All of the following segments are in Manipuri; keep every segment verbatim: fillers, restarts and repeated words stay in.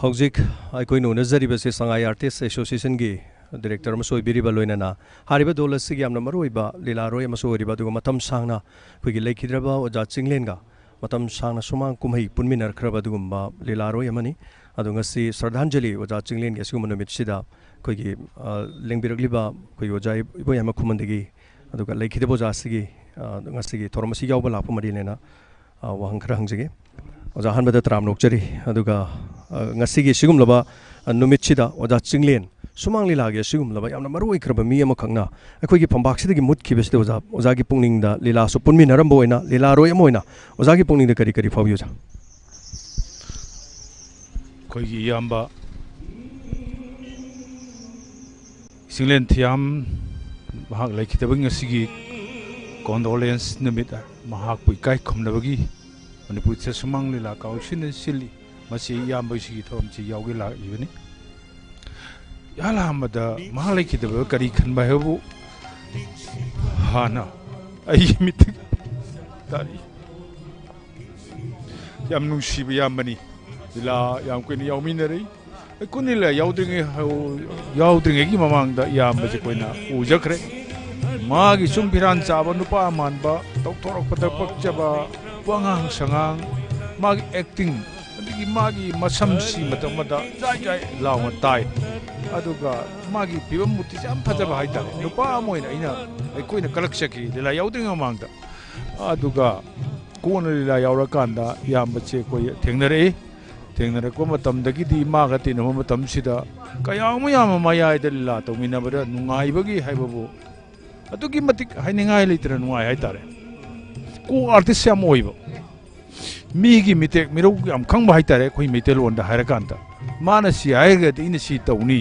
ꯍꯧꯖꯤꯛ ꯑꯩꯈꯣꯏꯅ ꯎꯅꯖꯔꯤꯕꯁꯤ ꯁꯉꯥꯏ ꯑꯥꯔꯇꯤꯁ ꯑꯦꯁꯣꯁꯤꯌꯦꯁꯟꯒꯤ ꯗꯤꯔꯦꯛꯇꯔ ꯑꯃꯁꯨ ꯑꯣꯏꯕꯤꯔꯤꯕ, ꯂꯣꯏꯅꯅ ꯍꯥꯏꯔꯤꯕ ꯗꯣꯜ ꯑꯁꯤꯒꯤ ꯌꯥꯝꯅ ꯃꯔꯨꯑꯣꯏꯕ ꯂꯤꯂꯥꯔꯣꯏ ꯑꯃꯁꯨ ꯑꯣꯏꯔꯤꯕ, ꯑꯗꯨꯒ ꯃꯇꯝ ꯁꯥꯡꯅ ꯑꯩꯈꯣꯏꯒꯤ ꯂꯩꯈꯤꯗ꯭ꯔꯕ ꯑꯣꯖꯥ ꯆꯤꯡꯂꯦꯟꯒ ꯃꯇꯝ ꯁꯥꯡꯅ ꯁꯨꯃꯥꯡ ꯀꯨꯝꯍꯩ ꯄꯨꯟꯃꯤꯟꯅꯔꯛꯈ꯭ꯔꯕ ꯑꯗꯨꯒꯨꯝꯕ ꯂꯤꯂꯥꯔꯣꯏ ꯑꯃꯅꯤ꯫ ꯑꯗꯣ ꯉꯁꯤ ꯁ꯭ꯔꯗꯥꯟꯖꯂꯤ ꯑꯣꯖꯥ ꯆꯤꯡꯂꯦꯟꯒꯤ ꯑꯁꯤꯒꯨꯝꯕ ꯅꯨꯃꯤꯠꯁꯤꯗ ꯑꯩꯈꯣꯏꯒꯤ, ꯑ, ꯂꯦꯡꯕꯤꯔꯛꯂꯤꯕ ꯑꯩꯈꯣꯏꯒꯤ ꯑꯣꯖꯥ ꯏꯕꯣꯌꯥꯏꯃ ꯈꯨꯃꯟꯗꯒꯤ, ꯑꯗꯨꯒ ꯂꯩꯈꯤꯗꯕ ꯑꯣꯖꯥꯁꯤꯒꯤ, ꯑ, ꯉꯁꯤꯒꯤ ꯊꯧꯔꯝ ꯑꯁꯤ ꯌꯥꯎꯕ ꯂꯥꯛꯄ ꯃꯔꯤ ꯂꯩꯅꯅ ꯑ, ꯋꯥꯍꯪ ꯈꯔ ꯍꯪꯖꯒꯦ꯫ ꯑꯣꯖꯥ, ꯑꯍꯥꯟꯕꯗ ꯇꯔꯥꯝꯅ ꯑꯣꯛꯆꯔꯤ꯫ ꯑꯗꯨꯒ, ꯑ, ꯉꯁꯤꯒꯤ ꯁꯤꯒꯨꯝꯂꯕ, ꯑ, ꯅꯨꯃꯤꯠꯁꯤꯗ ꯑꯣꯖꯥ ꯆꯤꯡꯂꯦꯟ ꯁꯨꯃꯥꯡ ꯂꯤꯂꯥꯒꯤ ꯑꯁꯤꯒꯨꯝꯂꯕ ꯌꯥꯝꯅ ꯃꯔꯨ ꯑꯣꯏꯈ꯭ꯔꯕ ꯃꯤ ꯑꯃꯈꯛꯅ ꯑꯩꯈꯣꯏꯒꯤ ꯐꯝꯄꯥꯛꯁꯤꯗꯒꯤ ꯃꯨꯠꯈꯤꯕꯁꯤꯗ ꯑꯣꯖꯥ, ꯑꯣꯖꯥꯒꯤ ꯄꯨꯛꯅꯤꯡꯗ ꯂꯤꯂꯥꯁꯨ ꯄꯨꯟꯃꯤꯟꯅꯔꯝꯕ ꯑꯣꯏꯅ, ꯂꯤꯂꯥꯔꯣꯏ ꯑꯃ ꯑꯣꯏꯅ ꯑꯣꯖꯥꯒꯤ ꯄꯨꯛꯅꯤꯡꯗ ꯀꯔꯤ ꯀꯔꯤ ꯐꯥꯎꯏ, ꯑꯣꯖꯥ? ꯑꯩꯈꯣꯏꯒꯤ ꯏꯌꯥꯝꯕ ꯆꯤꯡꯂꯦꯟ ꯊꯤꯌꯥꯝ ꯃꯍꯥꯛ ꯂꯩꯈꯤꯗꯕꯒꯤ ꯉꯁꯤꯒꯤ ꯀꯣꯟꯗꯣꯂꯦꯟꯁ ꯅꯨꯃꯤꯠ, ꯃꯍꯥꯛꯄꯨ ꯏꯀꯥꯏ ꯈꯨꯝꯅꯕꯒꯤ ꯃꯅꯤꯄꯨꯔ ꯁꯨꯃꯥꯡ ꯂꯤꯂꯥ ꯀꯥꯎꯟꯁꯤꯜꯅ ꯁꯤꯜꯂꯤ꯫ ꯃꯁꯤ ꯏꯌꯥꯝꯕꯁꯤꯒꯤ ꯊꯧꯔꯝꯁꯤ ꯌꯥꯎꯒꯦ ꯂꯥꯛꯏꯕꯅꯤ꯫ ꯏꯍꯥꯟ ꯍꯥꯟꯕꯗ ꯃꯍꯥꯛ ꯂꯩꯈꯤꯗꯕ ꯀꯔꯤ ꯈꯟꯕ ꯍꯥꯏꯕꯕꯨ ꯍꯥꯟꯅ ꯑꯩꯒꯤ ꯃꯤꯠꯇ ꯇꯥꯔꯤ꯫ ꯌꯥꯝ ꯅꯨꯡꯁꯤꯕ ꯏꯌꯥꯝꯕꯅꯤ꯫ ꯂꯤꯂꯥ ꯌꯥꯝ ꯀꯨꯏꯅ ꯌꯥꯎꯃꯤꯟꯅꯔꯛꯏ꯫ ꯑꯩꯈꯣꯏ ꯂꯤꯂꯥ ꯌꯥꯎꯗ꯭ꯔꯤꯉꯩ ꯍꯧ-, ꯌꯥꯎꯗ꯭ꯔꯤꯉꯩꯒꯤ ꯃꯃꯥꯡꯗ ꯏꯌꯥꯝꯕꯁꯦ ꯑꯩꯈꯣꯏꯅ ꯎꯖꯈ꯭ꯔꯦ꯫ ꯃꯥꯒꯤ ꯁꯨꯝ ꯐꯤꯔꯥꯟ ꯆꯥꯕ, ꯅꯨꯄꯥ ꯃꯥꯟꯕ, ꯇꯧꯊꯣꯔꯛꯄꯗ ꯄꯛꯆꯕ, ꯋꯥꯉꯥꯡ ꯁꯉꯥꯡ, ꯃꯥꯒꯤ ꯑꯦꯛꯇꯤꯡ, ꯑꯗꯒꯤ ꯃꯥꯒꯤ ꯃꯁꯝꯁꯤ ꯃꯇꯝ ꯑꯃꯗ ꯖꯥꯏ ꯖꯥꯏ ꯂꯥꯎꯅ ꯇꯥꯏ꯫ ꯑꯗꯨꯒ ꯃꯥꯒꯤ ꯐꯤꯕꯝ ꯃꯨꯔꯇꯤꯁꯦ ꯌꯥꯝ ꯐꯖꯕ ꯍꯥꯏꯇꯥꯔꯦ꯫ ꯅꯨꯄꯥ ꯑꯃ ꯑꯣꯏꯅ ꯑꯩꯅ, ꯑꯩꯈꯣꯏꯅ ꯀꯂꯛꯆꯈꯤ ꯂꯤꯂꯥ ꯌꯥꯎꯗ꯭ꯔꯤꯉꯩ ꯃꯃꯥꯡꯗ꯫ ꯑꯗꯨꯒ ꯀꯣꯟꯅ ꯂꯤꯂꯥ ꯌꯥꯎꯔꯀꯥꯟꯗ ꯏꯌꯥꯝꯕꯁꯦ ꯑꯩꯈꯣꯏ ꯊꯦꯡꯅꯔꯛꯏ꯫ ꯊꯦꯡꯅꯔꯛꯄ ꯃꯇꯝꯗꯒꯤꯗꯤ ꯃꯥꯒ ꯇꯤꯟꯅꯕ ꯃꯇꯝꯁꯤꯗ ꯀꯌꯥ ꯃꯌꯥꯝ ꯑꯃ ꯃꯌꯥꯏꯗ ꯂꯤꯂꯥ ꯇꯧꯃꯤꯟꯅꯕꯗ ꯅꯨꯡꯉꯥꯏꯕꯒꯤ ꯍꯥꯏꯕꯕꯨ ꯑꯗꯨꯛꯀꯤ ꯃꯇꯤꯛ ꯍꯥꯏꯅꯤꯡꯉꯥꯏ ꯂꯩꯇꯅ ꯅꯨꯡꯉꯥꯏ ꯍꯥꯏꯇꯥꯔꯦ꯫ ꯀꯣ ꯑꯥꯔꯇꯤꯁ ꯌꯥꯝ ꯑꯣꯏꯕ, ꯃꯤꯒꯤ ꯃꯤꯇꯦꯛ ꯃꯤꯔꯧ ꯌꯥꯝ ꯈꯪꯕ ꯍꯥꯏꯇꯥꯔꯦ꯫ ꯑꯩꯈꯣꯏ ꯃꯩꯇꯩꯂꯣꯟꯗ ꯍꯥꯏꯔꯀꯥꯟꯗ ꯃꯥꯅ ꯁꯤ ꯍꯥꯏꯔꯒꯗꯤ ꯑꯩꯅ ꯁꯤ ꯇꯧꯅꯤ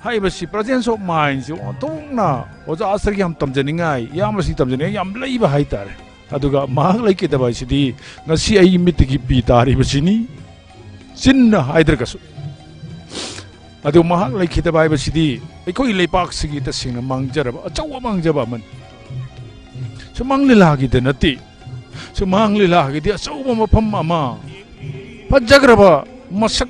ꯍꯥꯏꯕꯁꯤ presence of mindꯁꯤ ꯑꯣꯟꯊꯣꯛꯅ ꯑꯣꯖꯥ ꯑꯁꯔꯒꯤ ꯌꯥꯝ ꯇꯝꯖꯅꯤꯡꯉꯥꯏ, ꯏꯌꯥꯝꯕꯁꯤ ꯇꯝꯖꯅꯤꯡꯉꯥꯏ ꯌꯥꯝ ꯂꯩꯕ ꯍꯥꯏꯇꯥꯔꯦ꯫ ꯑꯗꯨꯒ ꯃꯍꯥꯛ ꯂꯩꯈꯤꯗꯕ ꯍꯥꯏꯁꯤꯗꯤ ꯉꯁꯤ ꯑꯩꯒꯤ ꯃꯤꯠꯇꯒꯤ ꯄꯤ ꯇꯥꯔꯤꯕꯁꯤꯅꯤ, ꯆꯤꯟꯅ ꯍꯥꯏꯗ꯭ꯔꯒꯁꯨ꯫ ꯑꯗꯨ ꯃꯍꯥꯛ ꯂꯩꯈꯤꯗꯕ ꯍꯥꯏꯕꯁꯤꯗꯤ ꯑꯩꯈꯣꯏꯒꯤ ꯂꯩꯄꯥꯛꯁꯤꯒꯤ ꯇꯁꯦꯡꯅ ꯃꯥꯡꯖꯔꯕ, ꯑꯆꯧꯕ ꯃꯥꯡꯖꯕ ꯑꯃꯅꯤ꯫ ꯁꯨꯃꯥꯡ ꯂꯤꯂꯥꯒꯤꯗ ꯅꯠꯇꯦ, ꯁꯨꯃꯥꯡ ꯂꯤꯂꯥꯒꯤꯗꯤ ꯑꯆꯧꯕ ꯃꯐꯝ ꯑꯃ, ꯐꯖꯈ꯭ꯔꯕ ꯃꯁꯛ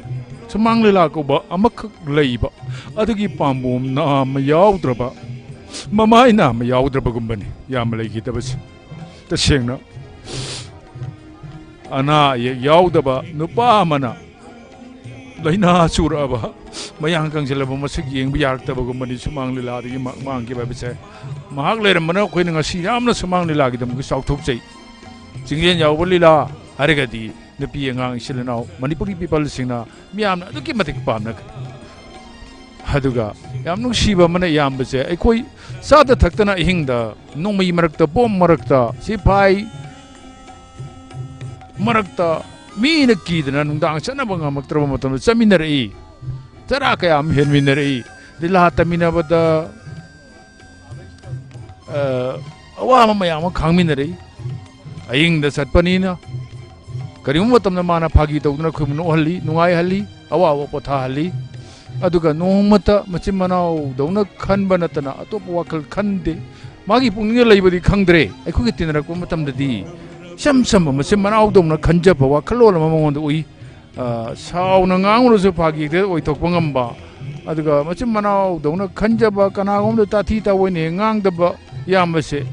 ꯁꯨꯃꯥꯡ ꯂꯤꯂꯥ ꯀꯧꯕ ꯑꯃꯈꯛ ꯂꯩꯕ, ꯑꯗꯨꯒꯤ ꯄꯥꯝꯕꯣꯝ ꯅꯥꯝꯃ ꯌꯥꯎꯗ꯭ꯔꯕ, ꯃꯃꯥꯏ ꯅꯥꯝꯃ ꯌꯥꯎꯗ꯭ꯔꯕꯒꯨꯝꯕꯅꯤ ꯏꯌꯥꯝꯕ ꯂꯩꯈꯤꯗꯕꯁꯦ꯫ ꯇꯁꯦꯡꯅ ꯑꯅꯥ ꯑꯌꯦꯛ ꯌꯥꯎꯗꯕ ꯅꯨꯄꯥ ꯑꯃꯅ ꯂꯥꯏꯅꯥ ꯆꯨꯔꯛꯑꯕ, ꯃꯌꯥꯡ ꯀꯪꯁꯤꯜꯂꯕ ꯃꯁꯛ ꯌꯦꯡꯕ ꯌꯥꯔꯛꯇꯕꯒꯨꯝꯕꯅꯤ ꯁꯨꯃꯥꯡ ꯂꯤꯂꯥꯗꯒꯤ ꯃꯥ-, ꯃꯥꯡꯈꯤꯕ ꯍꯥꯏꯕꯁꯦ꯫ ꯃꯍꯥꯛ ꯂꯩꯔꯝꯕꯅ ꯑꯩꯈꯣꯏꯅ ꯉꯁꯤ ꯌꯥꯝꯅ ꯁꯨꯃꯥꯡ ꯂꯤꯂꯥꯒꯤꯗꯃꯛꯇ ꯆꯥꯎꯊꯣꯛꯆꯩ꯫ ꯆꯤꯡꯂꯦꯟ ꯌꯥꯎꯕ ꯂꯤꯂꯥ ꯍꯥꯏꯔꯒꯗꯤ ꯅꯨꯄꯤ ꯑꯉꯥꯡ ꯏꯆꯤꯜ ꯏꯅꯥꯎ ꯃꯅꯤꯄꯨꯔꯤ ꯄꯤꯄꯜꯁꯤꯡꯅ ꯃꯤꯌꯥꯝꯅ ꯑꯗꯨꯛꯀꯤ ꯃꯇꯤꯛ ꯄꯥꯝꯅꯈ꯭ꯔꯦ꯫ ꯑꯗꯨꯒ ꯌꯥꯝ ꯅꯨꯡꯁꯤꯕ ꯑꯃꯅ ꯏꯌꯥꯝꯕꯁꯦ, ꯑꯩꯈꯣꯏ ꯆꯥꯗ ꯊꯛꯇꯅ ꯑꯍꯤꯡꯗ, ꯅꯣꯡꯃꯩ ꯃꯔꯛꯇ, ꯕꯣꯝ ꯃꯔꯛꯇ, ꯁꯤꯐꯥꯏ ꯃꯔꯛꯇ, ꯃꯤꯅ ꯀꯤꯗꯅ ꯅꯨꯡꯗꯥꯡ ꯆꯠꯅꯕ ꯉꯝꯃꯛꯇ꯭ꯔꯕ ꯃꯇꯝꯗ ꯆꯠꯃꯤꯟꯅꯔꯛꯏ꯫ ꯆꯔꯥ ꯀꯌꯥ ꯑꯃ ꯍꯦꯟꯃꯤꯟꯅꯔꯛꯏ꯫ ꯂꯤꯂꯥ ꯇꯝꯃꯤꯟꯅꯕꯗ, ꯑ, ꯑꯋꯥꯕ ꯃꯌꯥꯝ ꯑꯃ ꯈꯥꯡꯃꯤꯟꯅꯔꯛꯏ꯫ ꯑꯍꯤꯡꯗ ꯆꯠꯄꯅꯤꯅ ꯀꯔꯤꯒꯨꯝꯕ ꯃꯇꯝꯗ ꯃꯥꯅ ꯐꯥꯒꯤ ꯇꯧꯗꯨꯅ ꯑꯩꯈꯣꯏꯕꯨ ꯅꯣꯛꯍꯜꯂꯤ, ꯅꯨꯡꯉꯥꯏꯍꯜꯂꯤ, ꯑꯋꯥꯕ ꯄꯣꯊꯥꯍꯜꯂꯤ꯫ ꯑꯗꯨꯒ ꯅꯣꯡꯃꯇ ꯃꯆꯤꯟ ꯃꯅꯥꯎꯗꯧꯅ ꯈꯟꯕ ꯅꯠꯇꯅ ꯑꯇꯣꯞꯄ ꯋꯥꯈꯜ ꯈꯟꯗꯦ꯫ ꯃꯥꯒꯤ ꯄꯨꯛꯅꯤꯡꯗ ꯂꯩꯕꯗꯤ ꯈꯪꯗ꯭ꯔꯦ꯫ ꯑꯩꯈꯣꯏꯒ ꯇꯤꯟꯅꯔꯛꯄ ꯃꯇꯝꯗꯗꯤ ꯏꯆꯝ ꯆꯝꯕ ꯃꯆꯤꯟ ꯃꯅꯥꯎꯗꯧꯅ ꯈꯟꯖꯕ ꯋꯥꯈꯜꯂꯣꯟ ꯑꯃ ꯃꯉꯣꯟꯗ ꯎꯏ꯫ ꯑ, ꯁꯥꯎꯅ ꯉꯥꯡꯂꯨꯔꯁꯨ ꯐꯥꯒꯤ ꯍꯦꯛꯇ ꯑꯣꯏꯊꯣꯛꯄ ꯉꯝꯕ, ꯑꯗꯨꯒ ꯃꯆꯤꯟ ꯃꯅꯥꯎꯗꯧꯅ ꯈꯟꯖꯕ, ꯀꯅꯥꯒꯨꯝꯕꯗ ꯇꯥꯊꯤ ꯇꯥꯑꯣꯏꯅ ꯍꯦꯛ ꯉꯥꯡꯗꯕ ꯏꯌꯥꯝꯕꯁꯦ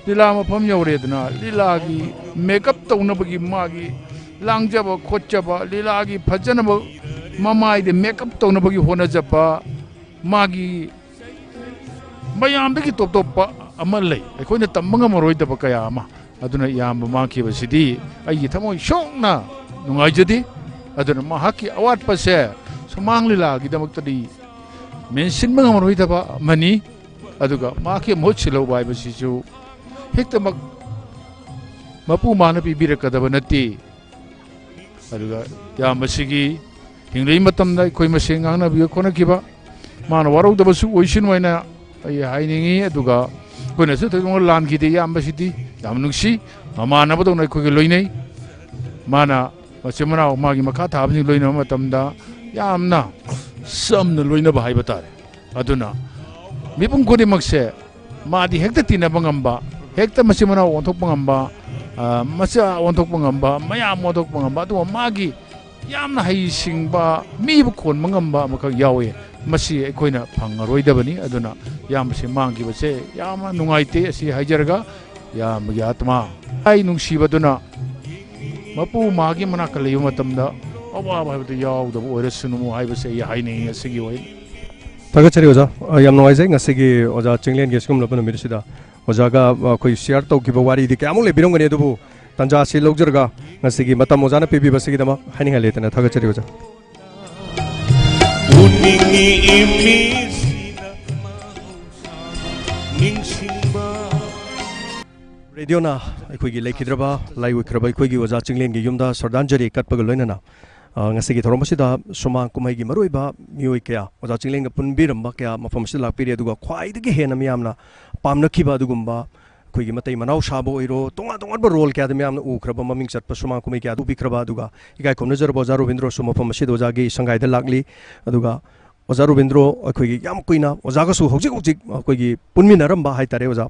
ꯂꯤꯂꯥ ꯃꯐꯝ ꯌꯧꯔꯦꯗꯅ, ꯂꯤꯂꯥꯒꯤ ꯃꯦꯀꯞ ꯇꯧꯅꯕꯒꯤ ꯃꯥꯒꯤ ꯂꯥꯡꯖꯕ ꯈꯣꯠꯆꯕ, ꯂꯤꯂꯥꯒꯤ ꯐꯖꯅꯕ ꯃꯃꯥꯏꯗ ꯃꯦꯀꯞ ꯇꯧꯅꯕꯒꯤ ꯍꯣꯠꯅꯖꯕ, ꯃꯥꯒꯤ ꯃꯌꯥꯝꯗꯒꯤ ꯇꯣꯞ ꯇꯣꯞꯄ ꯑꯃ ꯂꯩ, ꯑꯩꯈꯣꯏꯅ ꯇꯝꯕ ꯉꯝꯃꯔꯣꯏꯗꯕ ꯀꯌꯥ ꯑꯃ꯫ ꯑꯗꯨꯅ ꯏꯌꯥꯝꯕ ꯃꯥꯡꯈꯤꯕꯁꯤꯗꯤ ꯑꯩꯒꯤ ꯊꯃꯣꯏ ꯁꯣꯛꯅ ꯅꯨꯡꯉꯥꯏꯖꯗꯦ꯫ ꯑꯗꯨꯅ ꯃꯍꯥꯛꯀꯤ ꯑꯋꯥꯠꯄꯁꯦ ꯁꯨꯃꯥꯡ ꯂꯤꯂꯥꯒꯤꯗꯃꯛꯇꯗꯤ ꯃꯦꯟꯁꯤꯟꯕ ꯉꯝꯃꯔꯣꯏꯗꯕ ꯑꯃꯅꯤ꯫ ꯑꯗꯨꯒ ꯃꯍꯥꯛꯀꯤ ꯃꯍꯨꯠ ꯁꯤꯜꯍꯧꯕ ꯍꯥꯏꯕꯁꯤꯁꯨ ꯍꯦꯛꯇꯃꯛ ꯃꯄꯨ ꯃꯥꯅ ꯄꯤꯕꯤꯔꯛꯀꯗꯕ ꯅꯠꯇꯦ꯫ ꯑꯗꯨꯒ ꯏꯌꯥꯝꯕꯁꯤꯒꯤ ꯍꯤꯡꯂꯤꯉꯩ ꯃꯇꯝꯗ ꯑꯩꯈꯣꯏ ꯃꯁꯦꯟ ꯉꯥꯡꯅꯕꯤꯕ ꯈꯣꯠꯅꯈꯤꯕ, ꯃꯥꯅ ꯋꯥꯔꯧꯗꯕꯁꯨ ꯑꯣꯏꯁꯅꯨ ꯍꯥꯏꯅ ꯑꯩ ꯍꯥꯏꯅꯤꯡꯉꯤ꯫ ꯑꯗꯨꯒ ꯑꯩꯈꯣꯏꯅꯁꯨ ꯊꯣꯏꯗꯣꯛꯅ ꯂꯥꯟꯈꯤꯗꯦ꯫ ꯏꯌꯥꯝꯕꯁꯤꯗꯤ ꯌꯥꯝ ꯅꯨꯡꯁꯤ, ꯃꯃꯥꯟꯅꯕꯗꯧꯅ ꯑꯩꯈꯣꯏꯒ ꯂꯣꯏꯅꯩ꯫ ꯃꯥꯅ ꯃꯆꯤꯟ ꯃꯅꯥꯎ ꯃꯥꯒꯤ ꯃꯈꯥ ꯊꯥꯕꯁꯤꯡ ꯂꯣꯏꯅꯕ ꯃꯇꯝꯗ ꯌꯥꯝꯅ ꯆꯝꯅ ꯂꯣꯏꯅꯕ ꯍꯥꯏꯕ ꯇꯥꯔꯦ꯫ ꯑꯗꯨꯅ ꯃꯤꯄꯨꯝ ꯈꯨꯗꯤꯡꯃꯛꯁꯦ ꯃꯥꯗꯤ ꯍꯦꯛꯇ ꯇꯤꯟꯅꯕ ꯉꯝꯕ, ꯍꯦꯛꯇ ꯃꯆꯤꯟ ꯃꯅꯥꯎ ꯑꯣꯟꯊꯣꯛꯄ ꯉꯝꯕ, ꯑ, ꯃꯆꯥ ꯑꯣꯟꯊꯣꯛꯄ ꯉꯝꯕ, ꯃꯌꯥꯝ ꯑꯣꯟꯊꯣꯛꯄ ꯉꯝꯕ, ꯑꯗꯨꯒ ꯃꯥꯒꯤ ꯌꯥꯝꯅ ꯍꯩꯁꯤꯡꯕ, ꯃꯤꯕꯨ ꯈꯣꯟꯕ ꯉꯝꯕ ꯑꯃꯈꯛ ꯌꯥꯎꯏ꯫ ꯃꯁꯤ ꯑꯩꯈꯣꯏꯅ ꯐꯪꯉꯔꯣꯏꯗꯕꯅꯤ꯫ ꯑꯗꯨꯅ ꯏꯌꯥꯝꯕꯁꯤ ꯃꯥꯡꯈꯤꯕꯁꯦ ꯌꯥꯝꯅ ꯅꯨꯡꯉꯥꯏꯇꯦ꯫ ꯑꯁꯤ ꯍꯥꯏꯖꯔꯒ ꯏꯌꯥꯝꯕꯒꯤ ꯑꯥꯇꯃꯥ ꯑꯩ ꯅꯨꯡꯁꯤꯕꯗꯨꯅ ꯃꯄꯨ ꯃꯥꯒꯤ ꯃꯅꯥꯛꯇ ꯂꯩꯕ ꯃꯇꯝꯗ ꯑꯋꯥꯕ ꯍꯥꯏꯕꯗꯨ ꯌꯥꯎꯗꯕ ꯑꯣꯏꯔꯁꯅꯨ ꯍꯥꯏꯕꯁꯦ ꯑꯩ ꯍꯥꯏꯅꯤꯡꯉꯤ ꯉꯁꯤꯒꯤ ꯑꯣꯏꯅ꯫ ꯊꯥꯒꯠꯆꯔꯤ ꯑꯣꯖꯥ꯫ ꯑ, ꯌꯥꯝ ꯅꯨꯡꯉꯥꯏꯖꯩ ꯉꯁꯤꯒꯤ ꯑꯣꯖꯥ ꯆꯤꯡꯂꯦꯟꯒꯤ ꯑꯁꯤꯒꯨꯝꯂꯕ ꯅꯨꯃꯤꯠ ꯑꯁꯤꯗ ꯑꯣꯖꯥꯒ, ꯑ, ꯑꯩꯈꯣꯏ ꯁꯤꯌꯥꯔ ꯇꯧꯈꯤꯕ ꯋꯥꯔꯤꯗꯤ ꯀꯌꯥꯃꯨꯛ ꯂꯩꯕꯤꯔꯝꯒꯅꯤ, ꯑꯗꯨꯕꯨ ꯇꯥꯟꯖꯥ ꯑꯁꯤ ꯂꯧꯖꯔꯒ ꯉꯁꯤꯒꯤ ꯃꯇꯝ ꯑꯣꯖꯥꯅ ꯄꯤꯕꯤꯕ ꯑꯁꯤꯒꯤꯗꯃꯛ ꯍꯥꯏꯅꯤꯡꯉꯥꯏ ꯂꯩꯇꯅ ꯊꯥꯒꯠꯆꯔꯤ ꯑꯣꯖꯥ꯫ ꯎꯅꯤꯡꯉꯤ ꯏꯃꯤꯠꯁꯤꯅ ꯅꯤꯡꯁꯤꯡꯕ꯫ ꯔꯦꯗꯤꯑꯣꯅ ꯑꯩꯈꯣꯏꯒꯤ ꯂꯩꯈꯤꯗ꯭ꯔꯕ, ꯂꯥꯏ ꯑꯣꯏꯈ꯭ꯔꯕ ꯑꯩꯈꯣꯏꯒꯤ ꯑꯣꯖꯥ ꯆꯤꯡꯂꯦꯟꯒꯤ ꯌꯨꯝꯗ ꯁ꯭ꯔꯗꯥꯟꯖꯂꯤ ꯀꯠꯄꯒ ꯂꯣꯏꯅꯅ, ꯑ, ꯉꯁꯤꯒꯤ ꯊꯧꯔꯝ ꯑꯁꯤꯗ ꯁꯨꯃꯥꯡ ꯀꯨꯝꯍꯩꯒꯤ ꯃꯔꯨꯑꯣꯏꯕ ꯃꯤꯑꯣꯏ ꯀꯌꯥ, ꯑꯣꯖꯥ ꯆꯤꯡꯂꯦꯟꯒ ꯄꯨꯟꯕꯤꯔꯝꯕ ꯀꯌꯥ ꯃꯐꯝ ꯑꯁꯤꯗ ꯂꯥꯛꯄꯤꯔꯦ꯫ ꯑꯗꯨꯒ ꯈ꯭ꯋꯥꯏꯗꯒꯤ ꯍꯦꯟꯅ ꯃꯤꯌꯥꯝꯅ ꯄꯥꯝꯅꯈꯤꯕ ꯑꯗꯨꯒꯨꯝꯕ ꯑꯩꯈꯣꯏꯒꯤ ꯃꯇꯩ ꯃꯅꯥꯎ ꯁꯥꯕ ꯑꯣꯏꯔꯣ, ꯇꯣꯉꯥꯟ ꯇꯣꯉꯥꯟꯕ ꯔꯣꯜ ꯀꯌꯥꯗ ꯃꯤꯌꯥꯝꯅ ꯎꯈ꯭ꯔꯕ, ꯃꯃꯤꯡ ꯆꯠꯄ ꯁꯨꯃꯥꯡ ꯀꯨꯝꯍꯩ ꯀꯌꯥꯗ ꯎꯕꯤꯈ꯭ꯔꯕ, ꯑꯗꯨꯒ ꯏꯀꯥꯏ ꯈꯨꯝꯅꯖꯔꯕ ꯑꯣꯖꯥ ꯔꯣꯕꯤꯟꯗ꯭ꯔꯣꯁꯨ ꯃꯐꯝ ꯑꯁꯤꯗ ꯑꯣꯖꯥꯒꯤ ꯁꯪꯒꯥꯏꯗ ꯂꯥꯛꯂꯤ꯫ ꯑꯗꯨꯒ ꯑꯣꯖꯥ ꯔꯣꯕꯤꯟꯗ꯭ꯔꯣ ꯑꯩꯈꯣꯏꯒꯤ ꯌꯥꯝ ꯀꯨꯏꯅ ꯑꯣꯖꯥꯒꯁꯨ ꯍꯧꯖꯤꯛ ꯍꯧꯖꯤꯛ ꯑꯩꯈꯣꯏꯒꯤ ꯄꯨꯟꯃꯤꯟꯅꯔꯝꯕ ꯍꯥꯏꯇꯥꯔꯦ ꯑꯣꯖꯥ꯫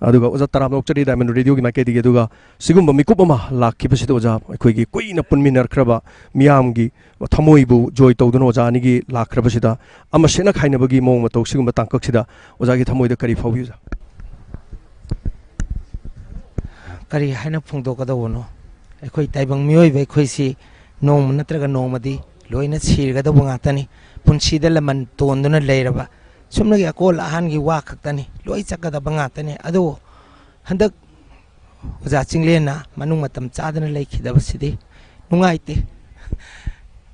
ꯑꯗꯨꯒ ꯑꯣꯖꯥ ꯇꯔꯥꯝꯅ ꯑꯣꯛꯆꯔꯤ ꯗꯥꯏꯃꯟ ꯔꯦꯗꯤꯑꯣꯒꯤ ꯃꯥꯏꯀꯩꯗꯒꯤ꯫ ꯑꯗꯨꯒ ꯁꯤꯒꯨꯝꯕ ꯃꯤꯀꯨꯞ ꯑꯃ ꯂꯥꯛꯈꯤꯕꯁꯤꯗ ꯑꯣꯖꯥ, ꯑꯩꯈꯣꯏꯒꯤ ꯀꯨꯏꯅ ꯄꯨꯟꯃꯤꯟꯅꯔꯛꯈ꯭ꯔꯕ ꯃꯤꯌꯥꯝꯒꯤ ꯊꯃꯣꯏꯕꯨ ꯖꯣꯏ ꯇꯧꯗꯨꯅ ꯑꯣꯖꯥ ꯑꯅꯤꯒꯤ ꯂꯥꯛꯈ꯭ꯔꯕꯁꯤꯗ ꯑꯃ ꯁꯦꯠꯅ ꯈꯥꯏꯅꯕꯒꯤ ꯃꯑꯣꯡ ꯃꯇꯧ ꯁꯤꯒꯨꯝꯕ ꯇꯥꯡꯀꯛꯁꯤꯗ ꯑꯣꯖꯥꯒꯤ ꯊꯃꯣꯏꯗ ꯀꯔꯤ ꯐꯥꯎꯕꯤ ꯑꯣꯖꯥ? ꯀꯔꯤ ꯍꯥꯏꯅ ꯐꯣꯡꯗꯣꯛꯀꯗꯧꯕꯅꯣ? ꯑꯩꯈꯣꯏ ꯇꯥꯏꯕꯪ ꯃꯤꯑꯣꯏꯕ ꯑꯩꯈꯣꯏꯁꯤ ꯅꯣꯡꯃ ꯅꯠꯇ꯭ꯔꯒ ꯅꯣꯡꯃꯗꯤ ꯂꯣꯏꯅ ꯁꯤꯔꯒꯗꯧꯕ ꯉꯥꯛꯇꯅꯤ꯫ ꯄꯨꯟꯁꯤꯗ ꯂꯃꯟ ꯇꯣꯟꯗꯨꯅ ꯂꯩꯔꯕ ꯁꯨꯞꯅꯒꯤ ꯑꯀꯣꯜ ꯑꯍꯥꯟꯒꯤ ꯋꯥ ꯈꯛꯇꯅꯤ꯫ ꯂꯣꯏ ꯆꯠꯀꯗꯕ ꯉꯥꯛꯇꯅꯤ꯫ ꯑꯗꯨꯕꯨ ꯍꯟꯗꯛ ꯑꯣꯖꯥ ꯆꯤꯡꯂꯦꯟꯅ ꯃꯅꯨꯡ ꯃꯇꯝ ꯆꯥꯗꯅ ꯂꯩꯈꯤꯗꯕꯁꯤꯗꯤ ꯅꯨꯡꯉꯥꯏꯇꯦ,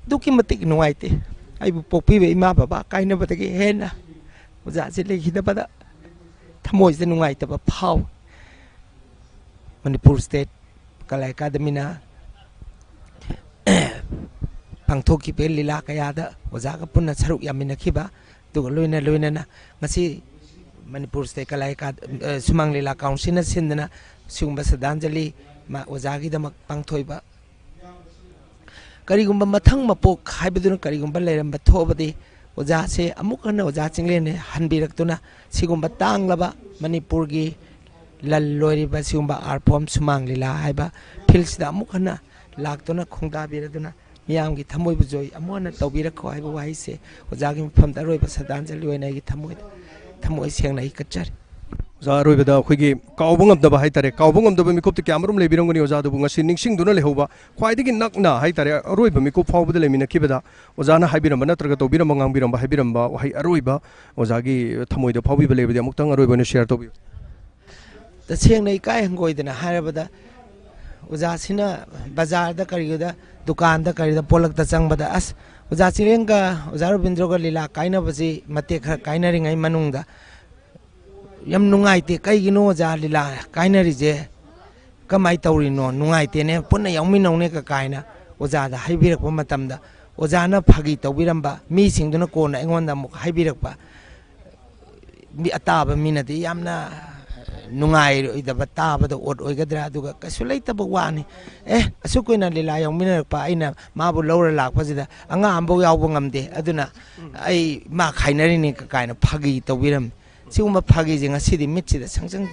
ꯑꯗꯨꯛꯀꯤ ꯃꯇꯤꯛ ꯅꯨꯡꯉꯥꯏꯇꯦ꯫ ꯑꯩꯕꯨ ꯄꯣꯛꯄꯤꯕ ꯏꯃꯥ ꯕꯕꯥ ꯀꯥꯏꯅꯕꯗꯒꯤ ꯍꯦꯟꯅ ꯑꯣꯖꯥꯁꯦ ꯂꯩꯈꯤꯗꯕꯗ ꯊꯃꯣꯏꯁꯤꯗ ꯅꯨꯡꯉꯥꯏꯇꯕ ꯐꯥꯎꯏ꯫ ꯃꯅꯤꯄꯨꯔ ꯁ꯭ꯇꯦꯠ ꯀꯂꯥ ꯑꯦꯀꯥꯗꯃꯤꯅ ꯄꯥꯡꯊꯣꯛꯈꯤꯕ ꯂꯤꯂꯥ ꯀꯌꯥꯗ ꯑꯣꯖꯥꯒ ꯄꯨꯟꯅ ꯁꯔꯨꯛ ꯌꯥꯃꯤꯟꯅꯈꯤꯕ, ꯑꯗꯨꯒ ꯂꯣꯏꯅ ꯂꯣꯏꯅꯅ ꯉꯁꯤ ꯃꯅꯤꯄꯨꯔ ꯁ꯭ꯇꯦꯠ ꯀꯂꯥ ꯑꯦꯀꯥ-, ꯑ, ꯁꯨꯃꯥꯡ ꯂꯤꯂꯥ ꯀꯥꯎꯟꯁꯤꯜꯅ ꯁꯤꯟꯗꯨꯅ ꯁꯤꯒꯨꯝꯕ ꯁ꯭ꯔꯗꯥꯟꯖꯂꯤ ꯃꯥ ꯑꯣꯖꯥꯒꯤꯗꯃꯛ ꯄꯥꯡꯊꯣꯛꯏꯕ꯫ ꯀꯔꯤꯒꯨꯝꯕ ꯃꯊꯪ ꯃꯄꯣꯛ ꯍꯥꯏꯕꯗꯨꯅ ꯀꯔꯤꯒꯨꯝꯕ ꯂꯩꯔꯝꯕ ꯊꯣꯛꯑꯕꯗꯤ ꯑꯣꯖꯥꯁꯦ ꯑꯃꯨꯛ ꯍꯟꯅ ꯑꯣꯖꯥ ꯆꯤꯡꯂꯦꯟꯅ ꯍꯟꯕꯤꯔꯛꯇꯨꯅ ꯁꯤꯒꯨꯝꯕ ꯇꯥꯡꯂꯕ ꯃꯅꯤꯄꯨꯔꯒꯤ ꯂꯜ ꯂꯣꯏꯔꯤꯕ ꯁꯤꯒꯨꯝꯕ ꯑꯥꯔꯠ ꯐꯣꯔꯝ ꯁꯨꯃꯥꯡ ꯂꯤꯂꯥ ꯍꯥꯏꯕ ꯐꯤꯜꯁꯤꯗ ꯑꯃꯨꯛ ꯍꯟꯅ ꯂꯥꯛꯇꯨꯅ ꯈꯣꯡꯗꯥꯕꯤꯔꯗꯨꯅ ꯃꯤꯌꯥꯝꯒꯤ ꯊꯃꯣꯏꯕꯨ ꯖꯣꯏ ꯑꯃꯨꯛ ꯍꯟꯅ ꯇꯧꯕꯤꯔꯛꯈꯣ ꯍꯥꯏꯕ ꯋꯥꯍꯩꯁꯦ ꯑꯣꯖꯥꯒꯤ ꯃꯐꯝꯗ ꯑꯔꯣꯏꯕ ꯁ꯭ꯔꯗꯥꯟꯖꯂꯤ ꯑꯣꯏꯅ ꯑꯩꯒꯤ ꯊꯃꯣꯏꯗ, ꯊꯃꯣꯏ ꯁꯦꯡꯅ ꯑꯩ ꯀꯠꯆꯔꯤ꯫ ꯑꯣꯖꯥ, ꯑꯔꯣꯏꯕꯗ ꯑꯩꯈꯣꯏꯒꯤ ꯀꯥꯎꯕ ꯉꯝꯗꯕ ꯍꯥꯏꯇꯥꯔꯦ, ꯀꯥꯎꯕ ꯉꯝꯗꯕ ꯃꯤꯀꯨꯞꯇꯤ ꯀꯌꯥꯃꯔꯨꯝ ꯂꯩꯕꯤꯔꯝꯒꯅꯤ, ꯑꯣꯖꯥꯗꯨꯕꯨ ꯉꯁꯤ ꯅꯤꯡꯁꯤꯡꯗꯨꯅ ꯂꯩꯍꯧꯕ ꯈ꯭ꯋꯥꯏꯗꯒꯤ ꯅꯛꯅ ꯍꯥꯏꯇꯥꯔꯦ, ꯑꯔꯣꯏꯕ ꯃꯤꯀꯨꯞ ꯐꯥꯎꯕꯗ ꯂꯩꯃꯤꯟꯅꯈꯤꯕꯗ ꯑꯣꯖꯥꯅ ꯍꯥꯏꯕꯤꯔꯝꯕ ꯅꯠꯇ꯭ꯔꯒ ꯇꯧꯕꯤꯔꯝꯕ, ꯉꯥꯡꯕꯤꯔꯝꯕ, ꯍꯥꯏꯕꯤꯔꯝꯕ ꯋꯥꯍꯩ ꯑꯔꯣꯏꯕ ꯑꯣꯖꯥꯒꯤ ꯊꯃꯣꯏꯗ ꯐꯥꯎꯕꯤꯕ ꯂꯩꯔꯕꯗꯤ ꯑꯃꯨꯛꯇꯪ ꯑꯔꯣꯏꯕ ꯑꯣꯏꯅ ꯁꯤꯌꯥꯔ ꯇꯧꯕꯤꯌꯨ꯫ ꯇꯁꯦꯡꯅ ꯏꯀꯥꯏ ꯍꯪꯒꯣꯏꯗꯅ ꯍꯥꯏꯔꯕꯗ, ꯑꯣꯖꯥꯁꯤꯅ ꯕꯖꯥꯔꯗ ꯀꯔꯤꯗ, ꯗꯨꯀꯥꯟꯗ ꯀꯔꯤꯗ, ꯄꯣꯂꯛꯇ ꯆꯪꯕꯗ, "ꯑꯁ, ꯑꯣꯖꯥ ꯆꯤꯡꯂꯦꯟꯒ ꯑꯣꯖꯥ ꯔꯣꯕꯤꯟꯗ꯭ꯔꯣꯒ ꯂꯤꯂꯥ ꯀꯥꯏꯅꯕꯁꯤ ꯃꯇꯦꯛ ꯈꯔ ꯀꯥꯏꯅꯔꯤꯉꯩ ꯃꯅꯨꯡꯗ ꯌꯥꯝ ꯅꯨꯡꯉꯥꯏꯇꯦ, ꯀꯩꯒꯤꯅꯣ ꯑꯣꯖꯥ ꯂꯤꯂꯥ ꯀꯥꯏꯅꯔꯤꯁꯦ? ꯀꯃꯥꯏꯅ ꯇꯧꯔꯤꯅꯣ? ꯅꯨꯡꯉꯥꯏꯇꯦꯅꯦ, ꯄꯨꯟꯅ ꯌꯥꯎꯃꯤꯟꯅꯧꯅꯦ" ꯀ ꯀꯥꯏꯅ ꯑꯣꯖꯥꯗ ꯍꯥꯏꯕꯤꯔꯛꯄ ꯃꯇꯝꯗ, ꯑꯣꯖꯥꯅ ꯐꯥꯒꯤ ꯇꯧꯕꯤꯔꯝꯕ, ꯃꯤꯁꯤꯡꯗꯨꯅ ꯀꯣꯟꯅ ꯑꯩꯉꯣꯟꯗ ꯑꯃꯨꯛ ꯍꯥꯏꯕꯤꯔꯛꯄ, ꯃꯤ ꯑꯇꯥꯕ ꯃꯤꯅꯗꯤ ꯌꯥꯝꯅ ꯅꯨꯡꯉꯥꯏꯔꯣꯏꯗꯕ, ꯇꯥꯕꯗ ꯑꯣꯠ ꯑꯣꯏꯒꯗ꯭ꯔꯥ, ꯑꯗꯨꯒ ꯀꯩꯁꯨ ꯂꯩꯇꯕ ꯋꯥꯅꯤ꯫ ꯑꯦ, ꯑꯁꯨꯛ ꯀꯨꯏꯅ ꯂꯤꯂꯥ ꯌꯥꯎꯃꯤꯟꯅꯔꯛꯄ, ꯑꯩꯅ ꯃꯥꯕꯨ ꯂꯧꯔ ꯂꯥꯛꯄꯁꯤꯗ ꯑꯉꯥꯡ ꯑꯃꯐꯥꯎ ꯌꯥꯎꯕ ꯉꯝꯗꯦ, ꯑꯗꯨꯅ ꯑꯩ ꯃꯥ ꯈꯥꯏꯅꯔꯤꯅꯤ ꯀꯥꯏꯅ ꯐꯥꯒꯤ ꯇꯧꯕꯤꯔꯝꯃꯤ꯫ ꯁꯤꯒꯨꯝꯕ ꯐꯥꯒꯤꯁꯦ ꯉꯁꯤꯗꯤ ꯃꯤꯠꯁꯤꯗ ꯁꯪ ꯁꯪ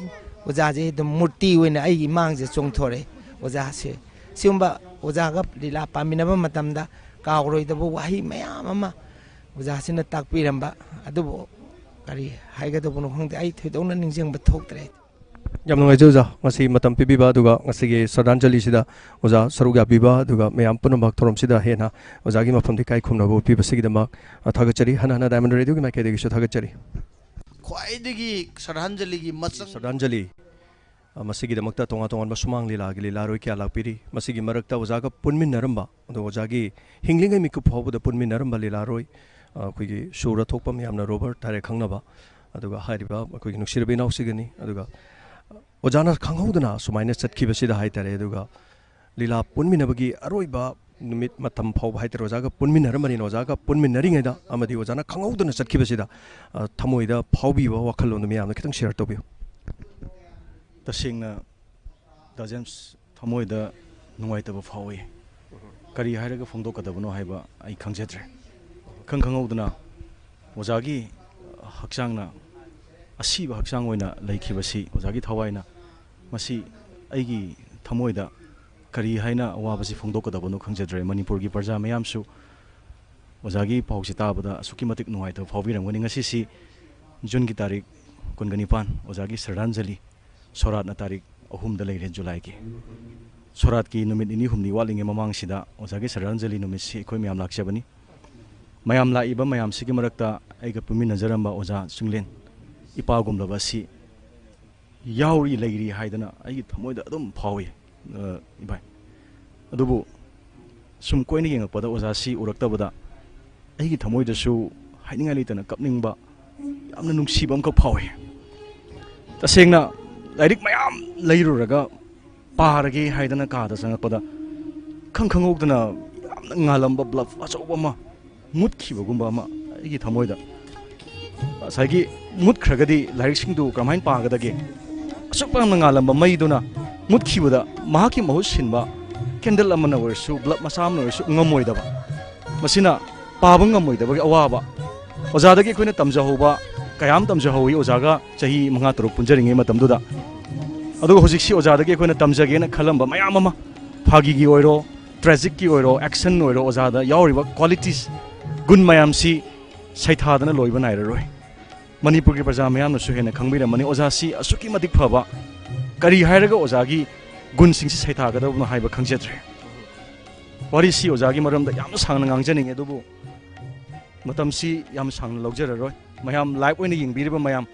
ꯑꯣꯖꯥꯁꯦ ꯑꯗꯨꯝ ꯃꯨꯔꯇꯤ ꯑꯣꯏꯅ ꯑꯩꯒꯤ ꯏꯃꯥꯡꯁꯦ ꯆꯣꯡꯊꯣꯔꯛꯑꯦ꯫ ꯑꯣꯖꯥꯁꯦ, ꯁꯤꯒꯨꯝꯕ ꯑꯣꯖꯥꯒ ꯂꯤꯂꯥ ꯄꯥꯃꯤꯟꯅꯕ ꯃꯇꯝꯗ ꯀꯥꯎꯔꯣꯏꯗꯕ ꯋꯥꯍꯩ ꯃꯌꯥꯝ ꯑꯃ ꯑꯣꯖꯥꯁꯤꯅ ꯇꯥꯛꯄꯤꯔꯝꯕ, ꯑꯗꯨꯕꯨ ꯀꯔꯤ ꯍꯥꯏꯒꯗꯕꯅꯣ ꯈꯪꯗꯦ, ꯑꯩ ꯊꯣꯏꯗꯣꯛꯅ ꯅꯤꯡꯁꯤꯡꯕ ꯊꯣꯛꯇ꯭ꯔꯦ꯫ ꯌꯥꯝ ꯅꯨꯡꯉꯥꯏꯖꯩ ꯑꯣꯖꯥ, ꯉꯁꯤ ꯃꯇꯝ ꯄꯤꯕꯤꯕ ꯑꯗꯨꯒ ꯉꯁꯤꯒꯤ ꯁ꯭ꯔꯗꯥꯟꯖꯂꯤꯁꯤꯗ ꯑꯣꯖꯥ ꯁꯔꯨꯛ ꯌꯥꯕꯤꯕ ꯑꯗꯨꯒ ꯃꯌꯥꯝ ꯄꯨꯝꯅꯃꯛ ꯊꯧꯔꯝꯁꯤꯗ ꯍꯦꯟꯅ ꯑꯣꯖꯥꯒꯤ ꯃꯐꯝꯗ ꯏꯀꯥꯏ ꯈꯨꯝꯅꯕ ꯎꯠꯄꯤꯕꯁꯤꯒꯤꯗꯃꯛ, ꯑ, ꯊꯥꯒꯠꯆꯔꯤ꯫ ꯍꯟꯅ ꯍꯟꯅ ꯗꯥꯏꯃꯟ ꯔꯦꯗꯤꯑꯣꯒꯤ ꯃꯥꯏꯀꯩꯗꯒꯤꯁꯨ ꯊꯥꯒꯠꯆꯔꯤ꯫ ꯈ꯭ꯋꯥꯏꯗꯒꯤ ꯁ꯭ꯔꯗꯥꯟꯖꯂꯤꯒꯤ ꯃꯆꯪ ꯁ꯭ꯔꯗꯥꯟꯖꯂꯤ, ꯑ, ꯃꯁꯤꯒꯤꯗꯃꯛꯇ ꯇꯣꯉꯥꯟ ꯇꯣꯉꯥꯟꯕ ꯁꯨꯃꯥꯡ ꯂꯤꯂꯥꯒꯤ ꯂꯤꯂꯥꯔꯣꯏ ꯀꯌꯥ ꯂꯥꯛꯄꯤꯔꯤ꯫ ꯃꯁꯤꯒꯤ ꯃꯔꯛꯇ ꯑꯣꯖꯥꯒ ꯄꯨꯟꯃꯤꯟꯅꯔꯝꯕ, ꯑꯗꯣ ꯑꯣꯖꯥꯒꯤ ꯍꯤꯡꯂꯤꯉꯩ ꯃꯤꯀꯨꯞ ꯐꯥꯎꯕꯗ ꯄꯨꯟꯃꯤꯟꯅꯔꯝꯕ ꯂꯤꯂꯥꯔꯣꯏ, ꯑ, ꯑꯩꯈꯣꯏꯒꯤ ꯁꯨꯔ ꯊꯣꯛꯄ ꯃꯌꯥꯝꯅ ꯔꯣꯕꯔꯠ ꯍꯥꯏꯔ ꯈꯪꯅꯕ, ꯑꯗꯨꯒ ꯍꯥꯏꯔꯤꯕ ꯑꯩꯈꯣꯏꯒꯤ ꯅꯨꯡꯁꯤꯔꯕ ꯏꯅꯥꯎꯁꯤꯒꯅꯤ꯫ ꯑꯗꯨꯒ ꯑꯣꯖꯥꯅ ꯈꯪꯍꯧꯗꯅ ꯁꯨꯃꯥꯏꯅ ꯆꯠꯈꯤꯕꯁꯤꯗ ꯍꯥꯏꯇꯥꯔꯦ, ꯑꯗꯨꯒ ꯂꯤꯂꯥ ꯄꯨꯟꯃꯤꯟꯅꯕꯒꯤ ꯑꯔꯣꯏꯕ ꯅꯨꯃꯤꯠ ꯃꯇꯝ ꯐꯥꯎꯕ ꯍꯥꯏꯇꯥꯔꯦ, ꯑꯣꯖꯥꯒ ꯄꯨꯟꯃꯤꯟꯅꯔꯝꯕꯅꯤꯅ, ꯑꯣꯖꯥꯒ ꯄꯨꯟꯃꯤꯟꯅꯔꯤꯉꯩꯗ ꯑꯃꯗꯤ ꯑꯣꯖꯥꯅ ꯈꯪꯍꯧꯗꯅ ꯆꯠꯈꯤꯕꯁꯤꯗ, ꯑ, ꯊꯃꯣꯏꯗ ꯐꯥꯎꯕꯤꯕ ꯋꯥꯈꯜꯂꯣꯟꯗꯨ ꯃꯌꯥꯝꯅ ꯈꯤꯇꯪ ꯁꯤꯌꯥꯔ ꯇꯧꯕꯤꯌꯨ꯫ ꯇꯁꯦꯡꯅ ꯗꯥ ꯖꯦꯝꯁ, ꯊꯃꯣꯏꯗ ꯅꯨꯡꯉꯥꯏꯇꯕ ꯐꯥꯎꯏ꯫ ꯀꯔꯤ ꯍꯥꯏꯔꯒ ꯐꯣꯡꯗꯣꯛꯀꯗꯕꯅꯣ ꯍꯥꯏꯕ ꯑꯩ ꯈꯪꯖꯗ꯭ꯔꯦ꯫ ꯈꯪ ꯈꯪꯍꯧꯗꯅ ꯑꯣꯖꯥꯒꯤ ꯍꯛꯆꯥꯡꯅ ꯑꯁꯤꯕ ꯍꯛꯆꯥꯡ ꯑꯣꯏꯅ ꯂꯩꯈꯤꯕꯁꯤ, ꯑꯣꯖꯥꯒꯤ ꯊꯋꯥꯏꯅ, ꯃꯁꯤ ꯑꯩꯒꯤ ꯊꯃꯣꯏꯗ ꯀꯔꯤ ꯍꯥꯏꯅ ꯑꯋꯥꯕꯁꯤ ꯐꯣꯡꯗꯣꯛꯀꯗꯕꯅꯣ ꯈꯪꯖꯗ꯭ꯔꯦ꯫ ꯃꯅꯤꯄꯨꯔꯒꯤ ꯄ꯭ꯔꯖꯥ ꯃꯌꯥꯝꯁꯨ ꯑꯣꯖꯥꯒꯤ ꯄꯥꯎꯁꯤ ꯇꯥꯕꯗ ꯑꯁꯨꯛꯀꯤ ꯃꯇꯤꯛ ꯅꯨꯡꯉꯥꯏꯇꯕ ꯐꯥꯎꯕꯤꯔꯝꯒꯅꯤ꯫ ꯉꯁꯤꯁꯤ ꯖꯨꯟꯒꯤ ꯇꯥꯔꯤꯛ ꯀꯨꯟꯒ ꯅꯤꯄꯥꯟ, ꯑꯣꯖꯥꯒꯤ ꯁ꯭ꯔꯗꯥꯟꯖꯂꯤ ꯁꯣꯔꯥꯠꯅ ꯇꯥꯔꯤꯛ ꯑꯍꯨꯝꯗ ꯂꯩꯔꯦ, ꯖꯨꯂꯥꯏꯒꯤ꯫ ꯁꯣꯔꯥꯠꯀꯤ ꯅꯨꯃꯤꯠ ꯅꯤꯅꯤ ꯍꯨꯝꯅꯤ ꯋꯥꯠꯂꯤꯉꯩ ꯃꯃꯥꯡꯁꯤꯗ ꯑꯣꯖꯥꯒꯤ ꯁ꯭ꯔꯗꯥꯟꯖꯂꯤ ꯅꯨꯃꯤꯠꯁꯤ ꯑꯩꯈꯣꯏ ꯃꯌꯥꯝ ꯂꯥꯛꯆꯕꯅꯤ꯫ ꯃꯌꯥꯝ ꯂꯥꯛꯏꯕ ꯃꯌꯥꯝꯁꯤꯒꯤ ꯃꯔꯛꯇ ꯑꯩꯒ ꯄꯨꯟꯃꯤꯟꯅꯖꯔꯝꯕ ꯑꯣꯖꯥ ꯆꯤꯡꯂꯦꯟ ꯏꯄꯥꯒꯨꯝꯂꯕ ꯑꯁꯤ ꯌꯥꯎꯔꯤ, ꯂꯩꯔꯤ ꯍꯥꯏꯗꯅ ꯑꯩꯒꯤ ꯊꯃꯣꯏꯗ ꯑꯗꯨꯝ ꯐꯥꯎꯏ, ꯑ, ꯏꯚꯥꯏ꯫ ꯑꯗꯨꯕꯨ ꯁꯨꯝ ꯀꯣꯏꯅ ꯌꯦꯡꯉꯛꯄꯗ ꯑꯣꯖꯥꯁꯤ ꯎꯔꯛꯇꯕꯗ ꯑꯩꯒꯤ ꯊꯃꯣꯏꯗꯁꯨ ꯍꯥꯏꯅꯤꯡꯉꯥꯏ ꯂꯩꯇꯅ ꯀꯞꯅꯤꯡꯕ, ꯌꯥꯝꯅ ꯅꯨꯡꯁꯤꯕ ꯑꯃꯈꯛ ꯐꯥꯎꯏ꯫ ꯇꯁꯦꯡꯅ ꯂꯥꯏꯔꯤꯛ ꯃꯌꯥꯝ ꯂꯩꯔꯨꯔꯒ ꯄꯥꯔꯒꯦ ꯍꯥꯏꯗꯅ ꯀꯥꯗ ꯆꯪꯉꯛꯄꯗ ꯈꯪ ꯈꯪꯍꯧꯗꯅ ꯌꯥꯝꯅ ꯉꯥꯜꯂꯝꯕ ꯕ꯭ꯂꯕ ꯑꯆꯧꯕ ꯑꯃ ꯃꯨꯠꯈꯤꯕꯒꯨꯝꯕ ꯑꯃ ꯑꯩꯒꯤ ꯊꯃꯣꯏꯗ꯫ ꯉꯁꯥꯏꯒꯤ ꯃꯨꯠꯈ꯭ꯔꯒꯗꯤ ꯂꯥꯏꯔꯤꯛꯁꯤꯡꯗꯨ ꯀꯔꯝꯍꯥꯏꯅ ꯄꯥꯒꯗꯒꯦ? ꯑꯁꯨꯛ ꯌꯥꯝꯅ ꯉꯥꯜꯂꯝꯕ ꯃꯩꯗꯨꯅ ꯃꯨꯠꯈꯤꯕꯗ ꯃꯍꯥꯛꯀꯤ ꯃꯍꯨꯠ ꯁꯤꯟꯕ ꯀꯦꯟꯗꯜ ꯑꯃꯅ ꯑꯣꯏꯔꯁꯨ, ꯕ꯭ꯂꯕ ꯃꯆꯥ ꯑꯃꯅ ꯑꯣꯏꯔꯁꯨ ꯉꯝꯃꯣꯏꯗꯕ, ꯃꯁꯤꯅ ꯄꯥꯕ ꯉꯝꯃꯣꯏꯗꯕꯒꯤ ꯑꯋꯥꯕ꯫ ꯑꯣꯖꯥꯗꯒꯤ ꯑꯩꯈꯣꯏꯅ ꯇꯝꯖꯍꯧꯕ ꯀꯌꯥ ꯑꯃ ꯇꯝꯖꯍꯧꯋꯤ꯫ ꯑꯣꯖꯥꯒ ꯆꯍꯤ ꯃꯉꯥ ꯇꯔꯨꯛ ꯄꯨꯟꯖꯔꯤꯉꯩ ꯃꯇꯝꯗꯨꯗ꯫ ꯑꯗꯨꯒ ꯍꯧꯖꯤꯛꯁꯤ ꯑꯣꯖꯥꯗꯒꯤ ꯑꯩꯈꯣꯏꯅ ꯇꯝꯖꯒꯦꯅ ꯈꯜꯂꯝꯕ ꯃꯌꯥꯝ ꯑꯃ, ꯐꯥꯒꯤꯒꯤ ꯑꯣꯏꯔꯣ, ꯇ꯭ꯔꯦꯖꯤꯛꯀꯤ ꯑꯣꯏꯔꯣ, ꯑꯦꯛꯁꯟ ꯑꯣꯏꯔꯣ, ꯑꯣꯖꯥꯗ ꯌꯥꯎꯔꯤꯕ ꯀ꯭ꯋꯥꯂꯤꯇꯤꯁ, ꯒꯨꯟ ꯃꯌꯥꯝꯁꯤ ꯁꯩꯊꯥꯗꯅ ꯂꯣꯏꯕ ꯅꯥꯏꯔꯔꯣꯏ꯫ ꯃꯅꯤꯄꯨꯔꯒꯤ ꯄ꯭ꯔꯖꯥ ꯃꯌꯥꯝꯅꯁꯨ ꯍꯦꯟꯅ ꯈꯪꯕꯤꯔꯝꯃꯅꯤ ꯑꯣꯖꯥꯁꯤ ꯑꯁꯨꯛꯀꯤ ꯃꯇꯤꯛ ꯐꯕ꯫ ꯀꯔꯤ ꯍꯥꯏꯔꯒ ꯑꯣꯖꯥꯒꯤ ꯒꯨꯟꯁꯤꯡꯁꯤ ꯁꯩꯊꯥꯒꯗꯕꯅꯣ ꯍꯥꯏꯕ ꯈꯪꯖꯗ꯭ꯔꯦ꯫ ꯋꯥꯔꯤꯁꯤ ꯑꯣꯖꯥꯒꯤ ꯃꯔꯝꯗ ꯌꯥꯝꯅ ꯁꯥꯡꯅ ꯉꯥꯡꯖꯅꯤꯡꯉꯤ, ꯑꯗꯨꯕꯨ ꯃꯇꯝꯁꯤ ꯌꯥꯝ ꯁꯥꯡꯅ ꯂꯧꯖꯔꯔꯣꯏ꯫ ꯃꯌꯥꯝ ꯂꯥꯏꯚ ꯑꯣꯏꯅ ꯌꯦꯡꯕꯤꯔꯤꯕ ꯃꯌꯥꯝ,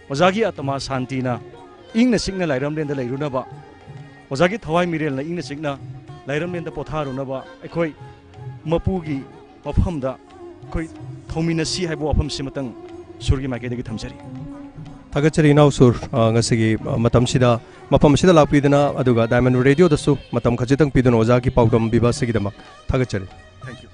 ꯑꯣꯖꯥꯒꯤ ꯑꯇꯃꯥ ꯁꯥꯟꯇꯤꯅ ꯏꯪꯅ ꯆꯤꯛꯅ ꯂꯥꯏꯔꯝꯂꯦꯟꯗ ꯂꯩꯔꯨꯅꯕ, ꯑꯣꯖꯥꯒꯤ ꯊꯋꯥꯏ ꯃꯤꯔꯦꯜꯅ ꯏꯪꯅ ꯆꯤꯛꯅ ꯂꯥꯏꯔꯝꯂꯦꯟꯗ ꯄꯣꯊꯥꯔꯨꯅꯕ ꯑꯩꯈꯣꯏ ꯃꯄꯨꯒꯤ ꯃꯐꯝꯗ ꯑꯩꯈꯣꯏ ꯊꯧꯃꯤꯟꯅꯁꯤ ꯍꯥꯏꯕ ꯋꯥꯐꯝꯁꯤꯃꯇꯪ ꯁꯨꯔꯒꯤ ꯃꯥꯏꯀꯩꯗꯒꯤ ꯊꯝꯖꯔꯤ꯫ ꯊꯥꯒꯠꯆꯔꯤ ꯏꯅꯥꯎ ꯁꯨꯔ, ꯑ, ꯉꯁꯤꯒꯤ, ꯑ, ꯃꯇꯝꯁꯤꯗ, ꯃꯐꯝ ꯑꯁꯤꯗ ꯂꯥꯛꯄꯤꯗꯨꯅ, ꯑꯗꯨꯒ ꯗꯥꯏꯃꯟ ꯔꯦꯗꯤꯑꯣꯗꯁꯨ ꯃꯇꯝ ꯈꯖꯤꯛꯇꯪ ꯄꯤꯗꯨꯅ ꯑꯣꯖꯥꯒꯤ ꯄꯥꯎꯗꯝ ꯄꯤꯕ ꯑꯁꯤꯒꯤꯗꯃꯛ ꯊꯥꯒꯠꯆꯔꯤ꯫ Thank you.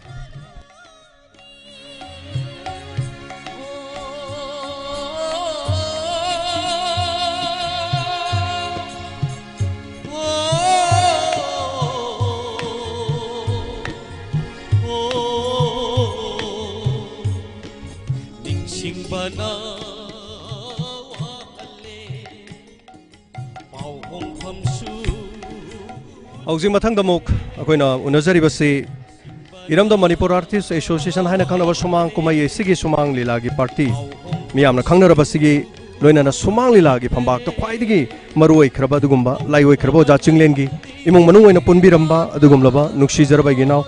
ꯅꯤꯡꯁꯤꯡꯕꯅ ꯋꯥꯍꯜꯂꯦ, ꯄꯥꯎ ꯍꯣꯡꯐꯝꯁꯨ ꯍꯧꯖꯤꯛ ꯃꯊꯪꯗ ꯑꯃꯨꯛ ꯑꯩꯈꯣꯏꯅ ꯎꯅꯖꯔꯤꯕꯁꯤ ꯏꯔꯝꯗꯝ ꯃꯅꯤꯄꯨꯔ ꯑꯥꯔꯇꯤꯁ ꯑꯦꯁꯣꯁꯤꯌꯦꯁꯟ ꯍꯥꯏꯅ ꯈꯪꯅꯕ ꯁꯨꯃꯥꯡ ꯀꯨꯝꯍꯩ ꯑꯁꯤꯒꯤ ꯁꯨꯃꯥꯡ ꯂꯤꯂꯥꯒꯤ ꯄꯥꯔꯇꯤ, ꯃꯤꯌꯥꯝꯅ ꯈꯪꯅꯔꯕꯁꯤꯒꯤ ꯂꯣꯏꯅꯅ ꯁꯨꯃꯥꯡ ꯂꯤꯂꯥꯒꯤ ꯐꯝꯕꯥꯛꯇ ꯈ꯭ꯋꯥꯏꯗꯒꯤ ꯃꯔꯨ ꯑꯣꯏꯈ꯭ꯔꯕ ꯑꯗꯨꯒꯨꯝꯕ ꯂꯥꯏ ꯑꯣꯏꯈ꯭ꯔꯕ ꯑꯣꯖꯥ ꯆꯤꯡꯂꯦꯟꯒꯤ ꯏꯃꯨꯡ ꯃꯅꯨꯡ ꯑꯣꯏꯅ ꯄꯨꯟꯕꯤꯔꯝꯕ ꯑꯗꯨꯒꯨꯝꯂꯕ ꯅꯨꯡꯁꯤꯖꯔꯕ ꯑꯩꯒꯤ ꯏꯅꯥꯎ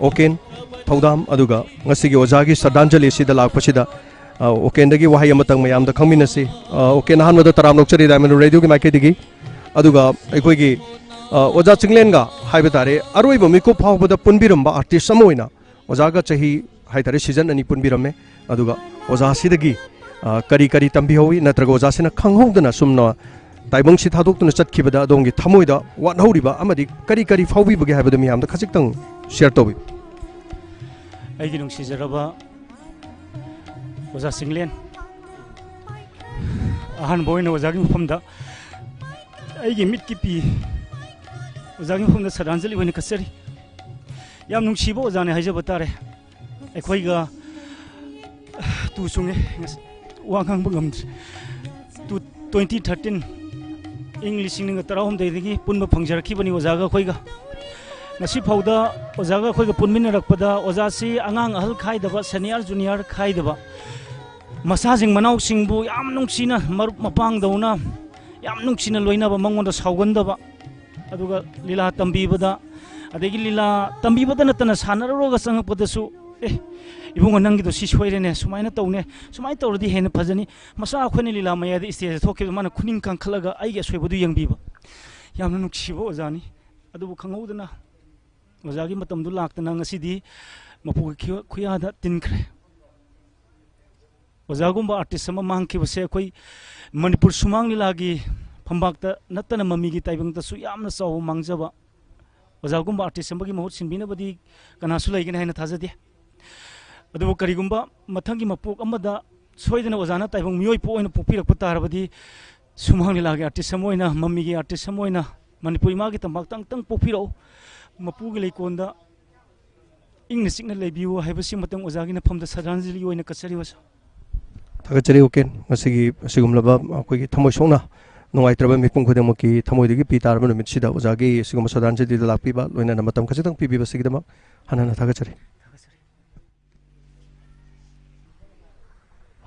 ꯑꯣꯀꯦꯟ ꯊꯧꯗꯥꯝ, ꯑꯗꯨꯒ ꯉꯁꯤꯒꯤ ꯑꯣꯖꯥꯒꯤ ꯁ꯭ꯔꯗꯥꯟꯖꯂꯤ ꯑꯁꯤꯗ ꯂꯥꯛꯄꯁꯤꯗ, ꯑ, ꯑꯣꯀꯦꯟꯗꯒꯤ ꯋꯥꯍꯩ ꯑꯃꯇꯪ ꯃꯌꯥꯝꯗ ꯈꯪꯃꯤꯟꯅꯁꯤ꯫ ꯑ, ꯑꯣꯀꯦꯟ, ꯑꯍꯥꯟꯕꯗ ꯇꯔꯥꯝ ꯑꯣꯛꯆꯔꯤ ꯗꯥꯏꯃꯟ ꯔꯦꯗꯤꯑꯣꯒꯤ ꯃꯥꯏꯀꯩꯗꯒꯤ꯫ ꯑꯗꯨꯒ ꯑꯩꯈꯣꯏꯒꯤ, ꯑ, ꯑꯣꯖꯥ ꯆꯤꯡꯂꯦꯟꯒ ꯍꯥꯏꯕ ꯇꯥꯔꯦ, ꯑꯔꯣꯏꯕ ꯃꯤꯀꯨꯞ ꯐꯥꯎꯕꯗ ꯄꯨꯟꯕꯤꯔꯝꯕ ꯑꯥꯔꯇꯤꯁ ꯑꯃ ꯑꯣꯏꯅ ꯑꯣꯖꯥꯒ ꯆꯍꯤ ꯍꯥꯏ ꯇꯥꯔꯦ ꯁꯤꯖꯟ ꯑꯅꯤ ꯄꯨꯟꯕꯤꯔꯝꯃꯦ꯫ ꯑꯗꯨꯒ ꯑꯣꯖꯥꯁꯤꯗꯒꯤ, ꯑ, ꯀꯔꯤ ꯀꯔꯤ ꯇꯝꯕꯤꯍꯧꯋꯤ, ꯅꯠꯇ꯭ꯔꯒ ꯑꯣꯖꯥꯁꯤꯅ ꯈꯪꯍꯧꯗꯅ ꯁꯨꯝꯅ ꯇꯥꯏꯕꯪꯁꯤ ꯊꯥꯗꯣꯛꯇꯨꯅ ꯆꯠꯈꯤꯕꯗ ꯑꯗꯣꯝꯒꯤ ꯊꯃꯣꯏꯗ ꯋꯥꯠꯍꯧꯔꯤꯕ ꯑꯃꯗꯤ ꯀꯔꯤ ꯀꯔꯤ ꯐꯥꯎꯕꯤꯕꯒꯦ ꯍꯥꯏꯕꯗꯨ ꯃꯤꯌꯥꯝꯗ ꯈꯖꯤꯛꯇꯪ ꯁꯤꯌꯔ ꯇꯧꯕꯤꯌꯨ꯫ ꯑꯩꯒꯤ ꯅꯨꯡꯁꯤꯖꯔꯕ ꯑꯣꯖꯥ ꯆꯤꯡꯂꯦꯟ, ꯑꯍꯥꯟꯕ ꯑꯣꯏꯅ ꯑꯣꯖꯥꯒꯤ ꯃꯐꯝꯗ ꯑꯩꯒꯤ ꯃꯤꯠꯀꯤ ꯄꯤ ꯑꯣꯖꯥꯒꯤ ꯃꯐꯝꯗ ꯁ꯭ꯔꯗꯥꯟꯖꯂꯤ ꯑꯣꯏꯅ ꯀꯠꯆꯔꯤ꯫ ꯌꯥꯝ ꯅꯨꯡꯁꯤꯕ ꯑꯣꯖꯥꯅꯤ ꯍꯥꯏꯖꯕ ꯇꯥꯔꯦ꯫ ꯑꯩꯈꯣꯏꯒ ꯇꯨ ꯆꯨꯡꯉꯦ, ꯉꯁ-, ꯋꯥ ꯉꯥꯡꯕ ꯉꯝꯗ꯭ꯔꯦ꯫ ꯇꯨ, ꯇ꯭ꯋꯦꯟꯇꯤ ꯊꯥꯔꯇꯤꯟ, ꯏꯪ ꯂꯤꯁꯤꯡ ꯑꯅꯤꯒ ꯇꯔꯥꯍꯨꯝꯗꯣꯏꯗꯒꯤ ꯄꯨꯟꯕ ꯐꯪꯖꯔꯛꯈꯤꯕꯅꯤ ꯑꯣꯖꯥꯒ ꯑꯩꯈꯣꯏꯒ꯫ ꯉꯁꯤ ꯐꯥꯎꯗ ꯑꯣꯖꯥꯒ ꯑꯩꯈꯣꯏꯒ ꯄꯨꯟꯃꯤꯟꯅꯔꯛꯄꯗ ꯑꯣꯖꯥꯁꯤ ꯑꯉꯥꯡ ꯑꯍꯜ ꯈꯥꯏꯗꯕ, ꯁꯦꯅꯤꯌꯔ ꯖꯨꯅꯤꯌꯔ ꯈꯥꯏꯗꯕ, ꯃꯆꯥꯁꯤꯡ ꯃꯅꯥꯎꯁꯤꯡꯕꯨ ꯌꯥꯝ ꯅꯨꯡꯁꯤꯅ ꯃꯔꯨꯞ ꯃꯄꯥꯡꯗꯧꯅ ꯌꯥꯝ ꯅꯨꯡꯁꯤꯅ ꯂꯣꯏꯅꯕ, ꯃꯉꯣꯟꯗ ꯁꯥꯎꯒꯟꯗꯕ, ꯑꯗꯨꯒ ꯂꯤꯂꯥ ꯇꯝꯕꯤꯕꯗ, ꯑꯗꯒꯤ ꯂꯤꯂꯥ ꯇꯝꯕꯤꯕꯗ ꯅꯠꯇꯅ ꯁꯥꯟꯅꯔꯨꯔꯒ ꯆꯪꯉꯛꯄꯗꯁꯨ, "ꯑꯦ, ꯏꯕꯨꯡꯉꯣ, ꯅꯪꯒꯤꯗꯣ ꯁꯤ ꯁꯣꯏꯔꯦꯅꯦ, ꯁꯨꯃꯥꯏꯅ ꯇꯧꯅꯦ, ꯁꯨꯃꯥꯏꯅ ꯇꯧꯔꯗꯤ ꯍꯦꯟꯅ ꯐꯖꯅꯤ, ꯃꯆꯥ ꯑꯩꯈꯣꯏꯅ ꯂꯤꯂꯥ ꯃꯌꯥꯏꯗ ꯏꯁꯇꯦꯖꯇ ꯊꯣꯛꯈꯤꯕꯗ ꯃꯥꯅ ꯈꯨꯅꯤꯡ ꯀꯥꯡꯈꯠꯂꯒ ꯑꯩꯒꯤ ꯑꯁꯣꯏꯕꯗꯨ ꯌꯦꯡꯕꯤꯕ"꯫ ꯌꯥꯝꯅ ꯅꯨꯡꯁꯤꯕ ꯑꯣꯖꯥꯅꯤ꯫ ꯑꯗꯨꯕꯨ ꯈꯪꯍꯧꯗꯅ ꯑꯣꯖꯥꯒꯤ ꯃꯇꯝꯗꯨ ꯂꯥꯛꯇꯅ ꯉꯁꯤꯗꯤ ꯃꯄꯨꯒꯤ ꯈꯨ-, ꯈꯨꯌꯥꯗ ꯇꯤꯟꯈ꯭ꯔꯦ꯫ ꯑꯣꯖꯥꯒꯨꯝꯕ ꯑꯥꯔꯇꯤꯁ ꯑꯃ ꯃꯥꯡꯈꯤꯕꯁꯦ ꯑꯩꯈꯣꯏ ꯃꯅꯤꯄꯨꯔ ꯁꯨꯃꯥꯡ ꯂꯤꯂꯥꯒꯤ ꯐꯝꯕꯥꯛꯇ ꯅꯠꯇꯅ ꯃꯃꯤꯒꯤ ꯇꯥꯏꯕꯪꯗꯁꯨ ꯌꯥꯝꯅ ꯆꯥꯎꯕ ꯃꯥꯡꯖꯕ꯫ ꯑꯣꯖꯥꯒꯨꯝꯕ ꯑꯥꯔꯇꯤꯁ ꯑꯃꯒꯤ ꯃꯍꯨꯠ ꯁꯤꯟꯕꯤꯅꯕꯗꯤ ꯀꯅꯥꯁꯨ ꯂꯩꯒꯅꯤ ꯍꯥꯏꯅ ꯊꯥꯖꯗꯦ꯫ ꯑꯗꯨꯕꯨ ꯀꯔꯤꯒꯨꯝꯕ ꯃꯊꯪꯒꯤ ꯃꯄꯣꯛ ꯑꯃꯗ ꯁꯣꯏꯗꯅ ꯑꯣꯖꯥꯅ ꯇꯥꯏꯕꯪ ꯃꯤꯑꯣꯏ ꯄꯣꯛ ꯑꯣꯏꯅ ꯄꯣꯛꯄꯤꯔꯛꯄ ꯇꯥꯔꯕꯗꯤ, ꯁꯨꯃꯥꯡ ꯂꯤꯂꯥꯒꯤ ꯑꯥꯔꯇꯤꯁ ꯑꯃ ꯑꯣꯏꯅ, ꯃꯃꯤꯒꯤ ꯑꯥꯔꯇꯤꯁ ꯑꯃ ꯑꯣꯏꯅ ꯃꯅꯤꯄꯨꯔ ꯏꯃꯥꯒꯤ ꯇꯝꯄꯥꯛꯇ ꯑꯃꯨꯛꯇꯪ ꯄꯣꯛꯄꯤꯔꯛꯎ꯫ ꯃꯄꯨꯒꯤ ꯂꯩꯀꯣꯜꯗ ꯏꯪꯅ ꯆꯤꯛꯅ ꯂꯩꯕꯤꯌꯨ ꯍꯥꯏꯕꯁꯤꯃꯇꯪ ꯑꯣꯖꯥꯒꯤ ꯅꯐꯝꯗ ꯁ꯭ꯔꯗꯥꯟꯖꯂꯤ ꯑꯣꯏꯅ ꯀꯠꯆꯔꯤ, ꯑꯣꯖꯥ꯫ ꯊꯥꯒꯠꯆꯔꯤ, ꯎꯀꯦꯟ, ꯉꯁꯤꯒꯤ ꯑꯁꯤꯒꯨꯝꯂꯕ ꯑꯩꯈꯣꯏꯒꯤ ꯊꯃꯣꯏ ꯁꯣꯛꯅ ꯅꯨꯡꯉꯥꯏꯇ꯭ꯔꯕ ꯃꯤꯄꯨꯝ ꯈꯨꯗꯤꯡꯃꯛꯀꯤ ꯊꯃꯣꯏꯗꯒꯤ ꯄꯤ ꯇꯥꯔꯕ ꯅꯨꯃꯤꯠꯁꯤꯗ ꯑꯣꯖꯥꯒꯤ ꯑꯁꯤꯒꯨꯝꯕ ꯁ꯭ꯔꯗꯥꯟꯖꯂꯤꯗ ꯂꯥꯛꯄꯤꯕ, ꯂꯣꯏꯅꯅ ꯃꯇꯝ ꯈꯖꯤꯛꯇꯪ ꯄꯤꯕꯤꯕꯁꯤꯒꯤꯗꯃꯛ ꯍꯟꯅ ꯍꯟꯅ ꯊꯥꯒꯠꯆꯔꯤ꯫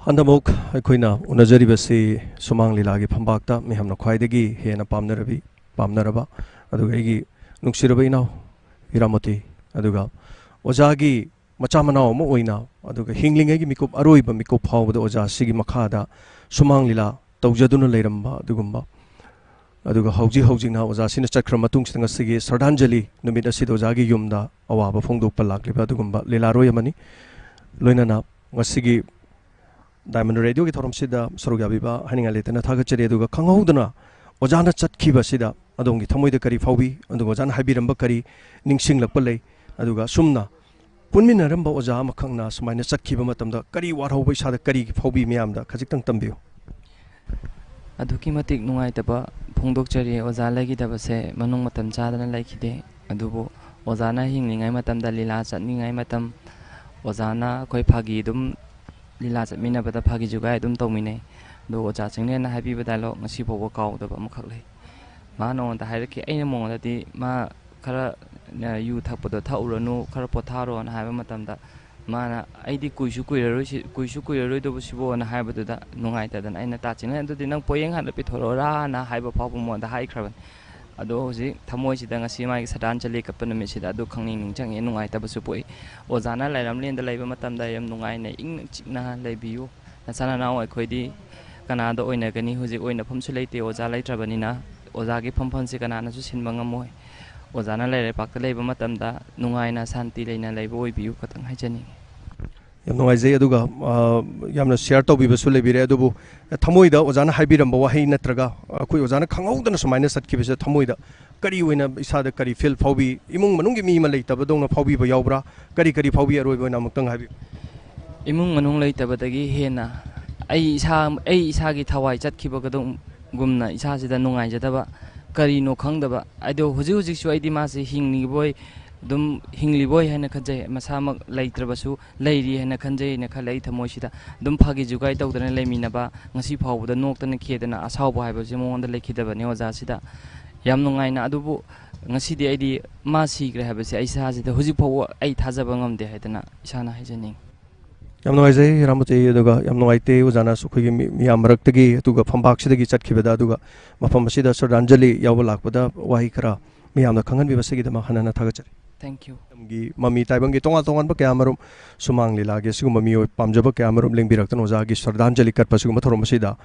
ꯍꯟꯗꯛꯃꯨꯛ ꯑꯩꯈꯣꯏꯅ ꯎꯅꯖꯔꯤꯕꯁꯤ ꯁꯨꯃꯥꯡ ꯂꯤꯂꯥꯒꯤ ꯐꯝꯄꯥꯛꯇ ꯃꯤꯌꯥꯝꯅ ꯈ꯭ꯋꯥꯏꯗꯒꯤ ꯍꯦꯟꯅ ꯄꯥꯝꯅꯔꯕꯤ, ꯄꯥꯝꯅꯔꯕ, ꯑꯗꯨꯒ ꯑꯩꯒꯤ ꯅꯨꯡꯁꯤꯔꯕ ꯏꯅꯥꯎ ꯍꯤꯔꯥꯃꯣꯇꯤ, ꯑꯗꯨꯒ ꯑꯣꯖꯥꯒꯤ ꯃꯆꯥ ꯃꯅꯥꯎ ꯑꯃ ꯑꯣꯏꯅ, ꯑꯗꯨꯒ ꯍꯤꯡꯂꯤꯉꯩꯒꯤ ꯃꯤꯀꯨꯞ, ꯑꯔꯣꯏꯕ ꯃꯤꯀꯨꯞ ꯐꯥꯎꯕꯗ ꯑꯣꯖꯥꯁꯤꯒꯤ ꯃꯈꯥꯗ ꯁꯨꯃꯥꯡ ꯂꯤꯂꯥ ꯇꯧꯖꯗꯨꯅ ꯂꯩꯔꯝꯕ ꯑꯗꯨꯒꯨꯝꯕ, ꯑꯗꯨꯒ ꯍꯧꯖꯤꯛ ꯍꯧꯖꯤꯛꯅ ꯑꯣꯖꯥꯁꯤꯅ ꯆꯠꯈ꯭ꯔ ꯃꯇꯨꯡꯁꯤꯗ ꯉꯁꯤꯒꯤ ꯁ꯭ꯔꯗꯥꯟꯖꯂꯤ ꯅꯨꯃꯤꯠ ꯑꯁꯤꯗ ꯑꯣꯖꯥꯒꯤ ꯌꯨꯝꯗ ꯑꯋꯥꯕ ꯐꯣꯡꯗꯣꯛꯄ ꯂꯥꯛꯂꯤꯕ ꯑꯗꯨꯒꯨꯝꯕ ꯂꯤꯂꯥꯔꯣꯏ ꯑꯃꯅꯤ꯫ ꯂꯣꯏꯅꯅ ꯉꯁꯤꯒꯤ ꯗꯥꯏꯃꯟ ꯔꯦꯗꯤꯑꯣꯒꯤ ꯊꯧꯔꯝꯁꯤꯗ ꯁꯔꯨꯛ ꯌꯥꯕꯤꯕ ꯍꯥꯏꯅꯤꯡꯉꯥꯏ ꯂꯩꯇꯅ ꯊꯥꯒꯠꯆꯔꯤ꯫ ꯑꯗꯨꯒ ꯈꯪꯍꯧꯗꯅ ꯑꯣꯖꯥꯅ ꯆꯠꯈꯤꯕꯁꯤꯗ ꯑꯗꯣꯝꯒꯤ ꯊꯃꯣꯏꯗ ꯀꯔꯤ ꯐꯥꯎꯕꯤ? ꯑꯗꯨꯒ ꯑꯣꯖꯥꯅ ꯍꯥꯏꯕꯤꯔꯝꯕ ꯀꯔꯤ ꯅꯤꯡꯁꯤꯡꯂꯛꯄ ꯂꯩ? ꯑꯗꯨꯒ ꯑꯁꯨꯝꯅ ꯄꯨꯟꯃꯤꯟꯅꯔꯝꯕ ꯑꯣꯖꯥ ꯑꯃꯈꯛꯅ ꯁꯨꯃꯥꯏꯅ ꯆꯠꯈꯤꯕ ꯃꯇꯝꯗ ꯀꯔꯤ ꯋꯥꯍꯧꯕ, ꯏꯁꯥꯗ ꯀꯔꯤ ꯐꯥꯎꯕꯤ? ꯃꯌꯥꯝꯗ ꯈꯖꯤꯛꯇꯪ ꯇꯝꯕꯤꯌꯨ꯫ ꯑꯗꯨꯛꯀꯤ ꯃꯇꯤꯛ ꯅꯨꯡꯉꯥꯏꯇꯕ ꯐꯣꯡꯗꯣꯛꯆꯔꯤ꯫ ꯑꯣꯖꯥ ꯂꯩꯈꯤꯗꯕꯁꯦ ꯃꯅꯨꯡ ꯃꯇꯝ ꯆꯥꯗꯅ ꯂꯩꯈꯤꯗꯦ꯫ ꯑꯗꯨꯕꯨ ꯑꯣꯖꯥꯅ ꯍꯤꯡꯂꯤꯉꯩ ꯃꯇꯝꯗ, ꯂꯤꯂꯥ ꯆꯠꯂꯤꯉꯩ ꯃꯇꯝ, ꯑꯣꯖꯥꯅ ꯑꯩꯈꯣꯏ ꯐꯥꯒꯤ ꯑꯗꯨꯝ, ꯂꯤꯂꯥ ꯆꯠꯃꯤꯟꯅꯕꯗ ꯐꯥꯒꯤ ꯖꯨꯒꯥꯏ ꯑꯗꯨꯝ ꯇꯧꯃꯤꯟꯅꯩ꯫ ꯑꯗꯨ ꯑꯣꯖꯥ ꯆꯤꯡꯂꯦꯟꯅ ꯍꯥꯏꯕꯤꯕ ꯗꯥꯏꯂꯣꯛ ꯉꯁꯤ ꯐꯥꯎꯕ ꯀꯥꯎꯗꯕ ꯑꯃꯈꯛ ꯂꯩ꯫ ꯃꯥꯅ ꯑꯩꯉꯣꯟꯗ ꯍꯥꯏꯔꯛꯈꯤ, ꯑꯩꯅ ꯃꯉꯣꯟꯗꯗꯤ ꯃꯥ ꯈꯔ, ꯑ, ꯌꯨ ꯊꯛꯄꯗꯣ ꯊꯛꯎꯔꯅꯨ, ꯈꯔ ꯄꯣꯊꯥꯔꯣꯅ ꯍꯥꯏꯕ ꯃꯇꯝꯗ, ꯃꯥꯅ, "ꯑꯩꯗꯤ ꯀꯨꯏꯁꯨ ꯀꯨꯏꯔꯔꯣꯏ ꯁꯤ-, ꯀꯨꯏꯁꯨ ꯀꯨꯏꯔꯔꯣꯏꯗꯕꯨ ꯁꯤꯕꯣꯅ" ꯍꯥꯏꯕꯗꯨꯗ ꯅꯨꯡꯉꯥꯏꯇꯗꯅ ꯑꯩꯅ, "ꯇꯥ ꯆꯤꯡꯂꯦꯟ, ꯑꯗꯨꯗꯤ ꯅꯪ ꯄꯣꯌꯦꯡ ꯍꯥꯟꯅ ꯄꯤꯊꯣꯔꯛꯑꯣꯔꯥꯅ" ꯍꯥꯏꯕ ꯐꯥꯎꯕ ꯃꯉꯣꯟꯗ ꯍꯥꯏꯈ꯭ꯔꯕꯅꯤ꯫ ꯑꯗꯣ ꯍꯧꯖꯤꯛ ꯊꯃꯣꯏꯁꯤꯗ ꯉꯁꯤ ꯃꯥꯒꯤ ꯁ꯭ꯔꯗꯥꯟꯖꯂꯤ ꯀꯠꯄ ꯅꯨꯃꯤꯠꯁꯤꯗ ꯑꯗꯨ ꯈꯪꯅꯤꯡ ꯅꯤꯡꯁꯤꯡꯉꯤ, ꯅꯨꯡꯉꯥꯏꯇꯕꯁꯨ ꯄꯣꯛꯏ꯫ ꯑꯣꯖꯥꯅ ꯂꯥꯏꯔꯝꯂꯦꯟꯗ ꯂꯩꯕ ꯃꯇꯝꯗ ꯌꯥꯝ ꯅꯨꯡꯉꯥꯏꯅ, ꯏꯪꯅ ꯆꯤꯛꯅ ꯂꯩꯕꯤꯌꯨ꯫ ꯅꯆꯥ ꯅꯅꯥꯎ ꯑꯩꯈꯣꯏꯗꯤ ꯀꯅꯥꯗ ꯑꯣꯏꯅꯒꯅꯤ? ꯍꯧꯖꯤꯛ ꯑꯣꯏꯅꯐꯝꯁꯨ ꯂꯩꯇꯦ ꯑꯣꯖꯥ ꯂꯩꯇ꯭ꯔꯕꯅꯤꯅ꯫ ꯑꯣꯖꯥꯒꯤ ꯐꯝꯐꯝꯁꯤ ꯀꯅꯥꯅꯁꯨ ꯁꯤꯟꯕ ꯉꯝꯃꯣꯏ꯫ ꯑꯣꯖꯥꯅ ꯂꯩꯔꯩꯄꯥꯛꯇ ꯂꯩꯕ ꯃꯇꯝꯗ ꯅꯨꯡꯉꯥꯏꯅ, ꯁꯥꯟꯇꯤ ꯂꯩꯅ ꯂꯩꯕ ꯑꯣꯏꯕꯤꯌꯨ ꯈꯛꯇꯪ ꯍꯥꯏꯖꯅꯤꯡꯉꯤ꯫ ꯌꯥꯝ ꯅꯨꯡꯉꯥꯏꯖꯩ꯫ ꯑꯗꯨꯒ, ꯑ, ꯌꯥꯝꯅ ꯁꯤꯌꯥꯔ ꯇꯧꯕꯤꯕꯁꯨ ꯂꯩꯕꯤꯔꯦ꯫ ꯑꯗꯨꯕꯨ ꯊꯃꯣꯏꯗ ꯑꯣꯖꯥꯅ ꯍꯥꯏꯕꯤꯔꯝꯕ ꯋꯥꯍꯩ ꯅꯠꯇ꯭ꯔꯒ ꯑꯩꯈꯣꯏ ꯑꯣꯖꯥꯅ ꯈꯪꯍꯧꯗꯅ ꯁꯨꯃꯥꯏꯅ ꯆꯠꯈꯤꯕꯁꯤꯗ ꯊꯃꯣꯏꯗ ꯀꯔꯤ ꯑꯣꯏꯅ ꯏꯁꯥꯗ ꯀꯔꯤ ꯐꯤꯜ ꯐꯥꯎꯕꯤ? ꯏꯃꯨꯡ ꯃꯅꯨꯡꯒꯤ ꯃꯤ ꯑꯃ ꯂꯩꯇꯕꯗꯧꯅ ꯐꯥꯎꯕꯤꯕ ꯌꯥꯎꯕ꯭ꯔꯥ? ꯀꯔꯤ ꯀꯔꯤ ꯐꯥꯎꯕꯤ? ꯑꯔꯣꯏꯕ ꯑꯣꯏꯅ ꯑꯃꯨꯛꯇꯪ ꯍꯥꯏꯕꯤꯌꯨ꯫ ꯏꯃꯨꯡ ꯃꯅꯨꯡ ꯂꯩꯇꯕꯗꯒꯤ ꯍꯦꯟꯅ ꯑꯩ ꯏꯁꯥ, ꯑꯩ ꯏꯁꯥꯒꯤ ꯊꯋꯥꯏ ꯆꯠꯈꯤꯕꯒꯗꯧꯒꯨꯝꯅ ꯏꯁꯥꯁꯤꯗ ꯅꯨꯡꯉꯥꯏꯖꯗꯕ, ꯀꯔꯤꯅꯣ ꯈꯪꯗꯕ꯫ ꯑꯗꯣ ꯍꯧꯖꯤꯛ ꯍꯧꯖꯤꯛꯁꯨ ꯑꯩꯗꯤ ꯃꯥꯁꯤ ꯍꯤꯡꯂꯤꯕꯣꯏ, ꯑꯗꯨꯝ ꯍꯤꯡꯂꯤꯕꯣꯏ ꯍꯥꯏꯅ ꯈꯟꯖꯩ꯫ ꯃꯁꯥꯃꯛ ꯂꯩꯇ꯭ꯔꯕꯁꯨ ꯂꯩꯔꯤ ꯍꯥꯏꯅ ꯈꯟꯖꯩ ꯍꯥꯏꯅ ꯈꯜꯂꯦ ꯑꯩ ꯊꯃꯣꯏꯁꯤꯗ꯫ ꯑꯗꯨꯝ ꯐꯥꯒꯤ ꯖꯨꯒꯥꯏ ꯇꯧꯗꯅ ꯂꯩꯃꯤꯟꯅꯕ, ꯉꯁꯤ ꯐꯥꯎꯕꯗ ꯅꯣꯛꯇꯅ ꯈꯦꯗꯅ ꯑꯁꯥꯎꯕ ꯍꯥꯏꯕꯁꯦ ꯃꯉꯣꯟꯗ ꯂꯩꯈꯤꯗꯕꯅꯤ ꯑꯣꯖꯥꯁꯤꯗ꯫ ꯌꯥꯝ ꯅꯨꯡꯉꯥꯏꯅ꯫ ꯑꯗꯨꯕꯨ ꯉꯁꯤꯗꯤ ꯑꯩꯗꯤ ꯃꯥ ꯁꯤꯈ꯭ꯔꯦ ꯍꯥꯏꯕꯁꯦ ꯑꯩ ꯏꯁꯥꯁꯤꯗ ꯍꯧꯖꯤꯛ ꯐꯥꯎꯕ ꯑꯩ ꯊꯥꯖꯕ ꯉꯝꯗꯦ ꯍꯥꯏꯗꯅ ꯏꯁꯥꯅ ꯍꯥꯏꯖꯅꯤꯡꯏ꯫ ꯌꯥꯝ ꯅꯨꯡꯉꯥꯏꯖꯩ ꯍꯤꯔꯥꯃꯣꯇꯤ, ꯑꯗꯨꯒ ꯌꯥꯝ ꯅꯨꯡꯉꯥꯏꯇꯦ ꯑꯣꯖꯥꯅ ꯑꯩꯈꯣꯏꯒꯤ ꯃꯤ-, ꯃꯤꯌꯥꯝ ꯃꯔꯛꯇꯒꯤ ꯑꯗꯨꯒ ꯐꯝꯄꯥꯛꯁꯤꯗꯒꯤ ꯆꯠꯈꯤꯕꯗ, ꯑꯗꯨꯒ ꯃꯐꯝ ꯑꯁꯤꯗ ꯁ꯭ꯔꯗꯥꯟꯖꯂꯤ ꯌꯥꯎꯕ ꯂꯥꯛꯄꯗ ꯋꯥꯍꯩ ꯈꯔ ꯃꯤꯌꯥꯝꯅ ꯈꯪꯍꯟꯕꯤꯕꯁꯤꯒꯤꯗꯃꯛ ꯍꯟꯅ ꯍꯟꯅ ꯊꯥꯒꯠꯆꯔꯤ꯫ Thank you꯫ ꯃꯇꯝꯒꯤ ꯃꯃꯤ ꯇꯥꯏꯕꯪꯒꯤ ꯇꯣꯉꯥꯟ ꯇꯣꯉꯥꯟꯕ ꯀꯌꯥ ꯑꯃꯔꯣꯝ, ꯁꯨꯃꯥꯡ ꯂꯤꯂꯥꯒꯤ ꯑꯁꯤꯒꯨꯝꯕ ꯃꯤꯑꯣꯏ ꯄꯥꯝꯖꯕ ꯀꯌꯥ ꯑꯃꯔꯣꯝ ꯂꯦꯡꯕꯤꯔꯛꯇꯨꯅ ꯑꯣꯖꯥꯒꯤ ꯁ꯭ꯔꯗꯥꯟꯖꯂꯤ ꯀꯠꯄ ꯑꯁꯤꯒꯨꯝꯕ ꯊꯧꯔꯝ ꯑꯁꯤꯗ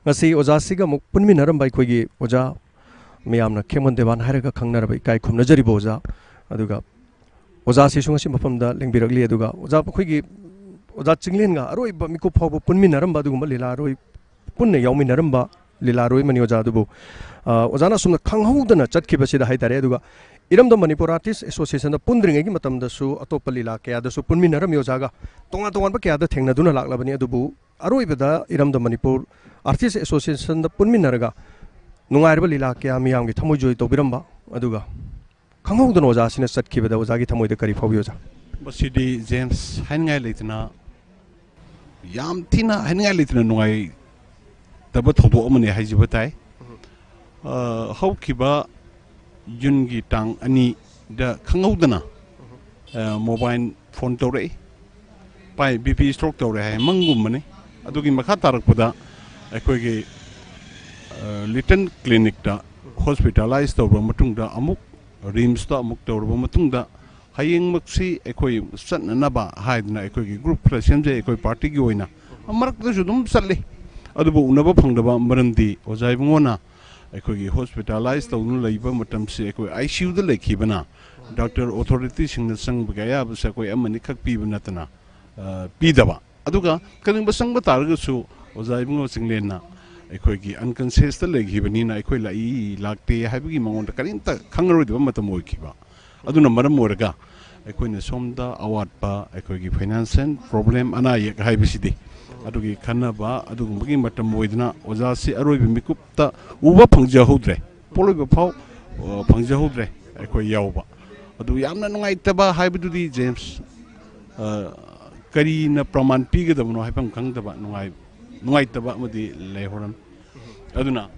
ꯉꯁꯤ ꯑꯣꯖꯥꯁꯤꯒ ꯑꯃꯨꯛ ꯄꯨꯟꯃꯤꯟꯅꯔꯝꯕ ꯑꯩꯈꯣꯏꯒꯤ ꯑꯣꯖꯥ, ꯃꯤꯌꯥꯝꯅ ꯈꯦꯃꯟ ꯗꯦꯕꯥꯟ ꯍꯥꯏꯔꯒ ꯈꯪꯅꯔꯕ ꯏꯀꯥꯏ ꯈꯨꯝꯅꯖꯔꯤꯕ ꯑꯣꯖꯥ, ꯑꯗꯨꯒ ꯑꯣꯖꯥꯁꯤꯁꯨ ꯉꯁꯤ ꯃꯐꯝꯗ ꯂꯦꯡꯕꯤꯔꯛꯂꯤ꯫ ꯑꯗꯨꯒ ꯑꯣꯖꯥ, ꯑꯩꯈꯣꯏꯒꯤ ꯑꯣꯖꯥ ꯆꯤꯡꯂꯦꯟꯒ ꯑꯔꯣꯏꯕ ꯃꯤꯀꯨꯞ ꯐꯥꯎꯕ ꯄꯨꯟꯃꯤꯟꯅꯔꯝꯕ ꯑꯗꯨꯒꯨꯝꯕ ꯂꯤꯂꯥꯔꯣꯏ, ꯄꯨꯟꯅ ꯌꯥꯎꯃꯤꯟꯅꯔꯝꯕ ꯂꯤꯂꯥꯔꯣꯏ ꯑꯃꯅꯤ ꯑꯣꯖꯥ꯫ ꯑꯗꯨꯕꯨ, ꯑ, ꯑꯣꯖꯥꯅ ꯑꯁꯨꯝꯅ ꯈꯪꯍꯧꯗꯅ ꯆꯠꯈꯤꯕꯁꯤꯗ ꯍꯥꯏꯇꯥꯔꯦ꯫ ꯑꯗꯨꯒ ꯏꯔꯝꯗꯝ ꯃꯅꯤꯄꯨꯔ ꯑꯥꯔꯇꯤꯁ ꯑꯦꯁꯣꯁꯤꯌꯦꯁꯟꯗ ꯄꯨꯟꯗ꯭ꯔꯤꯉꯩꯒꯤ ꯃꯇꯝꯗꯁꯨ ꯑꯇꯣꯞꯄ ꯂꯤꯂꯥ ꯀꯌꯥꯗꯁꯨ ꯄꯨꯟꯃꯤꯟꯅꯔꯝꯃꯤ ꯑꯣꯖꯥꯒ꯫ ꯇꯣꯉꯥꯟ ꯇꯣꯉꯥꯟꯕ ꯀꯌꯥꯗ ꯊꯦꯡꯅꯗꯨꯅ ꯂꯥꯛꯂꯕꯅꯤ꯫ ꯑꯗꯨꯕꯨ ꯑꯔꯣꯏꯕꯗ ꯏꯔꯝꯗꯝ ꯃꯅꯤꯄꯨꯔ ꯑꯥꯔꯇꯤꯁ ꯑꯦꯁꯣꯁꯤꯌꯦꯁꯟꯗ ꯄꯨꯟꯃꯤꯟꯅꯔꯒ ꯅꯨꯡꯉꯥꯏꯔꯕ ꯂꯤꯂꯥ ꯀꯌꯥ ꯃꯤꯌꯥꯝꯒꯤ ꯊꯃꯣꯏ ꯖꯣꯏ ꯇꯧꯕꯤꯔꯝꯕ, ꯑꯗꯨꯒ ꯈꯪꯍꯧꯗꯅ ꯑꯣꯖꯥꯁꯤꯅ ꯆꯠꯈꯤꯕꯗ ꯑꯣꯖꯥꯒꯤ ꯊꯃꯣꯏꯗ ꯀꯔꯤ ꯐꯥꯎꯏ ꯑꯣꯖꯥ? ꯃꯁꯤꯗꯤ ꯖꯦꯝꯁ, ꯍꯥꯏꯅꯤꯡꯉꯥꯏ ꯂꯩꯇꯅ, ꯌꯥꯝ ꯊꯤꯅ ꯍꯥꯏꯅꯤꯡꯉꯥꯏ ꯂꯩꯇꯅ ꯅꯨꯡꯉꯥꯏꯇꯕ ꯊꯧꯗꯣꯛ ꯑꯃꯅꯤ ꯍꯥꯏꯖꯕ ꯇꯥꯏ꯫ ꯑ, ꯍꯧꯈꯤꯕ ꯖꯨꯟꯒꯤ ꯇꯥꯡ ꯑꯅꯤꯗ ꯈꯪꯍꯧꯗꯅ, ꯑ, ꯃꯣꯕꯥꯏꯜ ꯐꯣꯟ ꯇꯧꯔꯛꯏ꯫ ꯄꯥꯏ, ꯕꯤ ꯄꯤ ꯁ꯭ꯇ꯭ꯔꯣꯛ ꯇꯧꯔꯦ ꯍꯥꯏ, ꯃꯪꯒꯨꯝꯕꯅꯤ꯫ ꯑꯗꯨꯒꯤ ꯃꯈꯥ ꯇꯥꯔꯛꯄꯗ ꯑꯩꯈꯣꯏꯒꯤ, ꯑ, ꯂꯤꯇꯜ ꯀ꯭ꯂꯤꯅꯤꯛꯇ ꯍꯣꯁꯄꯤꯇꯥꯂꯥꯏꯁ ꯇꯧꯔꯕ ꯃꯇꯨꯡꯗ, ꯑꯃꯨꯛ ꯔꯤꯝꯁꯇ ꯑꯃꯨꯛ ꯇꯧꯔꯕ ꯃꯇꯨꯡꯗ, ꯍꯌꯦꯡꯃꯛꯁꯤ ꯑꯩꯈꯣꯏ ꯆꯠꯅꯅꯕ ꯍꯥꯏꯗꯅ ꯑꯩꯈꯣꯏꯒꯤ ꯒ꯭ꯔꯨꯞ ꯈꯔ ꯁꯦꯝꯖꯩ ꯑꯩꯈꯣꯏ ꯄꯥꯔꯇꯤꯒꯤ ꯑꯣꯏꯅ꯫ ꯃꯔꯛꯇꯁꯨ ꯑꯗꯨꯝ ꯆꯠꯂꯤ, ꯑꯗꯨꯕꯨ ꯎꯅꯕ ꯐꯪꯗꯕ ꯃꯔꯝꯗꯤ ꯑꯣꯖꯥ ꯏꯕꯨꯡꯉꯣꯅ ꯑꯩꯈꯣꯏꯒꯤ ꯍꯣꯁꯄꯤꯇꯥꯂꯥꯏꯁ ꯇꯧꯗꯨꯅ ꯂꯩꯕ ꯃꯇꯝꯁꯤ ꯑꯩꯈꯣꯏ ꯑꯥꯏ ꯁꯤ ꯌꯨꯗ ꯂꯩꯈꯤꯕꯅ, ꯗꯥꯛꯇꯔ ꯑꯣꯊꯣꯔꯤꯇꯤꯁꯤꯡꯅ ꯆꯪꯕꯒꯤ ꯑꯌꯥꯕꯁꯦ ꯑꯩꯈꯣꯏ ꯑꯃꯅꯤꯈꯛ ꯄꯤꯕ ꯅꯠꯇꯅ, ꯑ, ꯄꯤꯗꯕ꯫ ꯑꯗꯨꯒ ꯀꯔꯤꯒꯨꯝꯕ ꯆꯪꯕ ꯇꯥꯔꯒꯁꯨ ꯑꯣꯖꯥ ꯏꯕꯨꯡꯉꯣ ꯆꯤꯡꯂꯦꯟꯅ ꯑꯩꯈꯣꯏꯒꯤ ꯑꯟꯀꯟꯁꯤꯌꯁꯇ ꯂꯩꯈꯤꯕꯅꯤꯅ ꯑꯩꯈꯣꯏ ꯂꯥꯛꯏ ꯂꯥꯛꯇꯦ ꯍꯥꯏꯕꯒꯤ ꯃꯉꯣꯟꯗ ꯀꯔꯤꯝꯇ ꯈꯪꯉꯔꯣꯏꯗꯕ ꯃꯇꯝ ꯑꯣꯏꯈꯤꯕ꯫ ꯑꯗꯨꯅ ꯃꯔꯝ ꯑꯣꯏꯔꯒ ꯑꯩꯈꯣꯏꯅ ꯁꯣꯝꯗ ꯑꯋꯥꯠꯄ, ꯑꯩꯈꯣꯏꯒꯤ ꯐꯥꯏꯅꯥꯟꯁꯤꯌꯦꯜ ꯄ꯭ꯔꯣꯕ꯭ꯂꯦꯝ, ꯑꯅꯥ ꯑꯌꯦꯛ ꯍꯥꯏꯕꯁꯤꯗꯤ, ꯑꯗꯨꯒꯤ ꯈꯟꯅꯕ ꯑꯗꯨꯒꯨꯝꯕꯒꯤ ꯃꯇꯝ ꯑꯣꯏꯗꯅ ꯑꯣꯖꯥꯁꯤ ꯑꯔꯣꯏꯕ ꯃꯤꯀꯨꯞꯇ ꯎꯕ ꯐꯪꯖꯍꯧꯗ꯭ꯔꯦ, ꯄꯣꯠꯂꯣꯏꯕ ꯐꯥꯎ, ꯑ, ꯐꯪꯖꯍꯧꯗ꯭ꯔꯦ ꯑꯩꯈꯣꯏ ꯌꯥꯎꯕ꯫ ꯑꯗꯨ ꯌꯥꯝꯅ ꯅꯨꯡꯉꯥꯏꯇꯕ ꯍꯥꯏꯕꯗꯨꯗꯤ, ꯖꯦꯝꯁ, ꯑ, ꯀꯔꯤꯅ ꯄ꯭ꯔꯃꯥꯟ ꯄꯤꯒꯗꯕꯅꯣ ꯍꯥꯏꯐꯝ ꯈꯪꯗꯕ ꯅꯨꯡꯉꯥꯏ-, ꯅꯨꯡꯉꯥꯏꯇꯕ ꯑꯃꯗꯤ ꯂꯩꯍꯧꯔꯝꯃꯤ꯫ ꯑꯗꯨꯅ,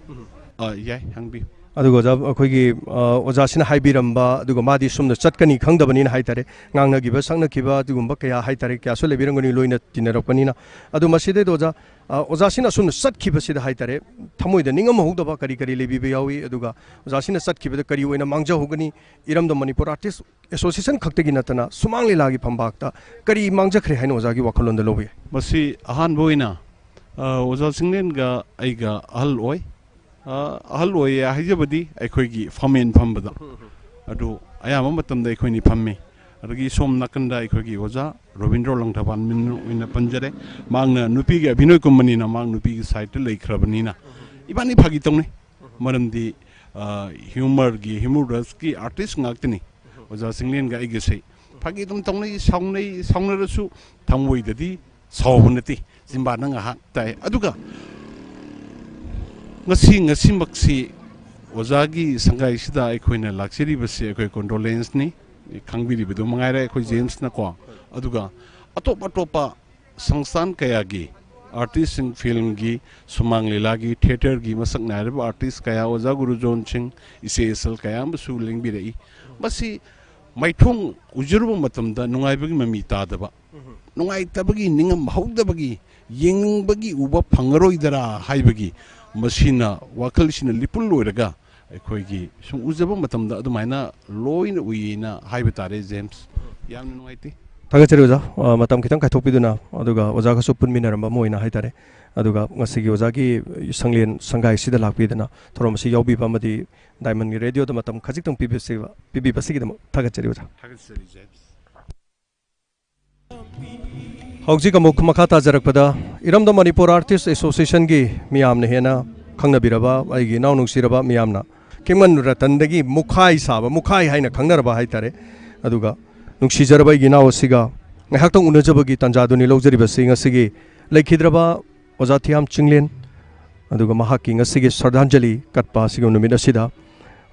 ꯑ, ꯌꯥꯏ, ꯍꯪꯕꯤꯌꯨ꯫ ꯑꯗꯨꯒ ꯑꯣꯖꯥ, ꯑꯩꯈꯣꯏꯒꯤ, ꯑ, ꯑꯣꯖꯥꯁꯤꯅ ꯍꯥꯏꯕꯤꯔꯝꯕ, ꯑꯗꯨꯒ ꯃꯥꯗꯤ ꯁꯨꯝꯅ ꯆꯠꯀꯅꯤ ꯈꯪꯗꯕꯅꯤꯅ ꯍꯥꯏꯇꯥꯔꯦ, ꯉꯥꯡꯅꯈꯤꯕ ꯁꯛꯅꯈꯤꯕ ꯑꯗꯨꯒꯨꯝꯕ ꯀꯌꯥ ꯍꯥꯏꯇꯥꯔꯦ, ꯀꯌꯥꯁꯨ ꯂꯩꯕꯤꯔꯝꯒꯅꯤ, ꯂꯣꯏꯅ ꯇꯤꯟꯅꯔꯛꯄꯅꯤꯅ꯫ ꯑꯗꯨ ꯃꯁꯤꯗꯩꯗ ꯑꯣꯖꯥ, ꯑ, ꯑꯣꯖꯥꯁꯤꯅ ꯑꯁꯨꯝꯅ ꯆꯠꯈꯤꯕꯁꯤꯗ ꯍꯥꯏꯇꯥꯔꯦ, ꯊꯃꯣꯏꯗ ꯅꯤꯡꯉꯝꯍꯧꯗꯕ ꯀꯔꯤ ꯀꯔꯤ ꯂꯩꯕꯤꯕ ꯌꯥꯎꯏ, ꯑꯗꯨꯒ ꯑꯣꯖꯥꯁꯤꯅ ꯆꯠꯈꯤꯕꯗ ꯀꯔꯤ ꯑꯣꯏꯅ ꯃꯥꯡꯖꯍꯧꯒꯅꯤ? ꯏꯔꯝꯗꯝ ꯃꯅꯤꯄꯨꯔ ꯑꯥꯔꯇꯤꯁ ꯑꯦꯁꯣꯁꯤꯌꯦꯁꯟ ꯈꯛꯇꯒꯤ ꯅꯠꯇꯅ ꯁꯨꯃꯥꯡ ꯂꯤꯂꯥꯒꯤ ꯐꯝꯄꯥꯛꯇ ꯀꯔꯤ ꯃꯥꯡꯖꯈ꯭ꯔꯦ ꯍꯥꯏꯅ ꯑꯣꯖꯥꯒꯤ ꯋꯥꯈꯜꯂꯣꯟꯗ ꯂꯧꯕ ꯌꯥꯏ? ꯃꯁꯤ ꯑꯍꯥꯟꯕ ꯑꯣꯏꯅ, ꯑ, ꯑꯣꯖꯥ ꯆꯤꯡꯂꯦꯟꯒ ꯑꯩꯒ ꯑꯍꯜ ꯑꯣꯏ꯫ ꯑ, ꯑꯍꯜ ꯑꯣꯏꯌꯦ ꯍꯥꯏꯖꯕꯗꯤ ꯑꯩꯈꯣꯏꯒꯤ ꯐꯝꯃꯦꯟ ꯐꯝꯕꯗ꯫ ꯑꯗꯨ ꯑꯌꯥꯝꯕ ꯃꯇꯝꯗ ꯑꯩꯈꯣꯏꯅꯤ ꯐꯝꯃꯤ꯫ ꯑꯗꯒꯤ ꯁꯣꯝ ꯅꯥꯀꯟꯗ ꯑꯩꯈꯣꯏꯒꯤ ꯑꯣꯖꯥ ꯔꯣꯕꯤꯟꯗ꯭ꯔꯣ ꯂꯪꯊꯕꯥꯜ ꯃꯤꯡ ꯑꯣꯏꯅ ꯄꯟꯖꯔꯦ꯫ ꯃꯍꯥꯛꯅ ꯅꯨꯄꯤꯒꯤ ꯑꯚꯤꯅꯣꯏ ꯀꯨꯝꯕꯅꯤꯅ, ꯃꯍꯥꯛ ꯅꯨꯄꯤꯒꯤ ꯁꯥꯏꯠꯇ ꯂꯩꯈ꯭ꯔꯕꯅꯤꯅ ꯏꯕꯥꯅꯤ ꯐꯥꯒꯤ ꯇꯧꯅꯩ꯫ ꯃꯔꯝꯗꯤ, ꯑ, ꯍ꯭ꯌꯨꯃꯔꯒꯤ, ꯍ꯭ꯌꯨꯃꯔꯁꯀꯤ ꯑꯥꯔꯇꯤꯁ ꯉꯥꯛꯇꯅꯤ꯫ ꯑꯣꯖꯥ ꯆꯤꯡꯂꯦꯟꯒ ꯑꯩꯒꯁꯦ ꯐꯥꯒꯤ ꯑꯗꯨꯝ ꯇꯧꯅꯩ, ꯁꯥꯎꯅꯩ, ꯁꯥꯎꯅꯔꯁꯨ ꯊꯃꯣꯏꯗꯗꯤ ꯁꯥꯎꯕ ꯅꯠꯇꯦ, ꯆꯤꯟꯕꯥꯟꯗ ꯉꯥꯏꯍꯥꯛ ꯇꯥꯏ꯫ ꯑꯗꯨꯒ ꯉꯁꯤ, ꯉꯁꯤꯃꯛꯁꯤ ꯑꯣꯖꯥꯒꯤ ꯁꯪꯒꯥꯏꯁꯤꯗ ꯑꯩꯈꯣꯏꯅ ꯂꯥꯛꯆꯔꯤꯕꯁꯤ ꯑꯩꯈꯣꯏ ꯀꯣꯟꯗꯣꯂꯦꯟꯁꯅꯤ, ꯈꯪꯕꯤꯔꯤꯕꯗꯨ ꯃꯉꯥꯏꯔꯦ ꯑꯩꯈꯣꯏ ꯖꯦꯝꯁꯅꯀꯣ꯫ ꯑꯗꯨꯒ ꯑꯇꯣꯞ ꯑꯇꯣꯞꯄ ꯁꯪꯁꯊꯥꯟ ꯀꯌꯥꯒꯤ ꯑꯥꯔꯇꯤꯁꯁꯤꯡ, ꯐꯤꯜꯝꯒꯤ, ꯁꯨꯃꯥꯡ ꯂꯤꯂꯥꯒꯤ, ꯊꯤꯌꯦꯇꯔꯒꯤ ꯃꯁꯛ ꯅꯥꯏꯔꯕ ꯑꯥꯔꯇꯤꯁ ꯀꯌꯥ, ꯑꯣꯖꯥ ꯒꯨꯔꯨꯖꯣꯟꯁꯤꯡ, ꯏꯆꯦ ꯏꯆꯜ ꯀꯌꯥ ꯑꯃꯁꯨ ꯂꯦꯡꯕꯤꯔꯛꯏ꯫ ꯃꯁꯤ ꯃꯥꯏꯊꯣꯡ ꯎꯖꯔꯨꯕ ꯃꯇꯝꯗ ꯅꯨꯡꯉꯥꯏꯕꯒꯤ ꯃꯃꯤ ꯇꯥꯗꯕ, ꯅꯨꯡꯉꯥꯏꯇꯕꯒꯤ, ꯅꯤꯡꯉꯝ ꯍꯧꯗꯕꯒꯤ, ꯌꯦꯡꯅꯤꯡꯕꯒꯤ ꯎꯕ ꯐꯪꯉꯔꯣꯏꯗꯔꯥ ꯍꯥꯏꯕꯒꯤ, ꯃꯁꯤꯅ, ꯋꯥꯈꯜꯁꯤꯅ ꯂꯤꯄꯨꯜ ꯑꯣꯏꯔꯒ ꯑꯩꯈꯣꯏꯒꯤ ꯁꯨꯝ ꯎꯖꯕ ꯃꯇꯝꯗ ꯑꯗꯨꯃꯥꯏꯅ ꯂꯣꯏꯅ ꯎꯏꯌꯦꯅ ꯍꯥꯏꯕ ꯇꯥꯔꯦ, ꯖꯦꯝꯁ꯫ ꯌꯥꯝꯅ ꯅꯨꯡꯉꯥꯏꯇꯦ꯫ ꯊꯥꯒꯠꯆꯔꯤ ꯑꯣꯖꯥ, ꯑ, ꯃꯇꯝ ꯈꯤꯇꯪ ꯀꯥꯏꯊꯣꯛꯄꯤꯗꯨꯅ꯫ ꯑꯗꯨꯒ ꯑꯣꯖꯥꯒꯁꯨ ꯄꯨꯟꯃꯤꯟꯅꯔꯝꯕ ꯑꯃ ꯑꯣꯏꯅ ꯍꯥꯏꯇꯥꯔꯦ꯫ ꯑꯗꯨꯒ ꯉꯁꯤꯒꯤ ꯑꯣꯖꯥꯒꯤ ꯁꯪꯂꯦꯟ ꯁꯪꯒꯥꯏꯁꯤꯗ ꯂꯥꯛꯄꯤꯗꯅ ꯊꯧꯔꯝ ꯑꯁꯤ ꯌꯥꯎꯕꯤꯕ ꯑꯃꯗꯤ ꯗꯥꯏꯃꯟꯒꯤ ꯔꯦꯗꯤꯑꯣꯗ ꯃꯇꯝ ꯈꯖꯤꯛꯇꯪ ꯄꯤꯕꯤꯕꯁꯤ-, ꯄꯤꯕꯤꯕꯁꯤꯒꯤꯗꯃꯛ ꯊꯥꯒꯠꯆꯔꯤ ꯑꯣꯖꯥ꯫ ꯊꯥꯒꯠꯆꯔꯤ, ꯖꯦꯝꯁ꯫ ꯍꯧꯖꯤꯛ ꯑꯃꯨꯛ ꯃꯈꯥ ꯇꯥꯖꯔꯛꯄꯗ ꯏꯔꯝꯗꯝ ꯃꯅꯤꯄꯨꯔ ꯑꯥꯔꯇꯤꯁ ꯑꯦꯁꯣꯁꯤꯌꯦꯁꯟꯒꯤ ꯃꯤꯌꯥꯝꯅ ꯍꯦꯟꯅ ꯈꯪꯅꯕꯤꯔꯕ ꯑꯩꯒꯤ ꯏꯅꯥꯎ ꯅꯨꯡꯁꯤꯔꯕ ꯃꯤꯌꯥꯝꯅ ꯈꯦꯡꯃꯟ ꯔꯇꯟꯗꯒꯤ ꯃꯨꯈꯥꯏ ꯁꯥꯕ, ꯃꯨꯈꯥꯏ ꯍꯥꯏꯅ ꯈꯪꯅꯔꯕ ꯍꯥꯏꯇꯥꯔꯦ꯫ ꯑꯗꯨꯒ ꯅꯨꯡꯁꯤꯖꯔꯕ ꯑꯩꯒꯤ ꯏꯅꯥꯎ ꯑꯁꯤꯒ ꯉꯥꯏꯍꯥꯛꯇꯪ ꯎꯅꯖꯕꯒꯤ ꯇꯥꯟꯖꯥꯗꯨꯅꯤ ꯂꯧꯖꯔꯤꯕꯁꯤ꯫ ꯉꯁꯤꯒꯤ ꯂꯩꯈꯤꯗ꯭ꯔꯕ ꯑꯣꯖꯥ ꯊꯤꯌꯥꯝ ꯆꯤꯡꯂꯦꯟ, ꯑꯗꯨꯒ ꯃꯍꯥꯛꯀꯤ ꯉꯁꯤꯒꯤ ꯁ꯭ꯔꯗꯥꯟꯖꯂꯤ ꯀꯠꯄ ꯑꯁꯤꯒꯤ ꯅꯨꯃꯤꯠ ꯑꯁꯤꯗ,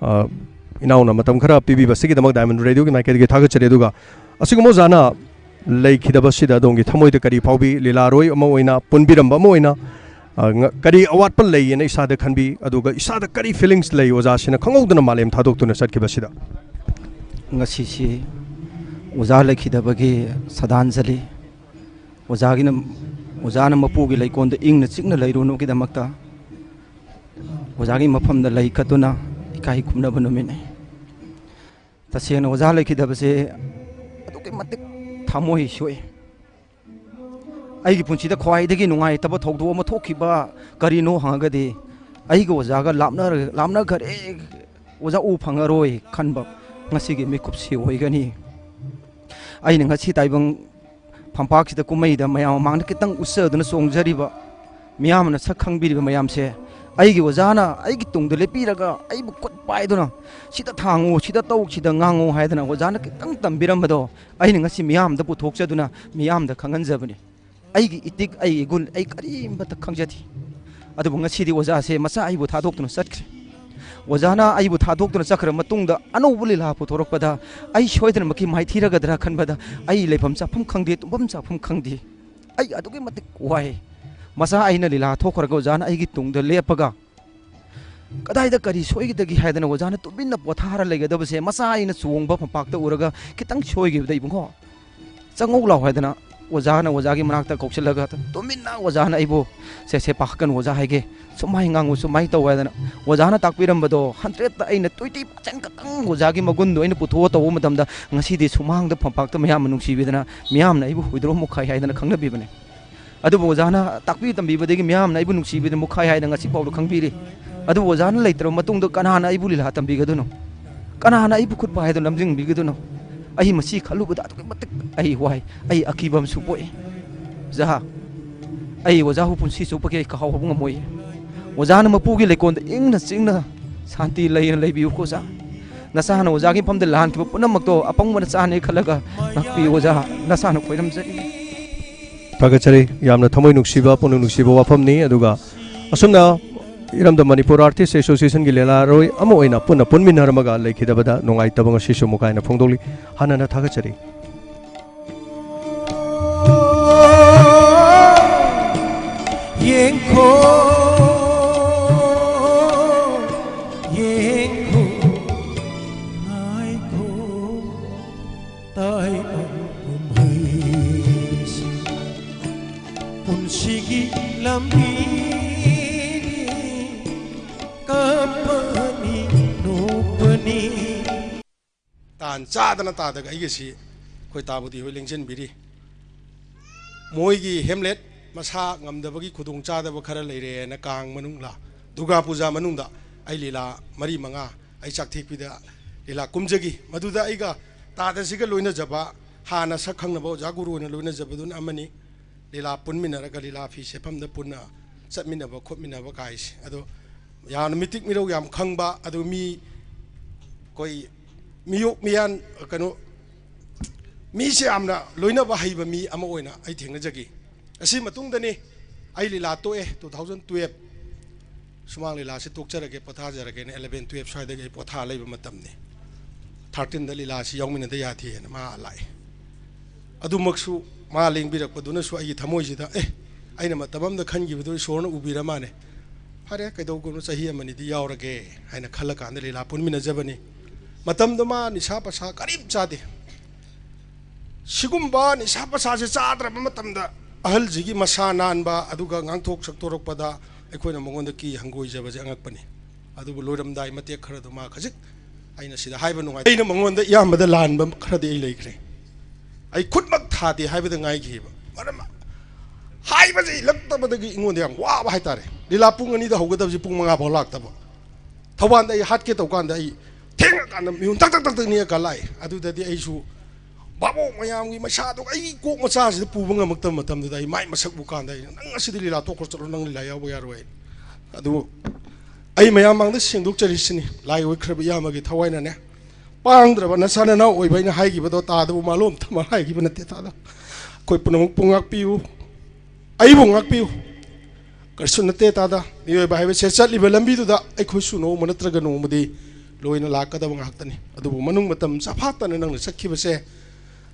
ꯑ, ꯏꯅꯥꯎꯅ ꯃꯇꯝ ꯈꯔ ꯄꯤꯕꯤꯕꯁꯤꯒꯤꯗꯃꯛ ꯗꯥꯏꯃꯟ ꯔꯦꯗꯤꯑꯣꯒꯤ ꯃꯥꯏꯀꯩꯗꯒꯤ ꯊꯥꯒꯠꯆꯔꯤ꯫ ꯑꯗꯨꯒ ꯑꯁꯤꯒꯨꯝꯕ ꯑꯣꯖꯥꯅ ꯂꯩꯈꯤꯗꯕꯁꯤꯗ ꯑꯗꯣꯝꯒꯤ ꯊꯃꯣꯏꯗ ꯀꯔꯤ ꯐꯥꯎꯕꯤ? ꯂꯤꯂꯥꯔꯣꯏ ꯑꯃ ꯑꯣꯏꯅ, ꯄꯨꯟꯕꯤꯔꯝꯕ ꯑꯃ ꯑꯣꯏꯅ, ꯑ, ꯉ-, ꯀꯔꯤ ꯑꯋꯥꯠꯄ ꯂꯩꯌꯦꯅ ꯏꯁꯥꯗ ꯈꯟꯕꯤ? ꯑꯗꯨꯒ ꯏꯁꯥꯗ ꯀꯔꯤ ꯐꯤꯂꯤꯡꯁ ꯂꯩ ꯑꯣꯖꯥꯁꯤꯅ ꯈꯪꯍꯧꯗꯅ ꯃꯥꯂꯦꯝ ꯊꯥꯗꯣꯛꯇꯨꯅ ꯆꯠꯈꯤꯕꯁꯤꯗ? ꯉꯁꯤꯁꯤ ꯑꯣꯖꯥ ꯂꯩꯈꯤꯗꯕꯒꯤ ꯁ꯭ꯔꯗꯥꯟꯖꯂꯤ, ꯑꯣꯖꯥꯒꯤꯅ, ꯑꯣꯖꯥꯅ ꯃꯄꯨꯒꯤ ꯂꯩꯀꯣꯜꯗ ꯏꯪꯅ ꯆꯤꯛꯅ ꯂꯩꯔꯨꯅꯨꯒꯤꯗꯃꯛꯇ ꯑꯣꯖꯥꯒꯤ ꯃꯐꯝꯗ ꯂꯩ ꯀꯠꯇꯨꯅ ꯏꯀꯥꯏ ꯈꯨꯝꯅꯕ ꯅꯨꯃꯤꯠꯅꯤ꯫ ꯇꯁꯦꯡꯅ ꯑꯣꯖꯥ ꯂꯩꯈꯤꯗꯕꯁꯦ ꯑꯗꯨꯛꯀꯤ ꯃꯇꯤꯛ ꯊꯃꯣꯏ ꯁꯣꯛꯏ꯫ ꯑꯩꯒꯤ ꯄꯨꯟꯁꯤꯗ ꯈ꯭ꯋꯥꯏꯗꯒꯤ ꯅꯨꯡꯉꯥꯏꯇꯕ ꯊꯧꯗꯣꯛ ꯑꯃ ꯊꯣꯛꯈꯤꯕ ꯀꯔꯤꯅꯣ ꯍꯪꯉꯒꯗꯤ, ꯑꯩꯒ ꯑꯣꯖꯥꯒ ꯂꯥꯞꯅꯔ-, ꯂꯥꯞꯅꯈꯔꯦ, ꯑꯣꯖꯥ ꯎ ꯐꯪꯉꯔꯣꯏ ꯈꯟꯕ ꯉꯁꯤꯒꯤ ꯃꯤꯀꯨꯞꯁꯤ ꯑꯣꯏꯒꯅꯤ꯫ ꯑꯩꯅ ꯉꯁꯤ ꯇꯥꯏꯕꯪ ꯐꯝꯄꯥꯛꯁꯤꯗ ꯀꯨꯝꯍꯩꯗ ꯃꯌꯥꯝ ꯃꯃꯥꯡꯗ ꯈꯤꯇꯪ ꯎꯠꯆꯗꯨꯅ ꯆꯣꯡꯖꯔꯤꯕ ꯃꯤꯌꯥꯝꯅ ꯁꯛ ꯈꯪꯕꯤꯔꯤꯕ ꯃꯌꯥꯝꯁꯦ, ꯑꯩꯒꯤ ꯑꯣꯖꯥꯅ ꯑꯩꯒꯤ ꯇꯨꯡꯗ ꯂꯦꯞꯄꯤꯔꯒ ꯑꯩꯕꯨ ꯈꯨꯠ ꯄꯥꯏꯗꯨꯅ "ꯁꯤꯗ ꯊꯥꯡꯉꯨ, ꯁꯤꯗ ꯇꯧ, ꯁꯤꯗ ꯉꯥꯡꯉꯨ" ꯍꯥꯏꯗꯅ ꯑꯣꯖꯥꯅ ꯈꯤꯇꯪ ꯇꯝꯕꯤꯔꯝꯕꯗꯣ ꯑꯩꯅ ꯉꯁꯤ ꯃꯤꯌꯥꯝꯗ ꯄꯨꯊꯣꯛꯆꯗꯨꯅ ꯃꯤꯌꯥꯝꯗ ꯈꯪꯍꯟꯖꯕꯅꯤ꯫ ꯑꯩꯒꯤ ꯏꯇꯤꯛ, ꯑꯩꯒꯤ ꯏꯒꯨꯟ ꯑꯩ ꯀꯔꯤꯃꯠꯇ ꯈꯪꯖꯗꯦ꯫ ꯑꯗꯨꯕꯨ ꯉꯁꯤꯗꯤ ꯑꯣꯖꯥꯁꯦ ꯃꯆꯥ ꯑꯩꯕꯨ ꯊꯥꯗꯣꯛꯇꯨꯅ ꯆꯠꯈ꯭ꯔꯦ꯫ ꯑꯣꯖꯥꯅ ꯑꯩꯕꯨ ꯊꯥꯗꯣꯛꯇꯨꯅ ꯆꯠꯈ꯭ꯔ ꯃꯇꯨꯡꯗ ꯑꯅꯧꯕ ꯂꯤꯂꯥ ꯄꯨꯊꯣꯔꯛꯄꯗ ꯑꯩ ꯁꯣꯏꯗꯅꯃꯛꯀꯤ ꯃꯥꯏꯊꯤꯔꯒꯗ꯭ꯔꯥ ꯈꯟꯕꯗ ꯑꯩ ꯂꯩꯐꯝ ꯆꯥꯐꯝ ꯈꯪꯗꯦ, ꯇꯨꯝꯐꯝ ꯆꯥꯐꯝ ꯈꯪꯗꯦ꯫ ꯑꯩ ꯑꯗꯨꯛꯀꯤ ꯃꯇꯤꯛ ꯋꯥꯏ꯫ ꯃꯆꯥ ꯑꯩꯅ ꯂꯤꯂꯥ ꯊꯣꯛꯈ꯭ꯔꯒ ꯑꯣꯖꯥꯅ ꯑꯩꯒꯤ ꯇꯨꯡꯗ ꯂꯦꯞꯄꯒ ꯀꯗꯥꯏꯗ ꯀꯔꯤ ꯁꯣꯏꯒꯗꯒꯦ ꯍꯥꯏꯗꯅ ꯑꯣꯖꯥꯅ ꯇꯨꯃꯤꯟꯅ ꯄꯣꯊꯥꯔ ꯂꯩꯒꯗꯕꯁꯦ ꯃꯆꯥ ꯑꯩꯅ ꯆꯣꯡꯕ ꯐꯝꯄꯥꯛꯇ ꯎꯔꯒ ꯈꯤꯇꯪ ꯁꯣꯏꯈꯤꯕꯗ, "ꯏꯕꯨꯡꯉꯣ, ꯆꯪꯉꯧ ꯂꯥꯎ" ꯍꯥꯏꯗꯅ ꯑꯣꯖꯥꯅ ꯑꯣꯖꯥꯒꯤ ꯃꯅꯥꯛꯇ ꯀꯧꯁꯤꯜꯂꯒ ꯇꯨꯃꯤꯟꯅ ꯑꯣꯖꯥꯅ ꯑꯩꯕꯨ, "ꯁꯦ, ꯁꯦ, ꯄꯥꯈꯠꯀꯅꯨ, ꯑꯣꯖꯥ ꯍꯥꯏꯒꯦ, ꯁꯨꯃꯥꯏ ꯉꯥꯡꯉꯨ, ꯁꯨꯃꯥꯏ ꯇꯧ" ꯍꯥꯏꯗꯅ ꯑꯣꯖꯥꯅ ꯇꯥꯛꯄꯤꯔꯝꯕꯗꯣ ꯍꯟꯗ꯭ꯔꯦꯠꯇ ꯑꯩꯅ ꯇ꯭ꯋꯦꯟꯇꯤ ꯄꯥꯔꯁꯦꯟ ꯈꯛꯇꯪ ꯑꯣꯖꯥꯒꯤ ꯃꯒꯨꯟꯗꯣ ꯑꯩꯅ ꯄꯨꯊꯣꯛꯑ ꯇꯧꯕ ꯃꯇꯝꯗ ꯉꯁꯤꯗꯤ ꯁꯨꯃꯥꯡꯗ ꯐꯝꯄꯥꯛꯇ ꯃꯌꯥꯝꯅ ꯅꯨꯡꯁꯤꯕꯤꯗꯅ ꯃꯤꯌꯥꯝꯅ ꯑꯩꯕꯨ ꯍꯨꯏꯗ꯭ꯔꯣꯝ ꯃꯨꯛꯈꯥꯏ ꯍꯥꯏꯗꯅ ꯈꯪꯅꯕꯤꯕꯅꯦ꯫ ꯑꯗꯨꯕꯨ ꯑꯣꯖꯥꯅ ꯇꯥꯛꯄꯤ ꯇꯝꯕꯤꯕꯗꯒꯤ ꯃꯤꯌꯥꯝꯅ ꯑꯩꯕꯨ ꯅꯨꯡꯁꯤꯕꯤꯗꯅ ꯃꯨꯛꯈꯥꯏ ꯍꯥꯏꯗꯅ ꯉꯁꯤ ꯐꯥꯎꯗ ꯈꯪꯕꯤꯔꯤ꯫ ꯑꯗꯨꯕꯨ ꯑꯣꯖꯥꯅ ꯂꯩꯇ꯭ꯔꯕ ꯃꯇꯨꯡꯗ ꯀꯅꯥꯅ ꯑꯩꯕꯨ ꯂꯤꯂꯥ ꯇꯝꯕꯤꯒꯗꯣꯏꯅꯣ? ꯀꯅꯥꯅ ꯑꯩꯕꯨ ꯈꯨꯠ ꯄꯥꯏꯗꯨꯅ ꯂꯝꯖꯤꯡꯕꯤꯒꯗꯣꯏꯅꯣ? ꯑꯩ ꯃꯁꯤ ꯈꯜꯂꯨꯕꯗ ꯑꯗꯨꯛꯀꯤ ꯃꯇꯤꯛ ꯑꯩ ꯋꯥꯏ꯫ ꯑꯩ ꯑꯀꯤꯕ ꯑꯃꯁꯨ ꯄꯣꯛꯏ꯫ ꯑꯣꯖꯥ, ꯑꯩ ꯑꯣꯖꯥꯕꯨ ꯄꯨꯟꯁꯤ ꯆꯨꯞꯄꯒꯤ ꯑꯩ ꯀꯥꯎꯕ ꯉꯝꯃꯣꯏ꯫ ꯑꯣꯖꯥꯅ ꯃꯄꯨꯒꯤ ꯂꯩꯀꯣꯜꯗ ꯏꯪꯅ ꯆꯤꯛꯅ ꯁꯥꯟꯇꯤ ꯂꯩꯅ ꯂꯩꯕꯤꯌꯨꯀꯣ ꯑꯣꯖꯥ꯫ ꯅꯆꯥꯅ ꯑꯣꯖꯥꯒꯤ ꯃꯐꯝꯗ ꯂꯥꯟꯈꯤꯕ ꯄꯨꯝꯅꯃꯛꯇꯣ ꯑꯄꯪꯕ ꯅꯆꯥꯅꯤ ꯈꯜꯂꯒ ꯉꯥꯛꯄꯤꯌꯨ ꯑꯣꯖꯥ꯫ ꯅꯆꯥꯅ ꯈꯣꯏꯔꯝꯖꯔꯤ꯫ ꯊꯥꯒꯠꯆꯔꯤ꯫ ꯌꯥꯝꯅ ꯊꯃꯣꯏ ꯅꯨꯡꯁꯤꯕ, ꯄꯨꯛꯅꯤꯡ ꯅꯨꯡꯁꯤꯕ ꯋꯥꯐꯝꯅꯤ꯫ ꯑꯗꯨꯒ ꯑꯁꯨꯝꯅ ꯏꯔꯝꯗꯝ ꯃꯅꯤꯄꯨꯔ ꯑꯥꯔꯇꯤꯁ ꯑꯦꯁꯣꯁꯤꯌꯦꯁꯟꯒꯤ ꯂꯤꯂꯥꯔꯣꯏ ꯑꯃ ꯑꯣꯏꯅ ꯄꯨꯟꯅ ꯄꯨꯟꯃꯤꯟꯅꯔꯝꯃꯒ ꯂꯩꯈꯤꯗꯕꯗ ꯅꯨꯡꯉꯥꯏꯇꯕ ꯉꯁꯤꯁꯨ ꯑꯃꯨꯛꯀꯥꯏꯅ ꯐꯣꯡꯗꯣꯛꯂꯤ꯫ ꯍꯥꯟꯅꯅ ꯊꯥꯒꯠꯆꯔꯤ꯫ ꯌꯦꯡꯈꯣ, ꯌꯦꯡꯈꯣ, ꯉꯥꯏꯈꯣ, ꯇꯥꯏꯕꯪ ꯀꯨꯝꯍꯩꯁꯤ ꯄꯨꯟꯁꯤꯒꯤ ꯂꯝꯕꯤꯅꯤ, ꯀꯞꯄꯅꯤ, ꯅꯣꯛꯄꯅꯤ꯫ ꯇꯥꯟ ꯆꯥꯗꯅ ꯇꯥꯗꯒ ꯑꯩꯒꯤꯁꯤ ꯑꯩꯈꯣꯏ ꯇꯥꯕꯨꯗꯤ ꯍꯣꯏ ꯂꯦꯡꯁꯤꯟꯕꯤꯔꯤ꯫ ꯃꯣꯏꯒꯤ ꯍꯦꯝꯂꯦꯠ ꯃꯁꯥ ꯉꯝꯗꯕꯒꯤ ꯈꯨꯗꯣꯡꯆꯥꯗꯕ ꯈꯔ ꯂꯩꯔꯦꯅ ꯀꯥꯡ ꯃꯅꯨꯡꯂ ꯗꯨꯔꯒꯥ ꯄꯨꯖꯥ ꯃꯅꯨꯡꯗ ꯑꯩ ꯂꯤꯂꯥ ꯃꯔꯤ ꯃꯉꯥ ꯑꯩ ꯆꯥꯛꯊꯦꯛꯄꯤꯗ ꯂꯤꯂꯥ ꯀꯨꯝꯖꯈꯤ꯫ ꯃꯗꯨꯗ ꯑꯩꯒ ꯇꯥꯗꯁꯤꯒ ꯂꯣꯏꯅꯖꯕ, ꯍꯥꯟꯅ ꯁꯛ ꯈꯪꯅꯕ ꯑꯣꯖꯥ ꯒꯨꯔꯨ ꯑꯣꯏꯅ ꯂꯣꯏꯅꯖꯕꯗꯨꯅ ꯑꯃꯅꯤ꯫ ꯂꯤꯂꯥ ꯄꯨꯟꯃꯤꯟꯅꯔꯒ ꯂꯤꯂꯥ ꯐꯤ ꯁꯦꯠꯐꯝꯗ ꯄꯨꯟꯅ ꯆꯠꯃꯤꯟꯅꯕ ꯈꯣꯠꯃꯤꯟꯅꯕ ꯀꯥꯏꯁꯦ꯫ ꯑꯗꯣ ꯌꯥꯝꯅ ꯃꯤꯇꯤꯛ ꯃꯤꯔꯧ ꯌꯥꯝ ꯈꯪꯕ, ꯑꯗꯨ ꯃꯤ ꯑꯩꯈꯣꯏ ꯃꯤꯌꯣꯛ ꯃꯤꯌꯥꯟ, ꯀꯩꯅꯣ, ꯃꯤꯁꯦ ꯌꯥꯝꯅ ꯂꯣꯏꯅꯕ ꯍꯩꯕ ꯃꯤ ꯑꯃ ꯑꯣꯏꯅ ꯑꯩ ꯊꯦꯡꯅꯖꯈꯤ꯫ ꯑꯁꯤ ꯃꯇꯨꯡꯗꯅꯤ ꯑꯩ ꯂꯤꯂꯥ ꯇꯣꯛꯑꯦ, two thousand twelve꯫ ꯁꯨꯃꯥꯡ ꯂꯤꯂꯥꯁꯤ ꯇꯣꯛꯆꯔꯒꯦ, ꯄꯣꯊꯥꯖꯔꯒꯦꯅ eleven twelve ꯁ꯭ꯋꯥꯏꯗꯒꯤ ꯑꯩ ꯄꯣꯊꯥ ꯂꯩꯕ ꯃꯇꯝꯅꯤ꯫ Thirteenꯗ ꯂꯤꯂꯥꯁꯤ ꯌꯥꯎꯃꯤꯟꯅꯗ ꯌꯥꯗꯦꯅ ꯃꯥ ꯂꯥꯛꯑꯦ꯫ ꯑꯗꯨꯃꯛꯁꯨ ꯃꯥ ꯂꯦꯡꯕꯤꯔꯛꯄꯗꯨꯅꯁꯨ ꯑꯩꯒꯤ ꯊꯃꯣꯏꯁꯤꯗ, "ꯑꯦ, ꯑꯩꯅ ꯃꯇꯝ ꯑꯃꯗ ꯈꯟꯈꯤꯕꯗꯨ ꯏꯁꯣꯔꯅ ꯎꯕꯤꯔ ꯃꯥꯅꯦ꯫ ꯐꯔꯦ, ꯀꯩꯗꯧꯒꯅꯨ, ꯆꯍꯤ ꯑꯃꯅꯤꯗꯤ ꯌꯥꯎꯔꯒꯦ" ꯍꯥꯏꯅ ꯈꯜꯂꯀꯥꯟꯗ ꯂꯤꯂꯥ ꯄꯨꯟꯃꯤꯟꯅꯖꯕꯅꯤ꯫ ꯃꯇꯝꯗꯨ ꯃꯥ ꯅꯤꯁꯥ ꯄꯁꯥ ꯀꯔꯤꯝ ꯆꯥꯗꯦ꯫ ꯁꯤꯒꯨꯝꯕ ꯅꯤꯁꯥ ꯄꯁꯥꯁꯦ ꯆꯥꯗ꯭ꯔꯕ ꯃꯇꯝꯗ ꯑꯍꯜꯁꯤꯒꯤ ꯃꯁꯥ ꯅꯥꯟꯕ, ꯑꯗꯨꯒ ꯉꯥꯡꯊꯣꯛ ꯁꯛꯇꯣꯔꯛꯄꯗ ꯑꯩꯈꯣꯏꯅ ꯃꯉꯣꯟꯗ ꯀꯤ ꯍꯪꯒꯣꯏꯖꯕꯁꯦ ꯑꯉꯛꯄꯅꯤ꯫ ꯑꯗꯨꯕꯨ ꯂꯣꯏꯔꯝꯗꯥꯏ ꯃꯇꯦꯛ ꯈꯔꯗꯨ ꯃꯥ ꯈꯖꯤꯛ, ꯑꯩꯅ ꯁꯤꯗ ꯍꯥꯏꯕ ꯅꯨꯡꯉꯥꯏ, ꯑꯩꯅ ꯃꯉꯣꯟꯗ ꯏꯌꯥꯝꯕꯗ ꯂꯥꯟꯕ ꯈꯔꯗꯤ ꯑꯩ ꯂꯩꯈ꯭ꯔꯦ꯫ ꯑꯩ ꯈꯨꯠꯃꯛ ꯊꯥꯗꯦ ꯍꯥꯏꯕꯗ ꯉꯥꯏꯈꯤꯕ꯫ ꯃꯔꯝ ꯍꯥꯏꯕꯁꯦ ꯏꯜꯂꯛꯇꯕꯗꯒꯤ ꯑꯩꯉꯣꯟꯗ ꯌꯥꯝ ꯋꯥꯕ ꯍꯥꯏꯇꯥꯔꯦ꯫ ꯂꯤꯂꯥ ꯄꯨꯡ ꯑꯅꯤꯗ ꯍꯧꯒꯗꯕꯁꯦ ꯄꯨꯡ ꯃꯉꯥ ꯐꯥꯎ ꯂꯥꯛꯇꯕ꯫ ꯊꯧꯕꯥꯜꯗ ꯑꯩ ꯍꯥꯠꯀꯦ ꯇꯧꯀꯥꯟꯗ ꯑꯩ ꯊꯦꯡꯉꯀꯥꯟꯗ ꯃꯤꯍꯨꯟ ꯇꯛ ꯇꯛ ꯇꯛ ꯇꯛ ꯅꯤꯛꯑꯀꯥꯟ ꯂꯥꯛꯑꯦ꯫ ꯑꯗꯨꯗꯗꯤ ꯑꯩꯁꯨ ꯚꯥꯕꯣꯛ ꯃꯌꯥꯝꯒꯤ ꯃꯩꯁꯥꯗꯣ ꯑꯩ ꯀꯣꯛ ꯃꯆꯥꯁꯤꯗ ꯄꯨꯕ ꯉꯝꯃꯛꯇꯕ ꯃꯇꯝꯗꯨꯗ ꯑꯩ ꯃꯥꯏ ꯃꯁꯛ ꯎ ꯀꯥꯟꯗ ꯑꯩꯅ, "ꯅꯪ ꯉꯁꯤꯗꯤ ꯂꯤꯂꯥ ꯇꯣꯛꯈ꯭ꯔꯣ, ꯆꯠꯂꯣ, ꯅꯪ ꯂꯤꯂꯥ ꯌꯥꯎꯕ ꯌꯥꯔꯣꯏ"꯫ ꯑꯗꯨ ꯑꯩ ꯃꯌꯥꯝ ꯃꯥꯡꯗ ꯁꯦꯡꯗꯣꯛꯆꯔꯤꯁꯤꯅꯤ, ꯂꯥꯏ ꯑꯣꯏꯈ꯭ꯔꯕ ꯏꯌꯥꯝꯕꯒꯤ ꯊꯋꯥꯏꯅꯅꯦ꯫ ꯄꯥꯡꯗ꯭ꯔꯕ ꯅꯁꯥ ꯅꯅꯥꯎ ꯑꯣꯏꯕ ꯑꯩꯅ ꯍꯥꯏꯈꯤꯕꯗꯣ ꯇꯥꯗꯕ ꯃꯥꯂꯣꯝ ꯊꯝꯃ ꯍꯥꯏꯈꯤꯕ ꯅꯠꯇꯦ ꯇꯥꯗ꯫ ꯑꯩꯈꯣꯏ ꯄꯨꯝꯅꯃꯛꯄꯨ ꯉꯥꯛꯄꯤꯌꯨ, ꯑꯩꯕꯨ ꯉꯥꯛꯄꯤꯌꯨ꯫ ꯀꯔꯤꯁꯨ ꯅꯠꯇꯦ ꯇꯥꯗ꯫ ꯃꯤꯑꯣꯏꯕ ꯍꯥꯏꯕꯁꯦ ꯆꯠꯂꯤꯕ ꯂꯝꯕꯤꯗꯨꯗ ꯑꯩꯈꯣꯏꯁꯨ ꯅꯣꯡꯃ ꯅꯠꯇ꯭ꯔꯒ ꯅꯣꯡꯃꯗꯤ ꯂꯣꯏꯅ ꯂꯥꯛꯀꯗꯕ ꯉꯥꯛꯇꯅꯤ꯫ ꯑꯗꯨꯕꯨ ꯃꯅꯨꯡ ꯃꯇꯝ ꯆꯐꯥꯠꯇꯅ ꯅꯪꯅ ꯆꯠꯈꯤꯕꯁꯦ,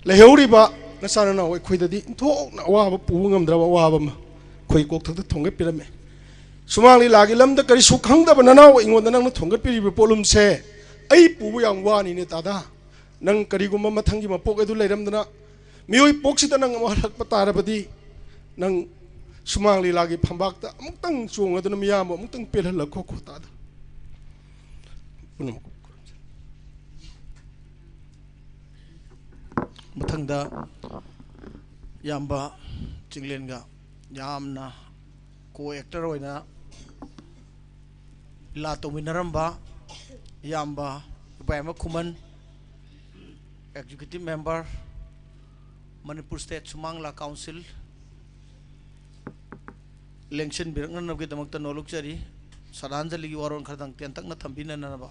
ꯂꯩꯍꯧꯔꯤꯕ ꯅꯆꯥ ꯅꯅꯥꯎ ꯑꯩꯈꯣꯏꯗꯗꯤ ꯏꯟꯊꯣꯛꯅ ꯑꯋꯥꯕ ꯄꯨꯕ ꯉꯝꯗ꯭ꯔꯕ ꯑꯋꯥꯕ ꯑꯃ ꯑꯩꯈꯣꯏ ꯀꯣꯛꯊꯛꯇ ꯊꯣꯡꯒꯠꯄꯤꯔꯝꯃꯦ꯫ ꯁꯨꯃꯥꯡ ꯂꯤꯂꯥꯒꯤ ꯂꯝꯗ ꯀꯔꯤꯁꯨ ꯈꯪꯗꯕ ꯅꯅꯥꯎ ꯑꯩꯉꯣꯟꯗ ꯅꯪꯅ ꯊꯣꯡꯒꯠꯄꯤꯔꯤꯕ ꯄꯣꯠꯂꯨꯝꯁꯦ ꯑꯩ ꯄꯨꯕ ꯌꯥꯝ ꯋꯥꯅꯤꯅꯦ ꯇꯥꯗ꯫ ꯅꯪ ꯀꯔꯤꯒꯨꯝꯕ ꯃꯊꯪꯒꯤ ꯃꯄꯣꯛ ꯑꯗꯨ ꯂꯩꯔꯝꯗꯅ ꯃꯤꯑꯣꯏ ꯄꯣꯛꯁꯤꯗ ꯅꯪ ꯑꯃꯨꯛ ꯍꯜꯂꯛꯄ ꯇꯥꯔꯕꯗꯤ, ꯅꯪ ꯁꯨꯃꯥꯡ ꯂꯤꯂꯥꯒꯤ ꯐꯝꯕꯥꯛꯇ ꯑꯃꯨꯛꯇꯪ ꯆꯣꯡꯉꯗꯨꯅ ꯃꯤꯌꯥꯝꯕꯨ ꯑꯃꯨꯛꯇꯪ ꯄꯦꯜꯍꯜꯂꯛꯈꯣ ꯀꯣ ꯇꯥꯗ꯫ ꯄꯨꯝꯅꯃꯛ ꯃꯊꯪꯗ ꯏꯌꯥꯝꯕ ꯆꯤꯡꯂꯦꯟꯒ ꯌꯥꯝꯅ ꯀꯣ ꯑꯦꯛꯇꯔ ꯑꯣꯏꯅ ꯂꯤꯂꯥ ꯇꯧꯃꯤꯟꯅꯔꯝꯕ ꯏꯌꯥꯝꯕ ꯏꯕꯥꯏꯃ ꯈꯨꯃꯟ, ꯑꯦꯛꯖꯤꯀ꯭ꯌꯨꯇꯤꯚ ꯃꯦꯝꯕꯔ, ꯃꯅꯤꯄꯨꯔ ꯁ꯭ꯇꯦꯠ ꯁꯨꯃꯥꯡ ꯂꯤꯂꯥ ꯀꯥꯎꯟꯁꯤꯜ, ꯂꯦꯡꯁꯤꯟꯕꯤꯔꯛꯅꯅꯕꯒꯤꯗꯃꯛꯇ ꯅꯣꯂꯨꯛꯆꯔꯤ꯫ ꯁ꯭ꯔꯗꯥꯟꯖꯂꯤꯒꯤ ꯋꯥꯔꯣꯜ ꯈꯔꯗꯪ ꯇꯦꯟꯇꯛꯅ ꯊꯝꯕꯤꯅꯅꯕ꯫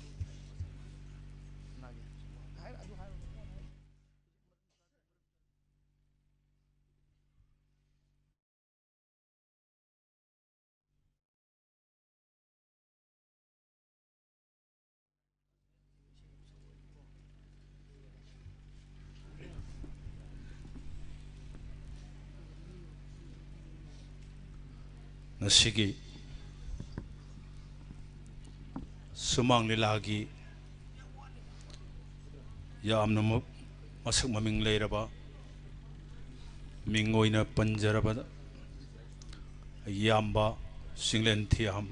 ꯉꯁꯤꯒꯤ ꯁꯨꯃꯥꯡ ꯂꯤꯂꯥꯒꯤ ꯌꯥꯝꯅ ꯃ-, ꯃꯁꯛ ꯃꯃꯤꯡ ꯂꯩꯔꯕ, ꯃꯤꯡ ꯑꯣꯏꯅ ꯄꯟꯖꯔꯕꯗ, ꯏꯌꯥꯝꯕ ꯆꯤꯡꯂꯦꯟ ꯊꯤꯌꯥꯝ,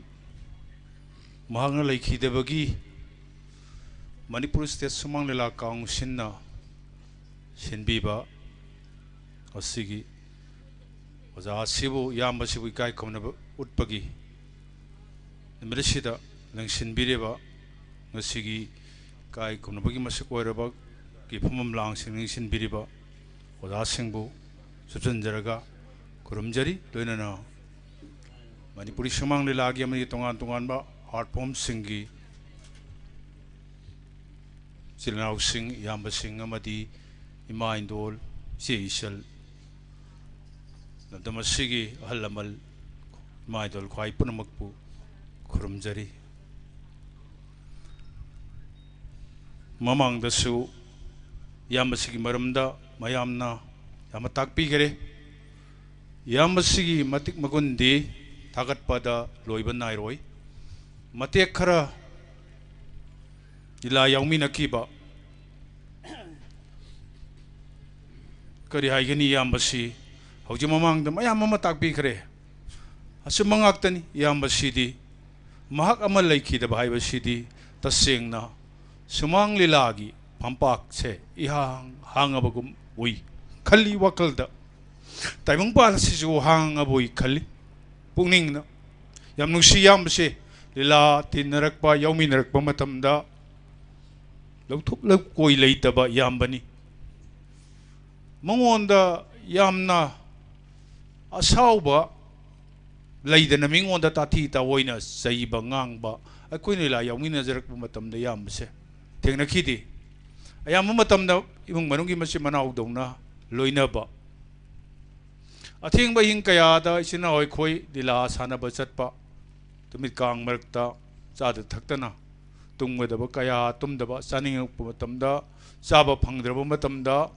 ꯃꯍꯥꯛꯅ ꯂꯩꯈꯤꯗꯕꯒꯤ ꯃꯅꯤꯄꯨꯔ ꯁ꯭ꯇꯦꯠ ꯁꯨꯃꯥꯡ ꯂꯤꯂꯥ ꯀꯥꯎꯟꯁꯤꯜꯅ ꯁꯤꯟꯕꯤꯕ ꯑꯁꯤꯒꯤ ꯑꯣꯖꯥ ꯑꯁꯤꯕꯨ, ꯏꯌꯥꯝꯕꯁꯤꯕꯨ ꯏꯀꯥꯏ ꯈꯨꯝꯅꯕ ꯎꯠꯄꯒꯤ ꯅꯨꯃꯤꯠ ꯑꯁꯤꯗ ꯂꯦꯡꯁꯤꯟꯕꯤꯔꯤꯕ, ꯉꯁꯤꯒꯤ ꯏꯀꯥꯏ ꯈꯨꯝꯅꯕꯒꯤ ꯃꯁꯛ ꯑꯣꯏꯔꯕ ꯒꯤ ꯐꯝꯐꯝ ꯂꯥꯡꯁꯤꯡ ꯂꯦꯡꯁꯤꯟꯕꯤꯔꯤꯕ ꯑꯣꯖꯥꯁꯤꯡꯕꯨ ꯆꯨꯞꯁꯤꯟꯖꯔꯒ ꯈꯨꯔꯨꯝꯖꯔꯤ꯫ ꯂꯣꯏꯅꯅ ꯃꯅꯤꯄꯨꯔꯤ ꯁꯨꯃꯥꯡ ꯂꯤꯂꯥꯒꯤ ꯑꯃꯗꯤ ꯇꯣꯉꯥꯟ ꯇꯣꯉꯥꯟꯕ ꯑꯥꯔꯠ ꯐꯣꯝꯁꯤꯡꯒꯤ ꯏꯆꯤꯜ ꯏꯅꯥꯎꯁꯤꯡ, ꯏꯌꯥꯝꯕꯁꯤꯡ ꯑꯃꯗꯤ ꯏꯃꯥ ꯏꯟꯗꯣꯜ, ꯏꯆꯦ ꯏꯆꯜ, ꯂꯝꯗꯝ ꯑꯁꯤꯒꯤ ꯑꯍꯜ ꯂꯃꯟ, ꯏꯃꯥ ꯏꯗꯣꯜ ꯈ꯭ꯋꯥꯏ ꯄꯨꯝꯅꯃꯛꯄꯨ ꯈꯨꯔꯨꯝꯖꯔꯤ꯫ ꯃꯃꯥꯡꯗꯁꯨ ꯏꯌꯥꯝꯕꯁꯤꯒꯤ ꯃꯔꯝꯗ ꯃꯌꯥꯝꯅ ꯌꯥꯝꯅ ꯇꯥꯛꯄꯤꯈꯔꯦ꯫ ꯏꯌꯥꯝꯕꯁꯤꯒꯤ ꯃꯇꯤꯛ ꯃꯒꯨꯟꯗꯤ ꯊꯥꯒꯠꯄꯗ ꯂꯣꯏꯕ ꯅꯥꯏꯔꯣꯏ꯫ ꯃꯇꯦꯛ ꯈꯔ ꯂꯤꯂꯥ ꯌꯥꯎꯃꯤꯟꯅꯈꯤꯕ, ꯀꯔꯤ ꯍꯥꯏꯒꯅꯤ, ꯏꯌꯥꯝꯕꯁꯤ ꯍꯧꯖꯤꯛ ꯃꯃꯥꯡꯗ ꯃꯌꯥꯝ ꯑꯃ ꯇꯥꯛꯄꯤꯈ꯭ꯔꯦ꯫ ꯑꯆꯨꯝꯕ ꯉꯥꯛꯇꯅꯤ꯫ ꯏꯌꯥꯝꯕꯁꯤꯗꯤ ꯃꯍꯥꯛ ꯑꯃ ꯂꯩꯈꯤꯗꯕ ꯍꯥꯏꯕꯁꯤꯗꯤ ꯇꯁꯦꯡꯅ ꯁꯨꯃꯥꯡ ꯂꯤꯂꯥꯒꯤ ꯐꯝꯄꯥꯛꯁꯦ ꯏꯍꯥꯡ ꯍꯥꯡꯉꯕꯒꯨꯝ ꯎꯏ ꯈꯜꯂꯤ ꯋꯥꯈꯜꯗ꯫ ꯇꯥꯏꯕꯪꯄꯥꯟ ꯑꯁꯤꯁꯨ ꯍꯥꯡꯉꯕꯣꯏ ꯈꯜꯂꯤ ꯄꯨꯛꯅꯤꯡꯅ꯫ ꯌꯥꯝ ꯅꯨꯡꯁꯤ ꯏꯌꯥꯝꯕꯁꯦ꯫ ꯂꯤꯂꯥ ꯇꯤꯟꯅꯔꯛꯄ, ꯌꯥꯎꯃꯤꯟꯅꯔꯛꯄ ꯃꯇꯝꯗ ꯂꯧꯊꯣꯛ ꯂꯧꯀꯣꯏ ꯂꯩꯇꯕ ꯏꯌꯥꯝꯕꯅꯤ꯫ ꯃꯉꯣꯟꯗ ꯌꯥꯝꯅ ꯑꯁꯥꯎꯕ ꯂꯩꯗꯅ, ꯃꯤꯉꯣꯟꯗ ꯇꯥꯊꯤ ꯇꯥꯑꯣꯏꯅ ꯆꯩꯕ ꯉꯥꯡꯕ ꯑꯩꯈꯣꯏꯅ ꯂꯤꯂꯥ ꯌꯥꯎꯃꯤꯟꯅꯖꯔꯛꯄ ꯃꯇꯝꯗ ꯏꯌꯥꯝꯕꯁꯦ ꯊꯦꯡꯅꯈꯤꯗꯦ꯫ ꯑꯌꯥꯝꯕ ꯃꯇꯝꯗ ꯏꯃꯨꯡ ꯃꯅꯨꯡꯒꯤ ꯃꯆꯤꯟ ꯃꯅꯥꯎꯗꯧꯅ ꯂꯣꯏꯅꯕ꯫ ꯑꯊꯦꯡꯕ ꯑꯍꯤꯡ ꯀꯌꯥꯗ ꯏꯆꯤꯟ ꯏꯅꯥꯎ ꯑꯩꯈꯣꯏ ꯂꯤꯂꯥ ꯁꯥꯟꯅꯕ ꯆꯠꯄ, ꯅꯨꯃꯤꯠ ꯀꯥꯡ ꯃꯔꯛꯇ ꯆꯥꯗ ꯊꯛꯇꯅ ꯇꯨꯝꯒꯗꯕ ꯀꯌꯥ ꯇꯨꯝꯗꯕ, ꯆꯥꯅꯤꯡꯉꯛꯄ ꯃꯇꯝꯗ ꯆꯥꯕ ꯐꯪꯗ꯭ꯔꯕ ꯃꯇꯝꯗ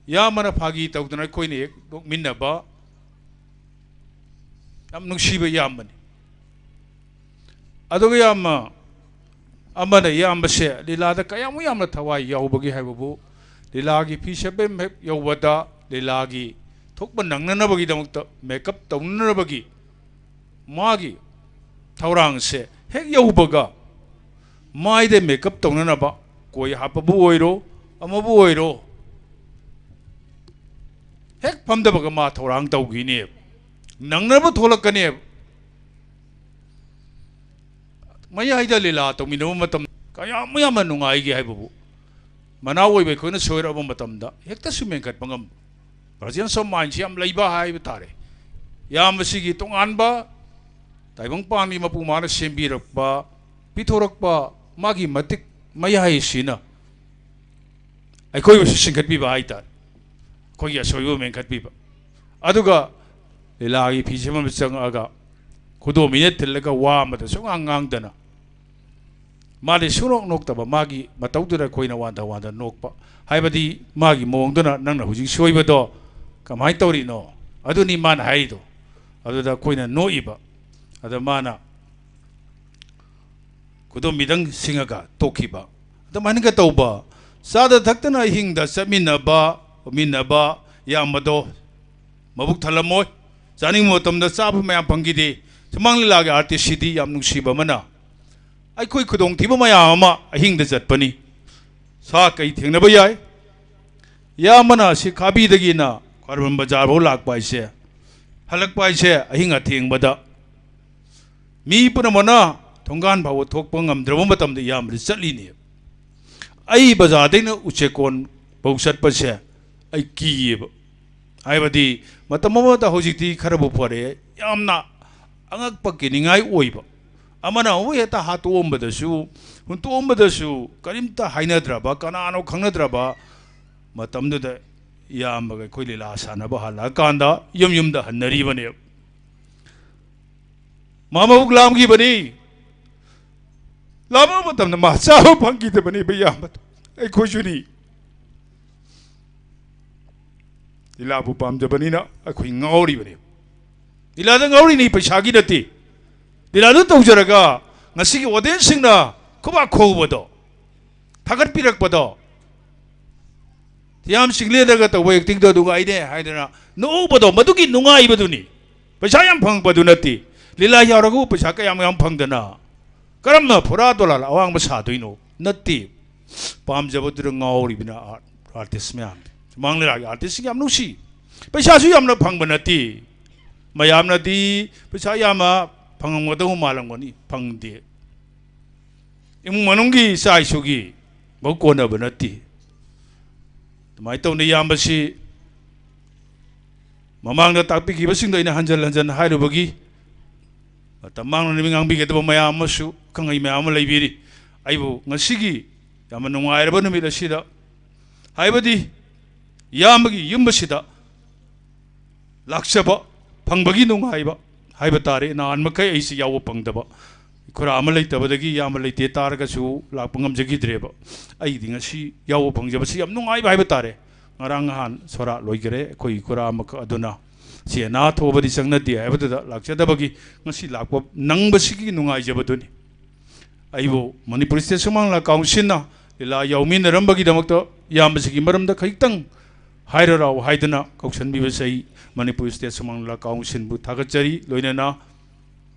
ꯏꯌꯥꯝꯕꯅ ꯐꯥꯒꯤ ꯇꯧꯗꯅ ꯑꯩꯈꯣꯏꯅ ꯍꯦꯛ ꯅꯣꯛꯃꯤꯟꯅꯕ, ꯌꯥꯝ ꯅꯨꯡꯁꯤꯕ ꯏꯌꯥꯝꯕꯅꯤ꯫ ꯑꯗꯨꯒ ꯏꯌꯥꯝꯕ ꯑꯃꯅ ꯏꯌꯥꯝꯕꯁꯦ ꯂꯤꯂꯥꯗ ꯀꯌꯥꯃꯨꯛ ꯌꯥꯝꯅ ꯊꯋꯥꯏ ꯌꯥꯎꯕꯒꯦ ꯍꯥꯏꯕꯕꯨ, ꯂꯤꯂꯥꯒꯤ ꯐꯤ ꯁꯦꯠꯐꯝ ꯍꯦꯛ ꯌꯧꯕꯗ ꯂꯤꯂꯥꯒꯤ ꯊꯣꯛꯄ ꯅꯪꯅꯅꯕꯒꯤꯗꯃꯛꯇ ꯃꯦꯀꯞ ꯇꯧꯅꯅꯕꯒꯤ ꯃꯥꯒꯤ ꯊꯧꯔꯥꯡꯁꯦ ꯍꯦꯛ ꯌꯧꯕꯒ ꯃꯥꯏꯗ ꯃꯦꯀꯞ ꯇꯧꯅꯅꯕ ꯀꯣꯏ ꯍꯥꯞꯄꯕꯨ ꯑꯣꯏꯔꯣ, ꯑꯃꯕꯨ ꯑꯣꯏꯔꯣ, ꯍꯦꯛ ꯐꯝꯗꯕꯒ ꯃꯥ ꯊꯧꯔꯥꯡ ꯇꯧꯈꯤꯅꯦꯕ, ꯅꯪꯅꯕ ꯊꯣꯛꯂꯛꯀꯅꯦꯕ꯫ ꯃꯌꯥꯏꯗ ꯂꯤꯂꯥ ꯇꯧꯃꯤꯟꯅꯕ ꯃꯇꯝ ꯀꯌꯥꯃꯨꯛ ꯌꯥꯝꯅ ꯅꯨꯡꯉꯥꯏꯒꯦ ꯍꯥꯏꯕꯕꯨ, ꯃꯅꯥꯎ ꯑꯣꯏꯕ ꯑꯩꯈꯣꯏꯅ ꯁꯣꯏꯔꯛꯑꯕ ꯃꯇꯝꯗ ꯍꯦꯛꯇꯁꯨ ꯃꯦꯟꯈꯠꯄ ꯉꯝꯕ, presence of mindꯁꯤ ꯌꯥꯝ ꯂꯩꯕ ꯍꯥꯏꯕ ꯇꯥꯔꯦ꯫ ꯏꯌꯥꯝꯕꯁꯤꯒꯤ ꯇꯣꯉꯥꯟꯕ ꯇꯥꯏꯕꯪꯄꯥꯟꯒꯤ ꯃꯄꯨ ꯃꯥꯅ ꯁꯦꯝꯕꯤꯔꯛꯄ, ꯄꯤꯊꯣꯔꯛꯄ ꯃꯥꯒꯤ ꯃꯇꯤꯛ ꯃꯌꯥꯏꯁꯤꯅ ꯑꯩꯈꯣꯏꯕꯨꯁꯨ ꯆꯤꯡꯈꯠꯄꯤꯕ ꯍꯥꯏꯇꯥꯔꯦ, ꯑꯩꯈꯣꯏꯒꯤ ꯑꯁꯣꯏꯕ ꯃꯦꯟꯈꯠꯄꯤꯕ꯫ ꯑꯗꯨꯒ ꯂꯤꯂꯥꯒꯤ ꯐꯤꯖꯦꯝ ꯑꯃ ꯆꯪꯉꯛꯑꯒ ꯈꯨꯗꯣꯝꯕꯤꯅ ꯊꯤꯜꯂꯒ ꯋꯥ ꯑꯃꯗ ꯁꯨꯡꯉꯥꯡ ꯉꯥꯡꯗꯅ, ꯃꯥꯗꯤ ꯁꯨꯡꯅꯣꯛ ꯅꯣꯛꯇꯕ, ꯃꯥꯒꯤ ꯃꯇꯧꯗꯨꯗ ꯑꯩꯈꯣꯏꯅ ꯋꯥꯟꯗ ꯋꯥꯟꯗ ꯅꯣꯛꯄ꯫ ꯍꯥꯏꯕꯗꯤ ꯃꯥꯒꯤ ꯃꯑꯣꯡꯗꯨꯅ ꯅꯪꯅ ꯍꯧꯖꯤꯛ ꯁꯣꯏꯕꯗꯣ ꯀꯃꯥꯏꯅ ꯇꯧꯔꯤꯅꯣ? ꯑꯗꯨꯅꯤ ꯃꯥꯅ ꯍꯥꯏꯔꯤꯗꯣ꯫ ꯑꯗꯨꯗ ꯑꯩꯈꯣꯏꯅ ꯅꯣꯛꯏꯕ꯫ ꯑꯗ ꯃꯥꯅ ꯈꯨꯗꯣꯝꯕꯤꯗꯪ ꯁꯤꯡꯉꯒ ꯇꯣꯛꯈꯤꯕ꯫ ꯑꯗꯨꯃꯥꯏꯅꯒ ꯇꯧꯕ, ꯆꯥꯗ ꯊꯛꯇꯅ ꯑꯍꯤꯡꯗ ꯆꯠꯃꯤꯟꯅꯕ, ꯎꯃꯤꯟꯅꯕ ꯌꯥꯝꯕꯗꯣ ꯃꯕꯨꯛ ꯊꯜꯂꯝꯃꯣꯏ꯫ ꯆꯥꯅꯤꯡꯕ ꯃꯇꯝꯗ ꯆꯥꯕ ꯃꯌꯥꯝ ꯐꯪꯈꯤꯗꯦ꯫ ꯁꯨꯃꯥꯡ ꯂꯤꯂꯥꯒꯤ ꯑꯥꯔꯇꯤꯁꯁꯤꯗꯤ ꯌꯥꯝ ꯅꯨꯡꯁꯤꯕ ꯑꯃꯅ, ꯑꯩꯈꯣꯏ ꯈꯨꯗꯣꯡꯊꯤꯕ ꯃꯌꯥꯝ ꯑꯃ ꯑꯍꯤꯡꯗ ꯆꯠꯄꯅꯤ꯫ ꯁꯥ ꯀꯩ ꯊꯦꯡꯅꯕ ꯌꯥꯏ꯫ ꯌꯥꯝꯕꯅ ꯁꯤꯈꯥꯕꯤꯗꯒꯤꯅ ꯈ꯭ꯋꯥꯏꯔꯝꯕꯟ ꯕꯖꯥꯔ ꯐꯥꯎ ꯂꯥꯛꯄ ꯍꯥꯏꯁꯦ, ꯍꯜꯂꯛꯄ ꯍꯥꯏꯁꯦ ꯑꯍꯤꯡ ꯑꯊꯦꯡꯕꯗ꯫ ꯃꯤ ꯄꯨꯝꯅꯃꯛꯅ ꯊꯣꯡꯒꯥꯟ ꯐꯥꯎꯕ ꯊꯣꯛꯄ ꯉꯝꯗ꯭ꯔꯕ ꯃꯇꯝꯗ ꯏꯌꯥꯝꯕꯗꯤ ꯆꯠꯂꯤꯅꯦ꯫ ꯑꯩ ꯕꯖꯥꯔꯗꯩꯅ ꯎꯆꯦꯛꯀꯣꯟ ꯐꯥꯎ ꯆꯠꯄꯁꯦ ꯑꯩ ꯀꯤꯌꯦꯕ꯫ ꯍꯥꯏꯕꯗꯤ ꯃꯇꯝ ꯑꯃꯗ, ꯍꯧꯖꯤꯛꯇꯤ ꯈꯔꯕꯨ ꯐꯔꯦ, ꯌꯥꯝꯅ ꯑꯉꯛꯄ ꯀꯤꯅꯤꯡꯉꯥꯏ ꯑꯣꯏꯕ꯫ ꯑꯃꯅ ꯑꯃꯨꯛ ꯍꯦꯛꯇ ꯍꯥꯠꯇꯣꯛꯑꯝꯕꯗꯁꯨ, ꯍꯨꯟꯇꯣꯛꯑꯝꯕꯗꯁꯨ ꯀꯔꯤꯝꯇ ꯍꯥꯏꯅꯗ꯭ꯔꯕ, ꯀꯅꯥꯅꯣ ꯈꯪꯅꯗ꯭ꯔꯕ ꯃꯇꯝꯗꯨꯗ ꯏꯌꯥꯝꯕꯒ ꯑꯩꯈꯣꯏ ꯂꯤꯂꯥ ꯁꯥꯟꯅꯕ ꯍꯜꯂꯛꯑꯀꯥꯟꯗ ꯌꯨꯝ ꯌꯨꯝꯗ ꯍꯟꯅꯔꯤꯕꯅꯦꯕ꯫ ꯃꯥ ꯃꯕꯨꯛ ꯂꯥꯝꯈꯤꯕꯅꯤ꯫ ꯂꯥꯝꯕ ꯃꯇꯝꯗ ꯃꯥ ꯆꯥꯕ ꯐꯪꯈꯤꯗꯕꯅꯦꯕ, ꯏꯌꯥꯝꯕꯗꯣ꯫ ꯑꯩꯈꯣꯏꯁꯨꯅꯤ꯫ ꯂꯤꯂꯥꯕꯨ ꯄꯥꯝꯖꯕꯅꯤꯅ ꯑꯩꯈꯣꯏ ꯉꯥꯎꯔꯤꯕꯅꯦꯕ꯫ ꯂꯤꯂꯥꯗ ꯉꯥꯎꯔꯤꯅꯤ, ꯄꯩꯁꯥꯒꯤ ꯅꯠꯇꯦ꯫ ꯂꯤꯂꯥꯗꯨ ꯇꯧꯖꯔꯒ ꯉꯁꯤꯒꯤ ꯑꯣꯗꯤꯌꯦꯟꯁꯁꯤꯡꯅ ꯈꯨꯕꯥꯛ ꯈꯨꯕꯗꯣ, ꯊꯥꯒꯠꯄꯤꯔꯛꯄꯗꯣ, ꯌꯥꯝ ꯆꯤꯡꯂꯦꯟꯗꯒ ꯇꯧꯕ ꯑꯦꯛꯇꯤꯡꯗꯣ ꯑꯗꯨꯒ ꯑꯩꯅꯦ ꯍꯥꯏꯗꯅ ꯅꯣꯛꯎꯕꯗꯣ, ꯃꯗꯨꯒꯤ ꯅꯨꯡꯉꯥꯏꯕꯗꯨꯅꯤ꯫ ꯄꯩꯁꯥ ꯌꯥꯝ ꯐꯪꯉꯛꯄꯗꯨ ꯅꯠꯇꯦ꯫ ꯂꯤꯂꯥ ꯌꯥꯎꯔꯒꯕꯨ ꯄꯩꯁꯥ ꯀꯌꯥꯝ ꯌꯥꯝ ꯐꯪꯗꯅ ꯀꯔꯝꯅ ꯐꯨꯔꯥ ꯗꯣꯂꯥꯜ ꯑꯋꯥꯡꯕ ꯁꯥꯗꯣꯏꯅꯣ? ꯅꯠꯇꯦ꯫ ꯄꯥꯝꯖꯕꯗꯨꯗ ꯉꯥꯎꯔꯤꯕꯅ ꯑꯥꯔ-, ꯑꯥꯔꯇꯤꯁ ꯃꯌꯥꯝ꯫ ꯁꯨꯃꯥꯡ ꯂꯤꯂꯥꯒꯤ ꯑꯥꯔꯇꯤꯁꯁꯤꯡ ꯌꯥꯝ ꯅꯨꯡꯁꯤ꯫ ꯄꯩꯁꯥꯁꯨ ꯌꯥꯝꯅ ꯐꯪꯕ ꯅꯠꯇꯦ꯫ ꯃꯌꯥꯝꯅꯗꯤ ꯄꯩꯁꯥ ꯌꯥꯝꯅ ꯐꯪꯉꯝꯒꯗꯧꯕ ꯃꯥꯜꯂꯝꯒꯅꯤ, ꯐꯪꯗꯦ꯫ ꯏꯃꯨꯡ ꯃꯅꯨꯡꯒꯤ ꯏꯆꯥ ꯏꯁꯨꯒꯤ ꯃꯕꯨꯛ ꯀꯣꯟꯅꯕ ꯅꯠꯇꯦ꯫ ꯑꯗꯨꯃꯥꯏꯅ ꯇꯧꯅ ꯏꯌꯥꯝꯕꯁꯤ ꯃꯃꯥꯡꯗ ꯇꯥꯛꯄꯤꯈꯤꯕꯁꯤꯡꯗꯣ ꯑꯩꯅ ꯍꯟꯖꯟ ꯍꯟꯖꯟ ꯍꯥꯏꯔꯨꯕꯒꯤ ꯃꯇꯝ ꯃꯥꯡꯅꯅꯕ ꯉꯥꯡꯕꯤꯒꯗꯕ ꯃꯌꯥꯝ ꯑꯃꯁꯨ, ꯈꯪꯍꯩ ꯃꯌꯥꯝ ꯑꯃ ꯂꯩꯕꯤꯔꯤ꯫ ꯑꯩꯕꯨ ꯉꯁꯤꯒꯤ ꯌꯥꯝꯅ ꯅꯨꯡꯉꯥꯏꯔꯕ ꯅꯨꯃꯤꯠ ꯑꯁꯤꯗ, ꯍꯥꯏꯕꯗꯤ ꯏꯌꯥꯝꯕꯒꯤ ꯌꯨꯝ ꯑꯁꯤꯗ ꯂꯥꯛꯆꯕ ꯐꯪꯕꯒꯤ ꯅꯨꯡꯉꯥꯏꯕ, ꯍꯥꯏꯕ ꯇꯥꯔꯦ, ꯅꯍꯥꯟ ꯃꯈꯩ ꯑꯩꯁꯤ ꯌꯥꯎꯕ ꯐꯪꯗꯕ, ꯈꯨꯔꯥ ꯑꯃ ꯂꯩꯇꯕꯗꯒꯤ ꯏꯌꯥꯝꯕ ꯂꯩꯇꯦ ꯇꯥꯔꯒꯁꯨ ꯂꯥꯛꯄ ꯉꯝꯖꯈꯤꯗ꯭ꯔꯦꯕ꯫ ꯑꯩꯗꯤ ꯉꯁꯤ ꯌꯥꯎꯕ ꯐꯪꯖꯕꯁꯤ ꯌꯥꯝ ꯅꯨꯡꯉꯥꯏꯕ ꯍꯥꯏꯕ ꯇꯥꯔꯦ꯫ ꯉꯔꯥꯡ ꯅꯍꯥꯟ ꯁꯣꯔꯥ ꯂꯣꯏꯈꯔꯦ, ꯑꯩꯈꯣꯏꯒꯤ ꯈꯨꯔꯥ ꯑꯃꯈꯛ ꯑꯗꯨꯅ ꯁꯤ ꯑꯅꯥ ꯊꯣꯛꯑꯕꯗꯤ ꯆꯪꯅꯗꯦ ꯍꯥꯏꯕꯗꯨꯗ ꯂꯥꯛꯆꯗꯕꯒꯤ ꯉꯁꯤ ꯂꯥꯛꯄ ꯅꯪꯕꯁꯤꯒꯤ ꯅꯨꯡꯉꯥꯏꯖꯕꯗꯨꯅꯤ꯫ ꯑꯩꯕꯨ ꯃꯅꯤꯄꯨꯔ ꯁ꯭ꯇꯦꯠ ꯁꯨꯃꯥꯡ ꯂꯤꯂꯥ ꯀꯥꯎꯟꯁꯤꯜꯅ ꯂꯤꯂꯥ ꯌꯥꯎꯃꯤꯟꯅꯔꯝꯕꯒꯤꯗꯃꯛꯇ ꯏꯌꯥꯝꯕꯁꯤꯒꯤ ꯃꯔꯝꯗ ꯈꯖꯤꯛꯇꯪ ꯍꯥꯏꯔꯔꯥꯎ ꯍꯥꯏꯗꯨꯅ ꯀꯧꯁꯟꯕꯤꯕꯁꯦ ꯑꯩ ꯃꯅꯤꯄꯨꯔ ꯁ꯭ꯇꯦꯠ ꯁꯨꯃꯥꯡ ꯂꯤꯂꯥ ꯀꯥꯎꯟꯁꯤꯜꯕꯨ ꯊꯥꯒꯠꯆꯔꯤ꯫ ꯂꯣꯏꯅꯅ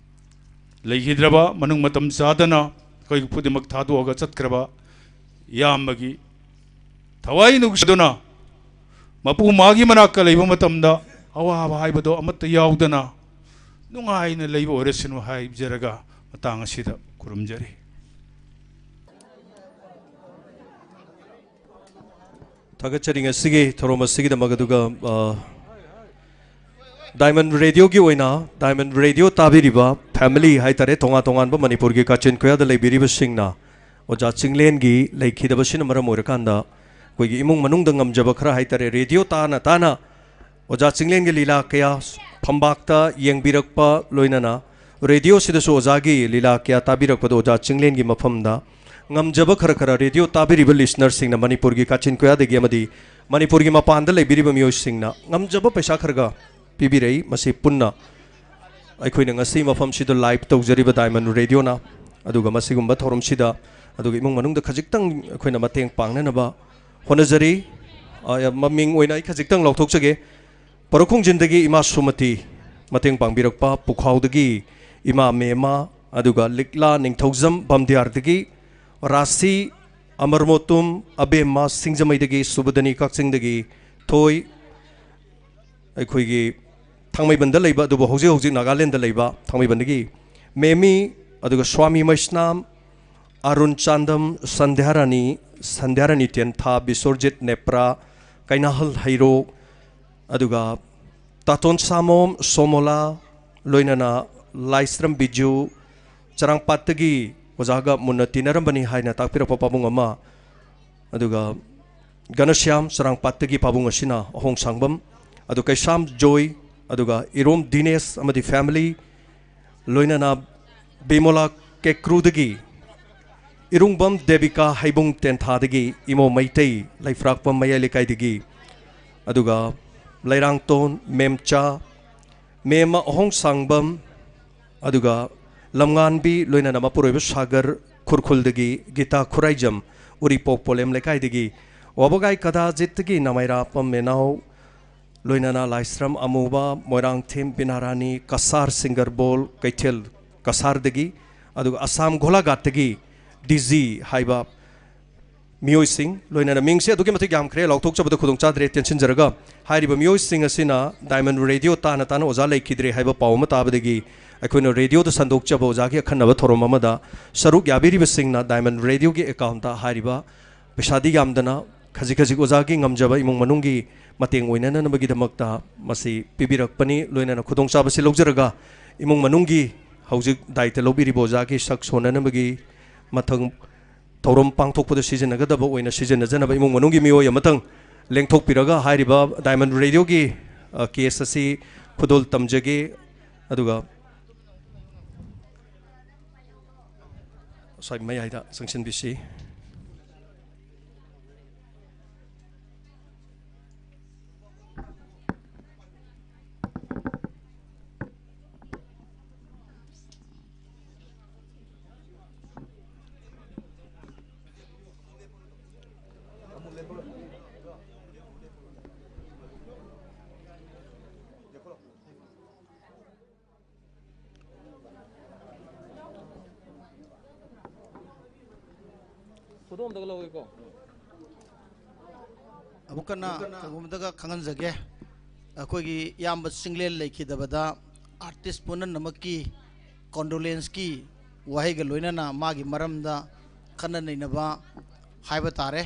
ꯂꯩꯈꯤꯗ꯭ꯔꯕ, ꯃꯅꯨꯡ ꯃꯇꯝ ꯆꯥꯗꯅ ꯑꯩꯈꯣꯏ ꯈꯨꯗꯤꯡꯃꯛ ꯊꯥꯗꯣꯛꯑꯒ ꯆꯠꯈ꯭ꯔꯕ ꯏꯌꯥꯝꯕꯒꯤ ꯊꯋꯥꯏ ꯅꯨꯡꯁꯤꯗꯨꯅ ꯃꯄꯨ ꯃꯥꯒꯤ ꯃꯅꯥꯛꯇ ꯂꯩꯕ ꯃꯇꯝꯗ ꯑꯋꯥꯕ ꯍꯥꯏꯕꯗꯣ ꯑꯃꯠꯇ ꯌꯥꯎꯗꯅ ꯅꯨꯡꯉꯥꯏꯅ ꯂꯩꯕ ꯑꯣꯏꯔꯁꯅꯨ ꯍꯥꯏꯖꯔꯒ ꯃꯇꯥꯡ ꯑꯁꯤꯗ ꯈꯨꯔꯨꯝꯖꯔꯤ꯫ ꯊꯥꯒꯠꯆꯔꯤ ꯉꯁꯤꯒꯤ ꯊꯧꯔꯝ ꯑꯁꯤꯒꯤꯗꯃꯛ꯫ ꯑꯗꯨꯒ, ꯑ, ꯗꯥꯏꯃꯟ ꯔꯦꯗꯤꯑꯣꯒꯤ ꯑꯣꯏꯅ ꯗꯥꯏꯃꯟ ꯔꯦꯗꯤꯑꯣ ꯇꯥꯕꯤꯔꯤꯕ ꯐꯦꯃꯤꯂꯤ ꯍꯥꯏꯇꯥꯔꯦ, ꯇꯣꯉꯥꯟ ꯇꯣꯉꯥꯟꯕ ꯃꯅꯤꯄꯨꯔꯒꯤ ꯀꯥꯆꯤꯟ ꯀꯣꯌꯥꯗ ꯂꯩꯕꯤꯔꯤꯕꯁꯤꯡꯅ ꯑꯣꯖꯥ ꯆꯤꯡꯂꯦꯟꯒꯤ ꯂꯩꯈꯤꯗꯕꯁꯤꯅ ꯃꯔꯝ ꯑꯣꯏꯔꯀꯥꯟꯗ ꯑꯩꯈꯣꯏꯒꯤ ꯏꯃꯨꯡ ꯃꯅꯨꯡꯗ ꯉꯝꯖꯕ ꯈꯔ ꯍꯥꯏꯇꯥꯔꯦ, ꯔꯦꯗꯤꯑꯣ ꯇꯥꯅ ꯇꯥꯅ ꯑꯣꯖꯥ ꯆꯤꯡꯂꯦꯟꯒꯤ ꯂꯤꯂꯥ ꯀꯌꯥ ꯐꯝꯕꯥꯛꯇ ꯌꯦꯡꯕꯤꯔꯛꯄ, ꯂꯣꯏꯅꯅ ꯔꯦꯗꯤꯑꯣꯁꯤꯗꯁꯨ ꯑꯣꯖꯥꯒꯤ ꯂꯤꯂꯥ ꯀꯌꯥ ꯇꯥꯕꯤꯔꯛꯄꯗꯣ ꯑꯣꯖꯥ ꯆꯤꯡꯂꯦꯟꯒꯤ ꯃꯐꯝꯗ ꯉꯝꯖꯕ ꯈꯔ ꯈꯔ ꯔꯦꯗꯤꯑꯣ ꯇꯥꯕꯤꯔꯤꯕ ꯂꯤꯁꯅꯔꯁꯤꯡꯅ, ꯃꯅꯤꯄꯨꯔꯒꯤ ꯀꯥꯆꯤꯟ ꯀꯣꯌꯥꯗꯒꯤ ꯑꯃꯗꯤ ꯃꯅꯤꯄꯨꯔꯒꯤ ꯃꯄꯥꯟꯗ ꯂꯩꯕꯤꯔꯤꯕ ꯃꯤꯑꯣꯏꯁꯤꯡꯅ ꯉꯝꯖꯕ ꯄꯩꯁꯥ ꯈꯔꯒ ꯄꯤꯕꯤꯔꯛꯏ꯫ ꯃꯁꯤ ꯄꯨꯟꯅ ꯑꯩꯈꯣꯏꯅ ꯉꯁꯤ ꯃꯐꯝꯁꯤꯗ ꯂꯥꯏꯚ ꯇꯧꯖꯔꯤꯕ ꯗꯥꯏꯃꯟ ꯔꯦꯗꯤꯑꯣꯅ꯫ ꯑꯗꯨꯒ ꯃꯁꯤꯒꯨꯝꯕ ꯊꯧꯔꯝꯁꯤꯗ ꯑꯗꯨꯒ ꯏꯃꯨꯡ ꯃꯅꯨꯡꯗ ꯈꯖꯤꯛꯇꯪ ꯑꯩꯈꯣꯏꯅ ꯃꯇꯦꯡ ꯄꯥꯡꯅꯅꯕ ꯍꯣꯠꯅꯖꯔꯤ꯫ ꯑ, ꯃꯃꯤꯡ ꯑꯣꯏꯅ ꯑꯩ ꯈꯖꯤꯛꯇꯪ ꯂꯥꯎꯊꯣꯛꯆꯒꯦ꯫ ꯄꯔꯈꯣꯡꯖꯤꯟꯗꯒꯤ ꯏꯃꯥ ꯁꯨꯃꯇꯤ ꯃꯇꯦꯡ ꯄꯥꯡꯕꯤꯔꯛꯄ, ꯄꯨꯈꯥꯎꯗꯒꯤ ꯏꯃꯥ ꯃꯦꯃꯥ, ꯑꯗꯨꯒ ꯂꯤꯛꯂꯥ ꯅꯤꯡꯊꯧꯖꯝ ꯕꯝꯗꯤꯌꯥꯔꯗꯒꯤ ꯔꯥꯁꯤ, ꯑꯃꯔꯃꯣꯇꯨꯝ, ꯑꯕꯦꯝꯃ ꯁꯤꯡꯖꯃꯩꯗꯒꯤ, ꯁꯨꯕꯗꯅꯤ ꯀꯛꯆꯤꯡꯗꯒꯤ, ꯊꯣꯏ, ꯑꯩꯈꯣꯏꯒꯤ ꯊꯥꯡꯃꯩꯕꯟꯗ ꯂꯩꯕ, ꯑꯗꯨꯕꯨ ꯍꯧꯖꯤꯛ ꯍꯧꯖꯤꯛ ꯅꯥꯒꯥꯂꯦꯟꯗ ꯂꯩꯕ ꯊꯥꯡꯃꯩꯕꯟꯗꯒꯤ ꯃꯦꯃꯤ, ꯑꯗꯨꯒ ꯁ꯭ꯋꯥꯃꯤ ꯃꯩꯁꯅꯥꯝ, ꯑꯔꯨꯟ ꯆꯥꯟꯗꯝ, ꯁꯟꯙ꯭ꯌꯥꯔꯥꯅꯤ, ꯁꯟꯙ꯭ꯌꯥꯔꯥꯅꯤ ꯇꯦꯟꯊꯥ, ꯕꯤꯁꯣꯔꯖꯤꯠ ꯅꯦꯄ꯭ꯔꯥ, ꯀꯩꯅꯥꯍꯜ ꯍꯩꯔꯣꯛ, ꯑꯗꯨꯒ ꯇꯥꯇꯣꯟ ꯁꯥꯃꯣꯝ, ꯁꯣꯃꯣꯂꯥ, ꯂꯣꯏꯅꯅ ꯂꯥꯏꯁ꯭ꯔꯝ ꯕꯤꯖꯨ, ꯆꯔꯥꯡꯄꯥꯠꯇꯒꯤ ꯑꯣꯖꯥꯒ ꯃꯨꯟꯅ ꯇꯤꯟꯅꯔꯝꯕꯅꯤ ꯍꯥꯏꯅ ꯇꯥꯛꯄꯤꯔꯛꯄ ꯄꯥꯕꯨꯡ ꯑꯃ, ꯑꯗꯨꯒ ꯒꯅꯁ꯭ꯌꯥꯝ, ꯆꯔꯥꯡꯄꯥꯠꯇꯒꯤ ꯄꯥꯕꯨꯡ ꯑꯁꯤꯅ ꯑꯍꯣꯡ ꯁꯥꯡꯕꯝ, ꯑꯗꯨ ꯀꯩꯁꯥꯝ ꯖꯣꯏ, ꯑꯗꯨꯒ ꯏꯔꯣꯝ ꯗꯤꯅꯦꯁ ꯑꯃꯗꯤ ꯐꯦꯃꯤꯂꯤ, ꯂꯣꯏꯅꯅ ꯕꯤꯃꯣꯂꯥ ꯀꯦꯀ꯭ꯔꯨꯗꯒꯤ, ꯏꯔꯨꯡꯕꯝ ꯗꯦꯕꯤꯀꯥ ꯍꯩꯕꯨꯡ ꯇꯦꯟꯊꯥꯗꯒꯤ ꯏꯃꯣ ꯃꯩꯇꯩ ꯂꯩꯐ꯭ꯔꯥꯛꯄꯝ ꯃꯌꯥꯏ ꯂꯩꯀꯥꯏꯗꯒꯤ, ꯑꯗꯨꯒ ꯂꯩꯔꯥꯡꯇꯣꯟ ꯃꯦꯝꯆꯥ, ꯃꯦꯝꯃ ꯑꯍꯣꯡꯁꯥꯡꯕꯝ, ꯑꯗꯨꯒ ꯂꯝꯉꯥꯟꯕꯤ, ꯂꯣꯏꯅꯅ ꯃꯄꯨꯔꯣꯏꯕ ꯁꯥꯒꯔ ꯈꯨꯔꯈꯨꯜꯗꯒꯤ, ꯒꯤꯇꯥ ꯈꯨꯔꯥꯏꯖꯝ ꯎꯔꯤꯄꯣꯛ ꯄꯣꯂꯦꯝ ꯂꯩꯀꯥꯏꯗꯒꯤ, ꯋꯥꯕꯒꯥꯏ ꯀꯗꯥꯖꯤꯠꯇꯒꯤ ꯅꯃꯥꯏꯔꯥꯄꯝ ꯃꯦꯅꯥꯎ, ꯂꯣꯏꯅꯅ ꯂꯥꯏꯁ꯭ꯔꯝ ꯑꯃꯨꯕ, ꯃꯣꯏꯔꯥꯡꯊꯦꯝ ꯕꯤꯅꯥꯔꯥꯅꯤ, ꯀꯁꯥꯔ ꯁꯤꯡꯒꯔꯕꯣꯜ ꯀꯩꯊꯦꯜ ꯀꯁꯥꯔꯗꯒꯤ, ꯑꯗꯨꯒ ꯑꯁꯥꯝ ꯒꯣꯂꯥꯘꯥꯠꯇꯒꯤ ꯗꯤꯖꯤ ꯍꯥꯏꯕ ꯃꯤꯑꯣꯏꯁꯤꯡ, ꯂꯣꯏꯅꯅ ꯃꯤꯡꯁꯦ ꯑꯗꯨꯛꯀꯤ ꯃꯇꯤꯛ ꯌꯥꯝꯈ꯭ꯔꯦ, ꯂꯥꯎꯊꯣꯛꯆꯕꯗ ꯈꯨꯗꯣꯡ ꯆꯥꯗ꯭ꯔꯦ, ꯇꯦꯟꯁꯤꯟꯖꯔꯒ, ꯍꯥꯏꯔꯤꯕ ꯃꯤꯑꯣꯏꯁꯤꯡ ꯑꯁꯤꯅ ꯗꯥꯏꯃꯟ ꯔꯦꯗꯤꯑꯣ ꯇꯥꯅ ꯇꯥꯅ ꯑꯣꯖꯥ ꯂꯩꯈꯤꯗ꯭ꯔꯦ ꯍꯥꯏꯕ ꯄꯥꯎ ꯑꯃ ꯇꯥꯕꯗꯒꯤ ꯑꯩꯈꯣꯏꯅ ꯔꯦꯗꯤꯑꯣꯗ ꯁꯟꯗꯣꯛꯆꯕ ꯑꯣꯖꯥꯒꯤ ꯑꯈꯟꯅꯕ ꯊꯧꯔꯝ ꯑꯃꯗ ꯁꯔꯨꯛ ꯌꯥꯕꯤꯔꯤꯕꯁꯤꯡꯅ ꯗꯥꯏꯃꯟ ꯔꯦꯗꯤꯑꯣꯒꯤ ꯑꯦꯀꯥꯎꯟꯗ ꯍꯥꯏꯔꯤꯕ ꯄꯩꯁꯥꯗꯤ ꯌꯥꯝꯗꯅ ꯈꯖꯤꯛ ꯈꯖꯤꯛ ꯑꯣꯖꯥꯒꯤ ꯉꯝꯖꯕ ꯏꯃꯨꯡ ꯃꯅꯨꯡꯒꯤ ꯃꯇꯦꯡ ꯑꯣꯏꯅꯅꯕꯒꯤꯗꯃꯛꯇ ꯃꯁꯤ ꯄꯤꯕꯤꯔꯛꯄꯅꯤ꯫ ꯂꯣꯏꯅꯅ ꯈꯨꯗꯣꯡꯆꯥꯕꯁꯤ ꯂꯧꯖꯔꯒ ꯏꯃꯨꯡ ꯃꯅꯨꯡꯒꯤ ꯍꯧꯖꯤꯛ ꯗꯥꯏꯇ ꯂꯧꯕꯤꯔꯤꯕ ꯑꯣꯖꯥꯒꯤ ꯁꯛ ꯁꯣꯟꯅꯅꯕꯒꯤ ꯃꯊꯪ ꯊꯧꯔꯝ ꯄꯥꯡꯊꯣꯛꯄꯗ ꯁꯤꯖꯤꯟꯅꯒꯗꯕ ꯑꯣꯏꯅ ꯁꯤꯖꯤꯟꯅꯖꯅꯕ ꯏꯃꯨꯡ ꯃꯅꯨꯡꯒꯤ ꯃꯤꯑꯣꯏ ꯑꯃꯇꯪ ꯂꯦꯡꯊꯣꯛꯄꯤꯔꯒ ꯍꯥꯏꯔꯤꯕ ꯗꯥꯏꯃꯟ ꯔꯦꯗꯤꯑꯣꯒꯤ, ꯑ, ꯀꯦꯁ ꯑꯁꯤ ꯈꯨꯗꯣꯜ ꯇꯝꯖꯒꯦ꯫ ꯑꯗꯨꯒ ꯁ꯭ꯋꯥꯏ ꯃꯌꯥꯏꯗ ꯆꯪꯁꯤꯟꯕꯤꯁꯤ꯫ ꯐꯣꯇꯣ ꯑꯝꯇꯒ ꯂꯧꯒꯦꯀꯣ꯫ ꯑꯃꯨꯛ ꯍꯟꯅ ꯀꯩꯒꯨꯝꯕꯗꯒ ꯈꯪꯍꯟꯖꯒꯦ, ꯑꯩꯈꯣꯏꯒꯤ ꯏꯌꯥꯝꯕ ꯆꯤꯡꯂꯦꯟ ꯂꯩꯈꯤꯗꯕꯗ ꯑꯥꯔꯇꯤꯁ ꯄꯨꯝꯅꯃꯛꯀꯤ ꯀꯣꯟꯗꯣꯂꯦꯟꯁꯀꯤ ꯋꯥꯍꯩꯒ ꯂꯣꯏꯅꯅ ꯃꯥꯒꯤ ꯃꯔꯝꯗ ꯈꯟꯅ ꯅꯩꯅꯕ ꯍꯥꯏꯕ ꯇꯥꯔꯦ꯫